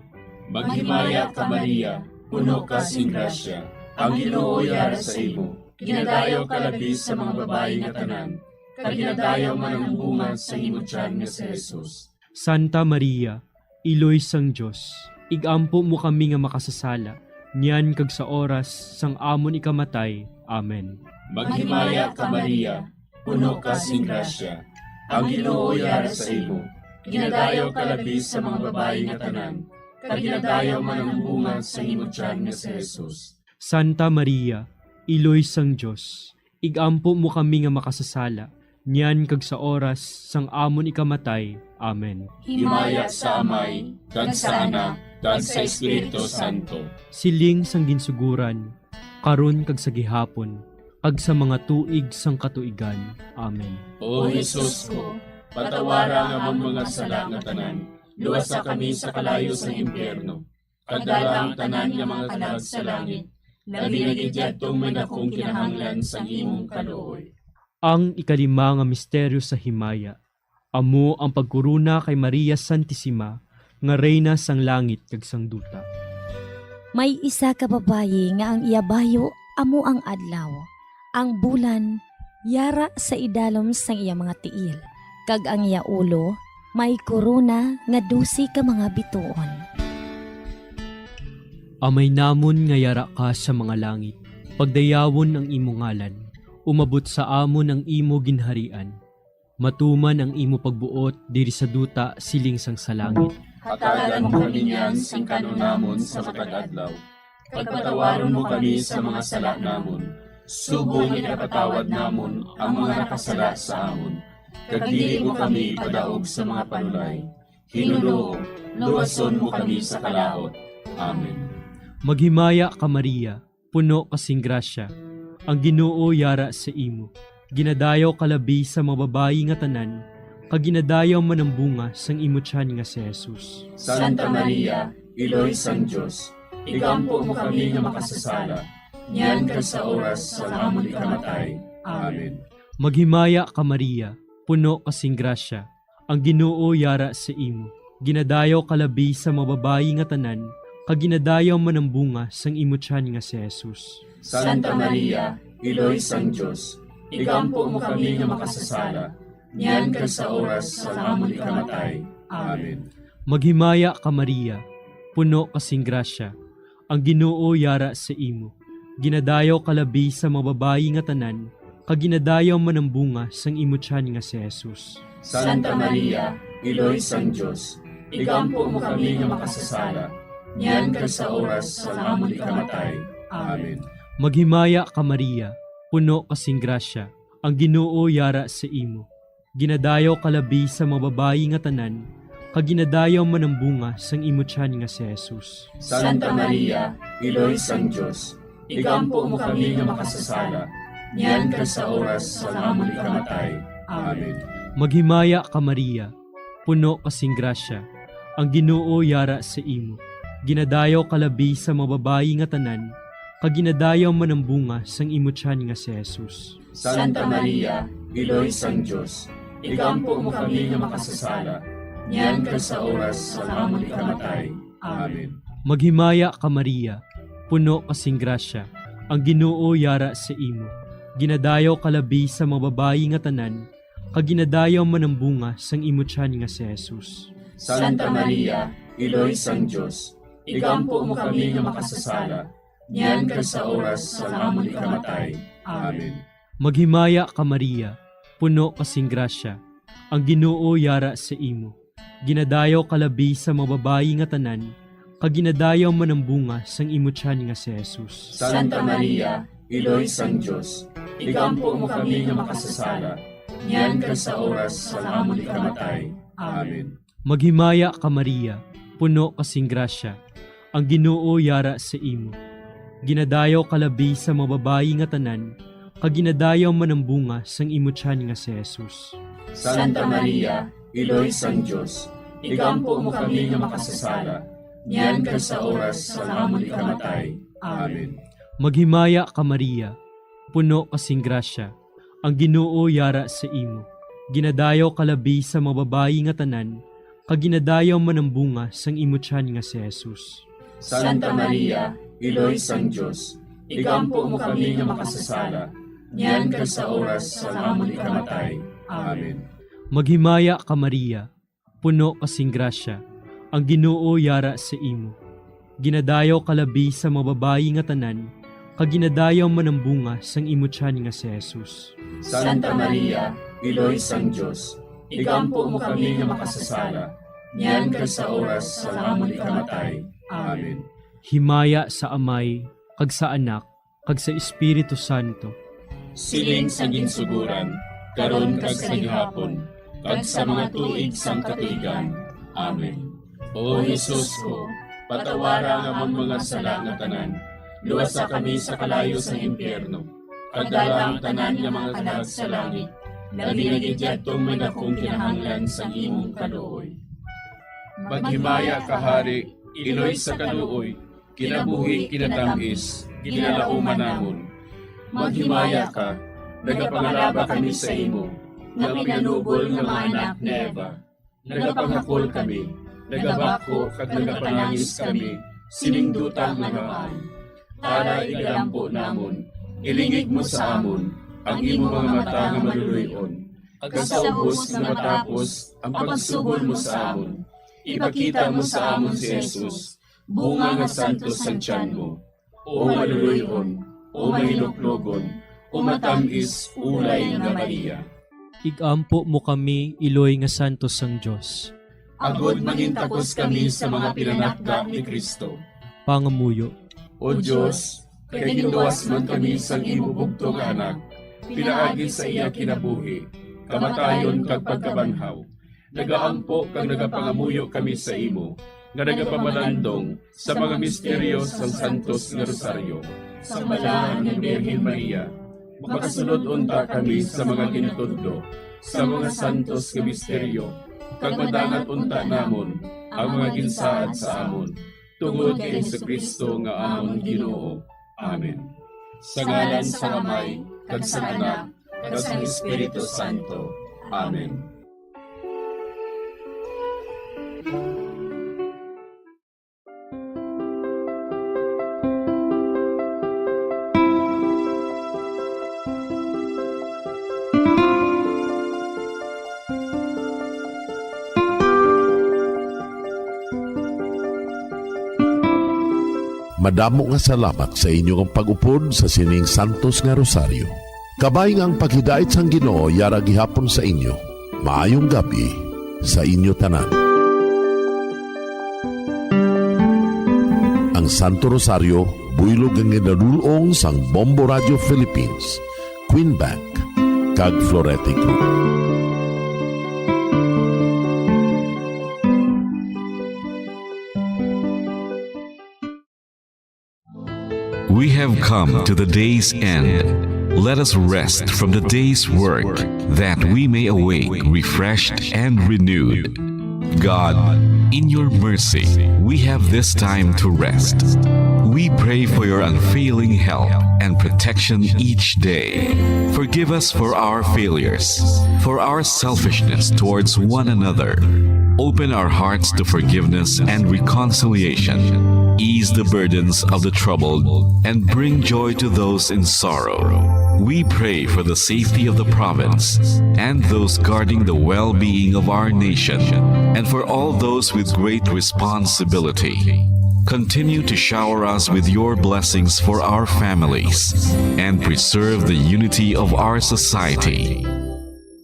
Maghimaya ka, Maria, puno ka sing grasya. Ang Ginoo yara sa imo. Ginadayaw ka labi sa mga babayi nga tanan, kag ginadayaw man ang bunga sa imo tiyan nga si Jesus. Santa Maria, Iloy sang Dios, ig-ampo mo kami nga makasasala, niyan kag sa oras sang amon ikamatay. Amen. Maghimaya ka, Maria, puno ka sing grasya. Ang Ginoo yara sa imo. Ginadayaw ka labi sa mga babayi nga tanan, kag ginadayaw man ang bunga sa imo tiyan nga si Jesus. Santa Maria, Iloy sang Dios, ig-ampo mo kami nga makasasala, niyan kag sa oras sang amon ikamatay. Amen. Himaya sa Amay, kag sa Anak, kag sa Espiritu Santo. Siling sang ginsuguran, karon kag sa gihapon, kag sa mga tuig sang katuigan. Amen. O Jesus ko, patawara ang amon mga sala nga tanan, luwasa kami sa kalayo sang impyerno, kag dala ang tanan nga mga kalag sa langit, labi na gid yadtong may dakong kinahanglan sang imong kaluoy. Ang ikalima nga misteryo sa himaya, amo ang pagkorona kay Maria Santisima nga Reyna sang langit kag sang duta. May isa ka babayi nga ang iya bayo amo ang adlaw, ang bulan yara sa idalom sang iya mga tiil, kag ang iya ulo may korona nga dose ka mga bituon. Amay namon nga yara ka sa mga langit, pagdayawon ang imo ngalan, umabot sa amon ang imo ginharian, matuman ang imo pagbuot diri sa duta siling sang sa langit. Hatagan mo kami niyan sing kan-on namon sa matag adlaw, kag patawaron mo kami sa mga sala namon, subong nga ginapatawad namon ang mga nakasala sa amon, kag dili mo kami ipadaog sa mga panulay. Ginoo, luwason mo kami sa kalaut. Amen. Maghimaya ka, Maria, puno ka sing grasya, ang Ginoo yara sa imo. Ginadayaw ka labi sa mga babayi nga tanan, kag ginadayaw man ang bunga sang imo tiyan nga si Jesus. Santa Maria, Iloy sang Dios, igampo mo kami nga makasasala, niyan kag sa oras sang amon ikamatay. Amen. Maghimaya ka, Maria, puno ka sing grasya, ang Ginoo yara sa imo. Ginadayaw ka labi sa mga babayi nga tanan, kag ginadayaw man ang bunga sang imo tiyan nga si Jesus. Santa Maria, Iloy sang Dios, igampo mo kami nga makasasala, niyan kag sa oras sang amon ikamatay. Amen. Maghimaya ka, Maria, puno ka sing grasya, ang Ginoo yara sa imo. Ginadayaw ka labi sa mga babayi nga tanan, kag ginadayaw man ang bunga sang imo tiyan nga si Jesus. Santa Maria, Iloy sang Dios, igampo mo kami nga makasasala, niyan kag sa oras sang amon ikamatay. Amen. Maghimaya ka, Maria, puno ka sing grasya, ang Ginoo yara sa imo. Ginadayaw ka labi sa mga babayi nga tanan, kag ginadayaw man ang bunga sang imo tiyan nga si Jesus. Santa Maria, Iloy sang Dios, igampo mo kami nga makasasala, niyan kag sa oras sang amon ikamatay. Amen. Maghimaya ka, Maria, puno ka sing grasya, ang Ginoo yara sa imo. Ginadayaw ka labi sa mga babayi nga tanan, kag ginadayaw man ang bunga sang imo tiyan nga si Jesus. Santa Maria, Iloy sang Dios, igampo mo kami nga makasasala, niyan kag sa oras sang amon ikamatay. Amen. Maghimaya ka, Maria, puno ka sing grasya, ang Ginoo yara sa imo. Ginadayaw ka labi sa mga babayi nga tanan, kag ginadayaw man ang bunga sang imo tiyan nga si Jesus. Santa Maria, Iloy sang Dios, igampo mo kami nga makasasala, niyan kag sa oras sang amon ikamatay. Amen. Maghimaya ka, Maria, puno ka sing grasya, ang Ginoo yara sa imo. Ginadayaw ka labi sa mga babayi nga tanan, kag ginadayaw man ang bunga sang imo tiyan nga si Jesus. Santa Maria, Iloy sang Dios, igampo mo kami nga makasasala, niyan kag sa oras sang amon ikamatay. Amen. Maghimaya ka, Maria, puno ka sing grasya, ang Ginoo yara sa imo. Ginadayaw ka labi sa mga babayi nga tanan, kag ginadayaw man ang bunga sang imo tiyan nga si Jesus. Santa Maria, Iloy sang Dios, igampo mo kami nga makasasala, niyan kag sa oras sang amon ikamatay. Amen. Maghimaya ka, Maria, puno ka sing grasya, ang Ginoo yara sa imo. Ginadayaw ka labi sa mga babayi nga tanan, kag ginadayaw man ang bunga sang imo tiyan nga si Jesus. Santa Maria, Iloy sang Dios, igampo mo kami nga makasasala, niyan kag sa oras sang amon ikamatay. Amen. Maghimaya ka, Maria, puno ka sing grasya, ang Ginoo yara sa imo. Ginadayaw ka labi sa mga babayi nga tanan, kag ginadayaw man ang bunga sang imo tiyan nga si Jesus. Santa Maria, Iloy sang Dios, igampo mo kami nga makasasala, niyan kag sa oras sang amon ikamatay. Amen. Himaya sa Amay, kag sa Anak, kag sa Espiritu Santo. Siling sa ginsuguran, karon kag sa gihapon, kag sa mga tuig sang katuigan. Amen. O Jesus ko, patawara ang amon mga sala nga tanan, luwasa kami sa kalayo sang impyerno, kag dala ang tanan nga mga kalag sa langit, labi na gid yadtong may dakong kinahanglan sang imong kaluoy. Maghimaya ka, Hari, Iloy sa kaluoy, kinabuhi, kinatamis, ginalauman namon. Maghimaya ka, nagapangalaba kami sa imo, nga pinanubol nga mga anak ni Eva. Nagapangakol kami, nagabakho kag nagapanangis kami sining duta nga namaan. Tara, igalampo namon, ilingig mo sa amon ang imo mga mata nga maluloy-on, kag sa ubos nga matapos ang pagsugod mo sa amon, ipakita mo sa amon si Jesus, bunga nga santos sang tiyan mo. O maluloy-on, o mahinuklogon, o matamis, ulay nga Maria. Igampo mo kami, Iloy nga santos sang Dios. Agod mangintakos kami sa mga pinanakda ni Cristo. Pangamuyo. O Dios, kay ginluwas man kami sang imo bugtong nga Anak, pinaagi sa iya kinabuhi, kamatayon kag pagkabanhaw, nagaampo kag nagapangamuyo kami sa imo, nga nagapamalandong sa mga misteryo sang Santos nga Rosaryo, sang Balaan nga Birhen Maria. Makasunod unta kami sa mga ginatudlo sa mga santos nga misteryo, kag madangat unta namon ang mga ginsaad sa amon, tungod kay Jesu-Cristo nga amon Ginoo. Amen. Sa ngalan sang Amay, kag sang Anak, kag sang Espiritu Santo. Amen. Madamo nga salamat sa inyo nga pag-upod sa sining santos nga rosaryo. Kabay nga ang paghidait sang Ginoo yara gihapon sa inyo. Maayong gab-i sa inyo tanan. Ang Santo Rosario, buylog nga ginadul-ong sang Bombo Radio Philippines, Queen Bank, kag Florete Group. We have come to the day's end. Let us rest from the day's work, that we may awake refreshed and renewed. God, in your mercy, we have this time to rest. We pray for your unfailing help and protection each day. Forgive us for our failures, for our selfishness towards one another. Open our hearts to forgiveness and reconciliation. Ease the burdens of the troubled and bring joy to those in sorrow. We pray for the safety of the province and those guarding the well-being of our nation, and for all those with great responsibility. Continue to shower us with your blessings for our families and preserve the unity of our society.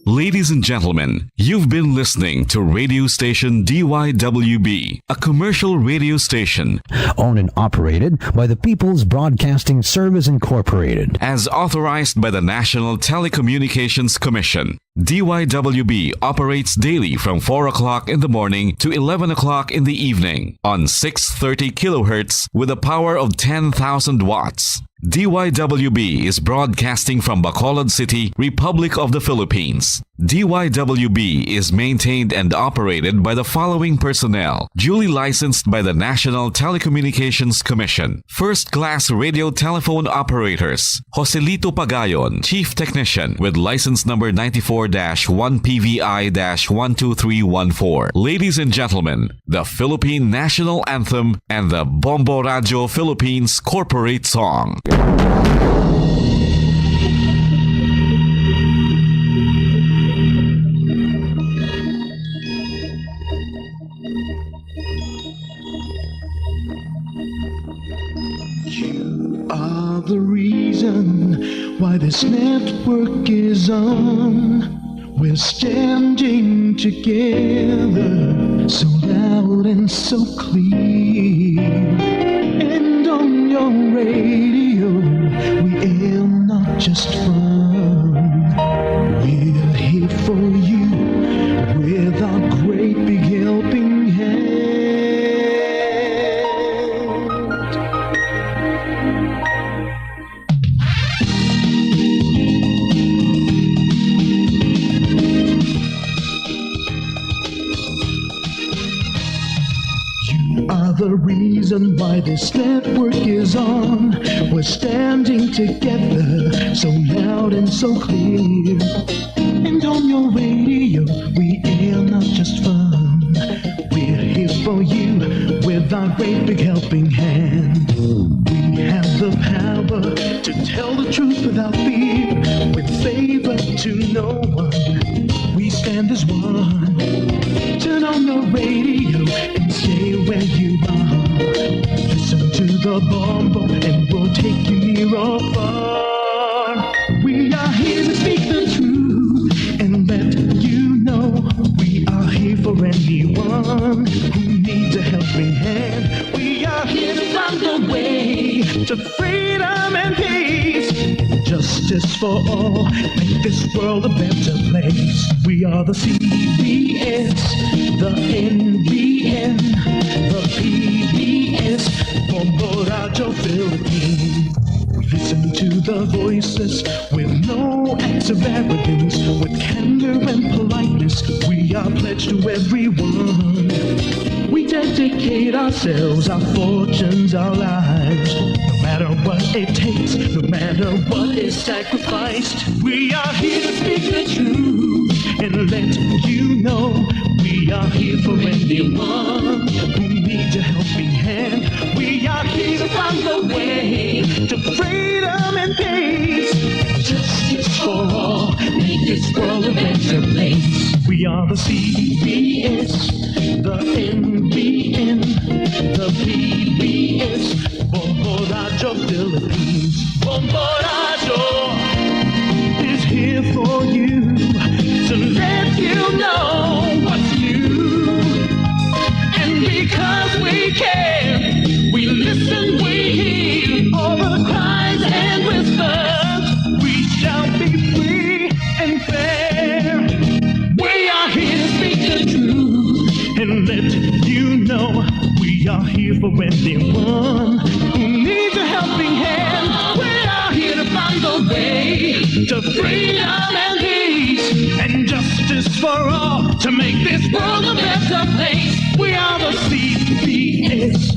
Ladies and gentlemen, you've been listening to radio station D Y W B, a commercial radio station owned and operated by the People's Broadcasting Service Incorporated, as authorized by the National Telecommunications Commission. D Y W B operates daily from four o'clock in the morning to eleven o'clock in the evening on six thirty kilohertz with a power of ten thousand watts. D Y W B is broadcasting from Bacolod City, Republic of the Philippines. D Y W B is maintained and operated by the following personnel, duly licensed by the National Telecommunications Commission. First class radio telephone operators, Joselito Pagayon, Chief Technician, with license number ninety-four dash one P V I dash one two three one four. Ladies and gentlemen, the Philippine National Anthem and the Bombo Radio Philippines Corporate Song. You are the reason why this network is on. We're standing together, so loud and so clear. And on your radio, we aim not just fun. We're here for you with our great big helping hand. You are the reason why this network is on. We're standing together, so loud and so clear. And on your radio, we air not just fun. We're here for you with our great big helping hand. We have the power to tell the truth without fear, with favor to no one. We stand as one. Turn on your radio and stay where you are. Listen to the Bombo and we'll take you near or far. We are here to speak the truth and let you know we are here for anyone who needs a helping hand. We are here to find the way to freedom and peace. Justice for all, make this world a better place. We are the C B S, the N B N, the P B S, Bombo Radio Philippines. We listen to the voices with no acts of arrogance, with candor and politeness. We are pledged to everyone. We dedicate ourselves, our fortunes, our lives. No matter what it takes, no matter what is sacrificed, we are here to speak the truth and let you know we are here for anyone who needs a helping hand. We are here to find the way to freedom and peace. Justice for all, make this world a better place. We are the C B S, the N B N, the P B S, Bombo Philippines. Bombo Radyo is here for you to let you know what's new. And because we care, we listen, we hear all the cries and whispers. We shall be free and fair. We are here to speak the truth and let you know we are here for anyone who needs a helping hand. We are here to find the way to freedom and peace and justice for all to make this world a better place. We are the C B S,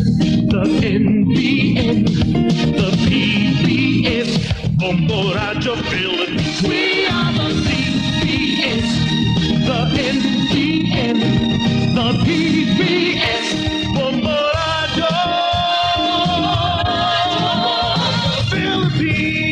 the N B N, the P B S, Bombo Radyo Philippines. We are the C B S, the N B N, the P B S, Bombo Radyo Philippines.